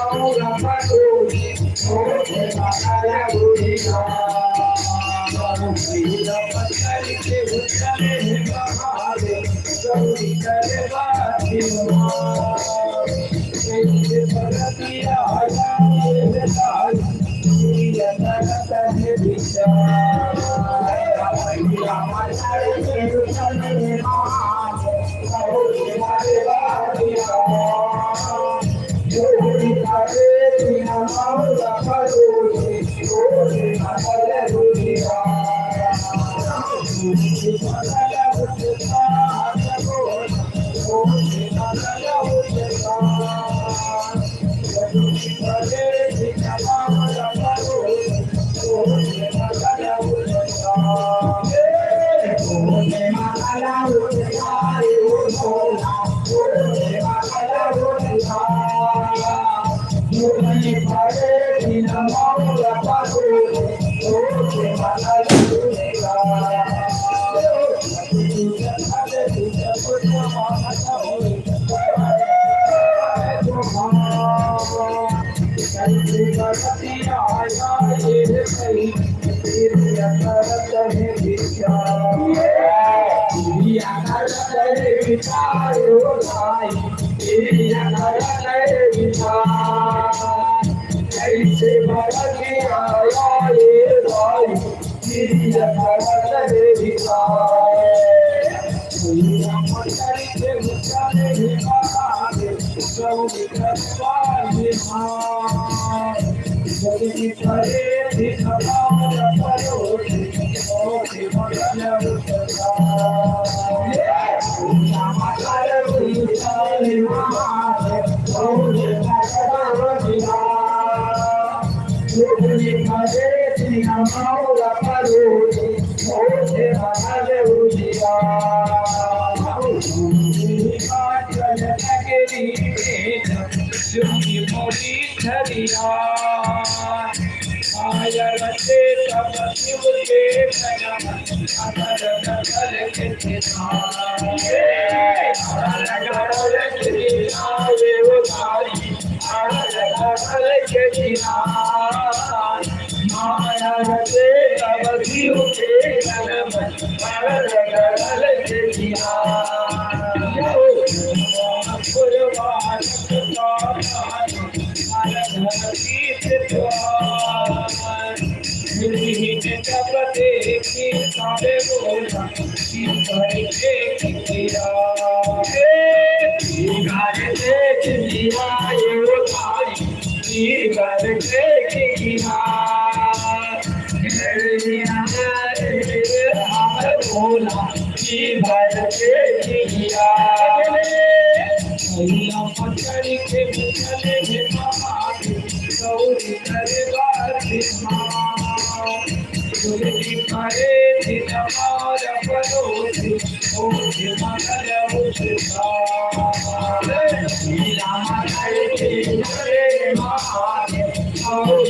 परोसी,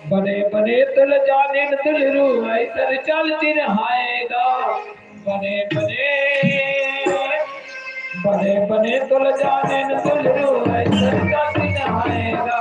बने बने तुल जानिन दुलरू, ऐसन चाल चिन्हाएगा। बने बने, बने बने तुल जानिन दुलरू, ऐसन चाल चिन्हाएगा।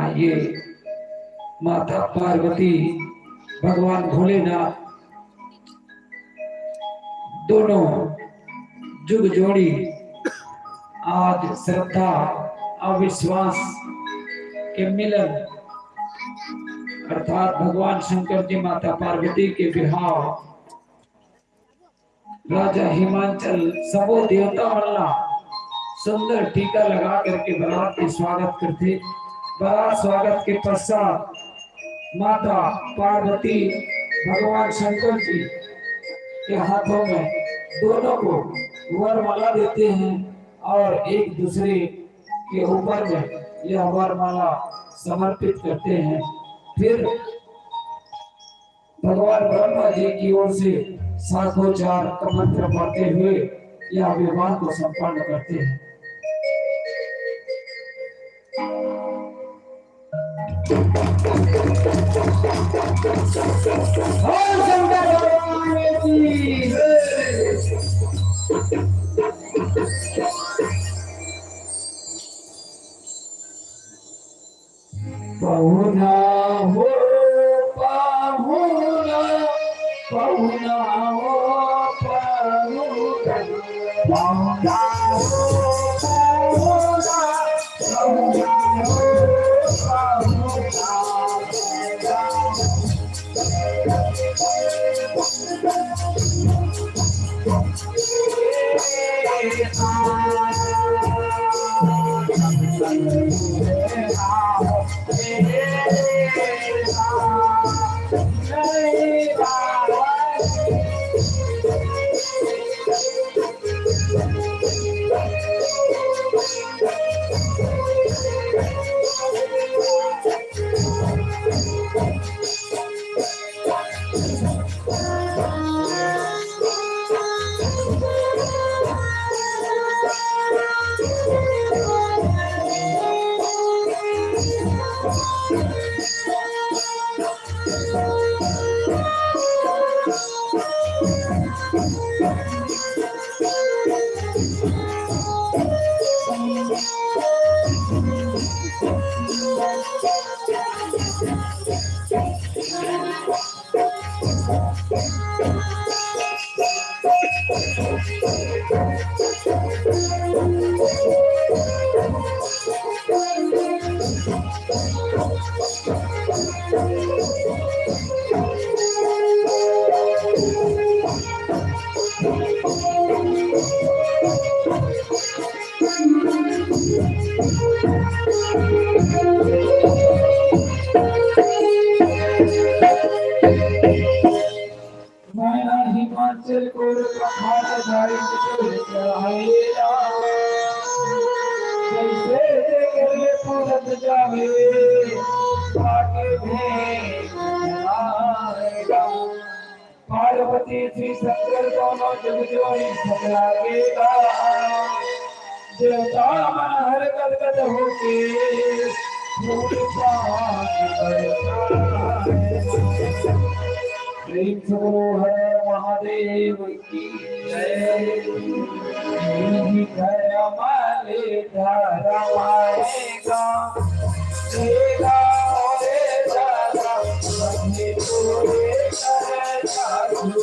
आइए, माता पार्वती, भगवान भोलेनाथ, दोनों जुग जोड़ी आज श्रद्धा और विश्वास के मिलन अर्थात भगवान शंकर जी माता पार्वती के बिहाव राजा हिमांचल सबो देवता मन ला सुंदर टीका लगा करके बरात के स्वागत करथे। बरात स्वागत के पश्चात माता पार्वती भगवान शंकर जी के हाथों में दोनों को वरमाला देते हैं और एक दूसरे के ऊपर में यह वरमाला समर्पित करते हैं। फिर भगवान ब्रह्मा जी की ओर से शाखोच्चार का मंत्र पढ़ते हुए यह विवाह को संपन्न करते हैं। बोल शंकर भगवान की जय। पहुना हो, पहुना, पहुना हो, पहुना, पहुना हो, पहुना, पहुना हो, पहुना। मैं हिमाचल कोर पहाड़ धारी चढ़ जाएगा, जैसे देखे पूरत जावे, आगे भी आएगा। पार्वती शिव शंकर दोनों जुग जोड़ी सब लागेगा। देवता मन हर गदगद होके फूल पान बरसाए। प्रेम से बोलो हर हर महादेव की जय। यही धर्म ले धर्म आएगा। तेरा मोरे दादा, अभी तोरे कर जादू।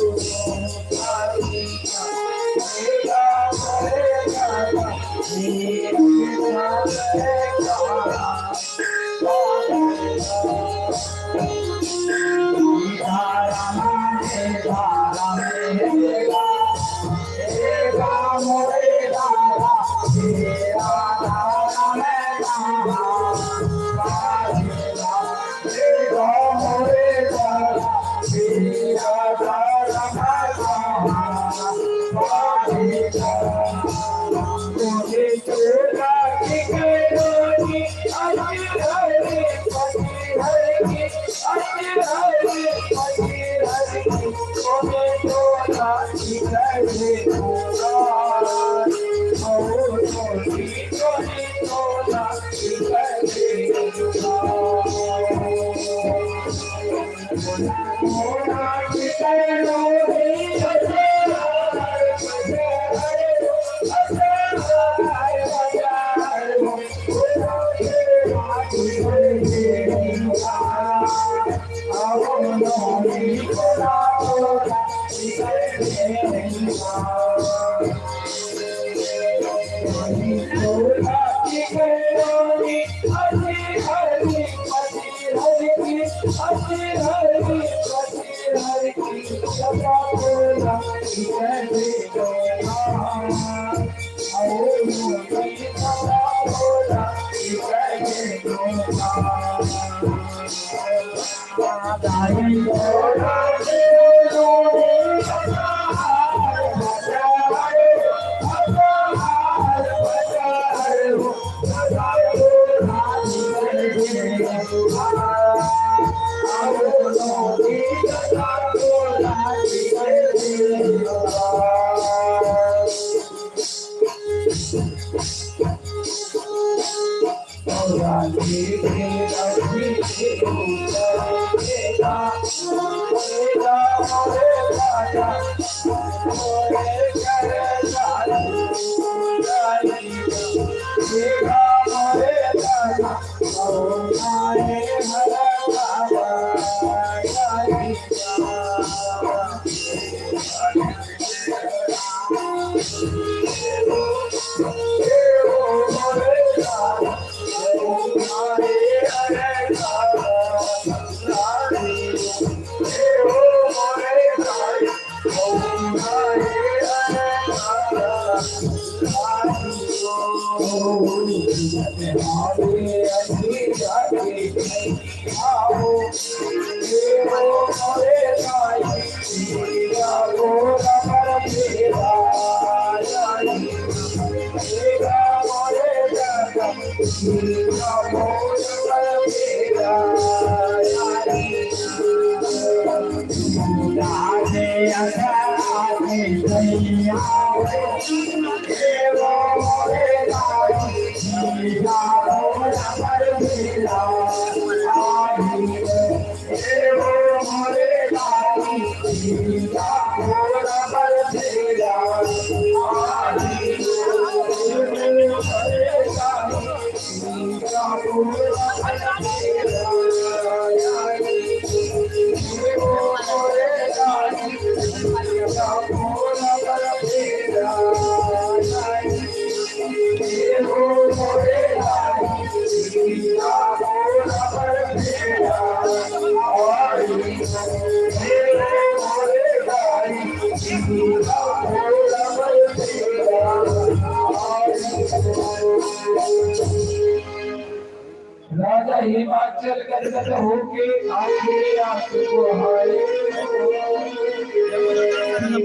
राजा हिमाचल गदगद होके आखिरी आंसू बहाए।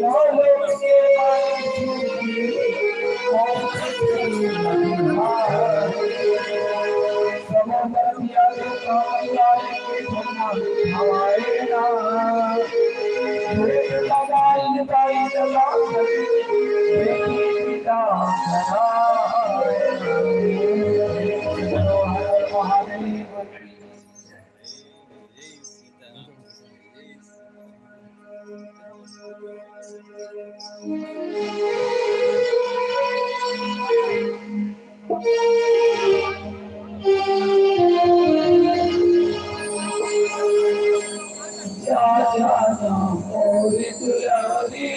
नौ लोक के मालिक शिव की कौन सी महिमा है। समर कर दिया जो कामयाबी के धुआं हवाए ना। भेद लगाई लगाई जला सके, बेटी पिता हरा। हर महादेव की। जा जाना मोरी दुलारी,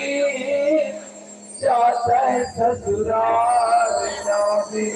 जाता है ससुराल ना भी।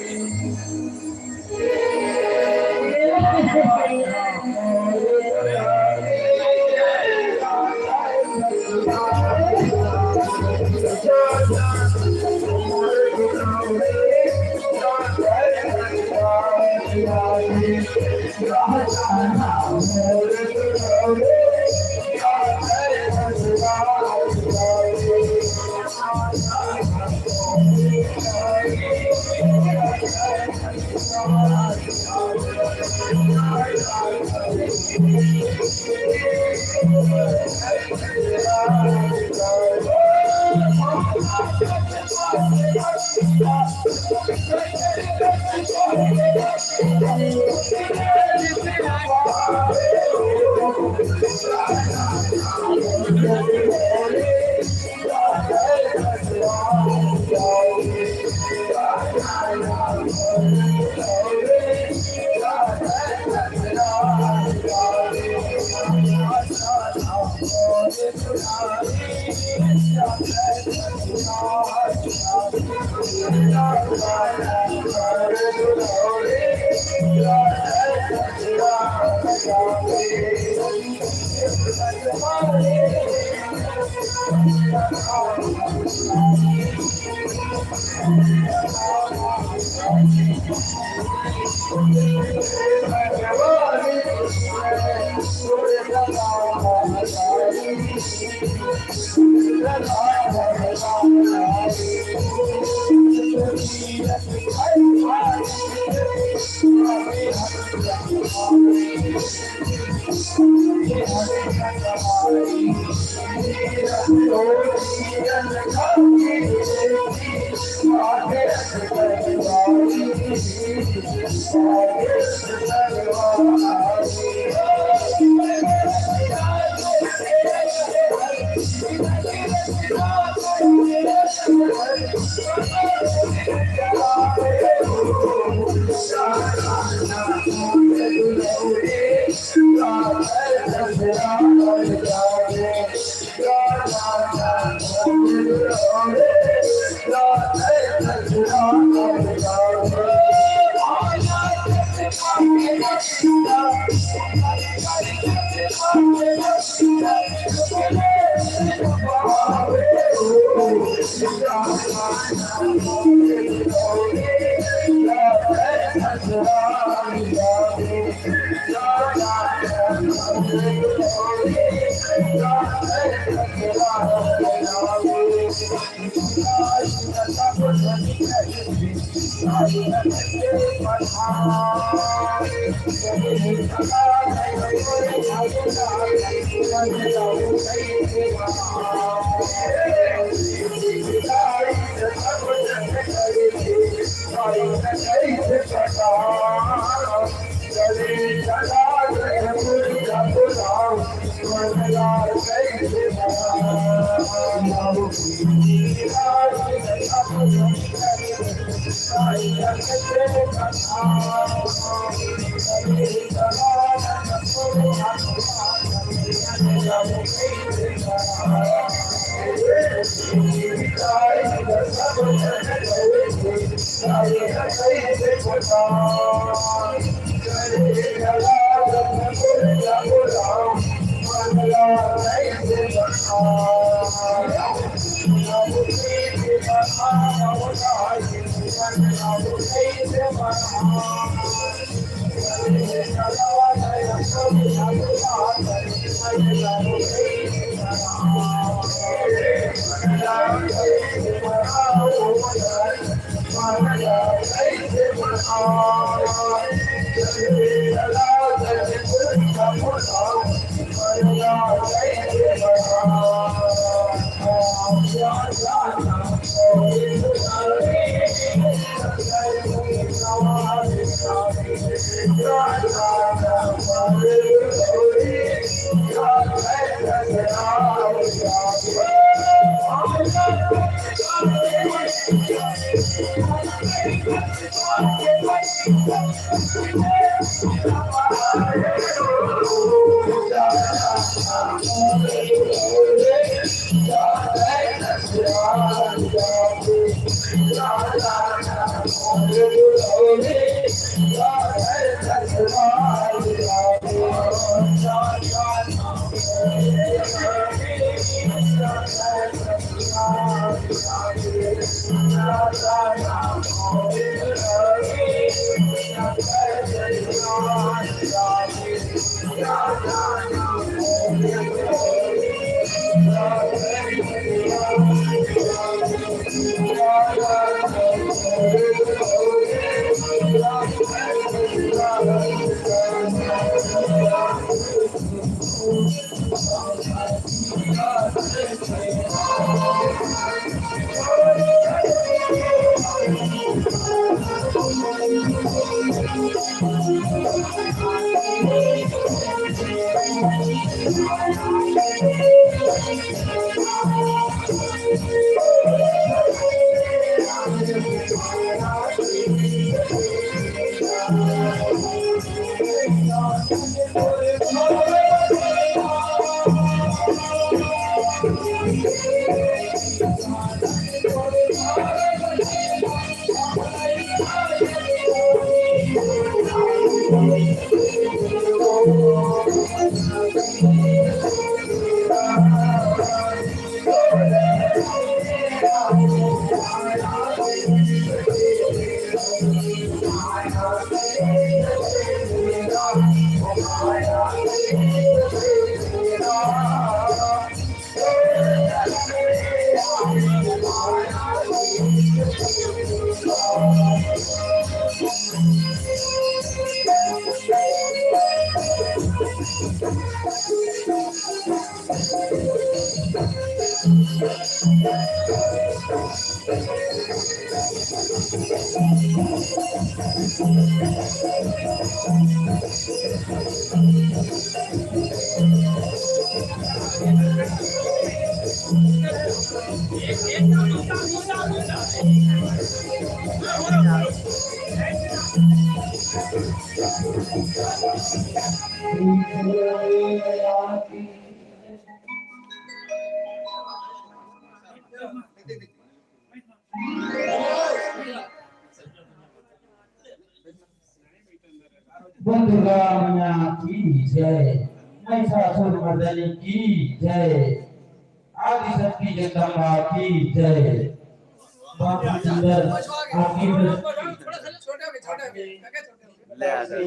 बोल दुर्गा मैया की जय, महिषासुर मर्दनी की जय, आदिशक्ति जगदम्बा की जय। बहुत ही सुंदर आपकी प्रस्तुति। ले आ जा।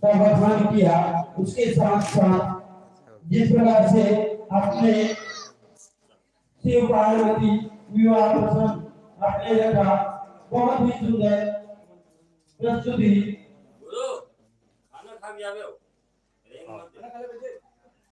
का वर्णन किया, उसके साथ साथ जिस प्रकार से अपने शिव पार्वती विवाह प्रसंग अपने रखा, बहुत ही सुंदर प्रस्तुति। गुरु, खाना खा के आवे हो।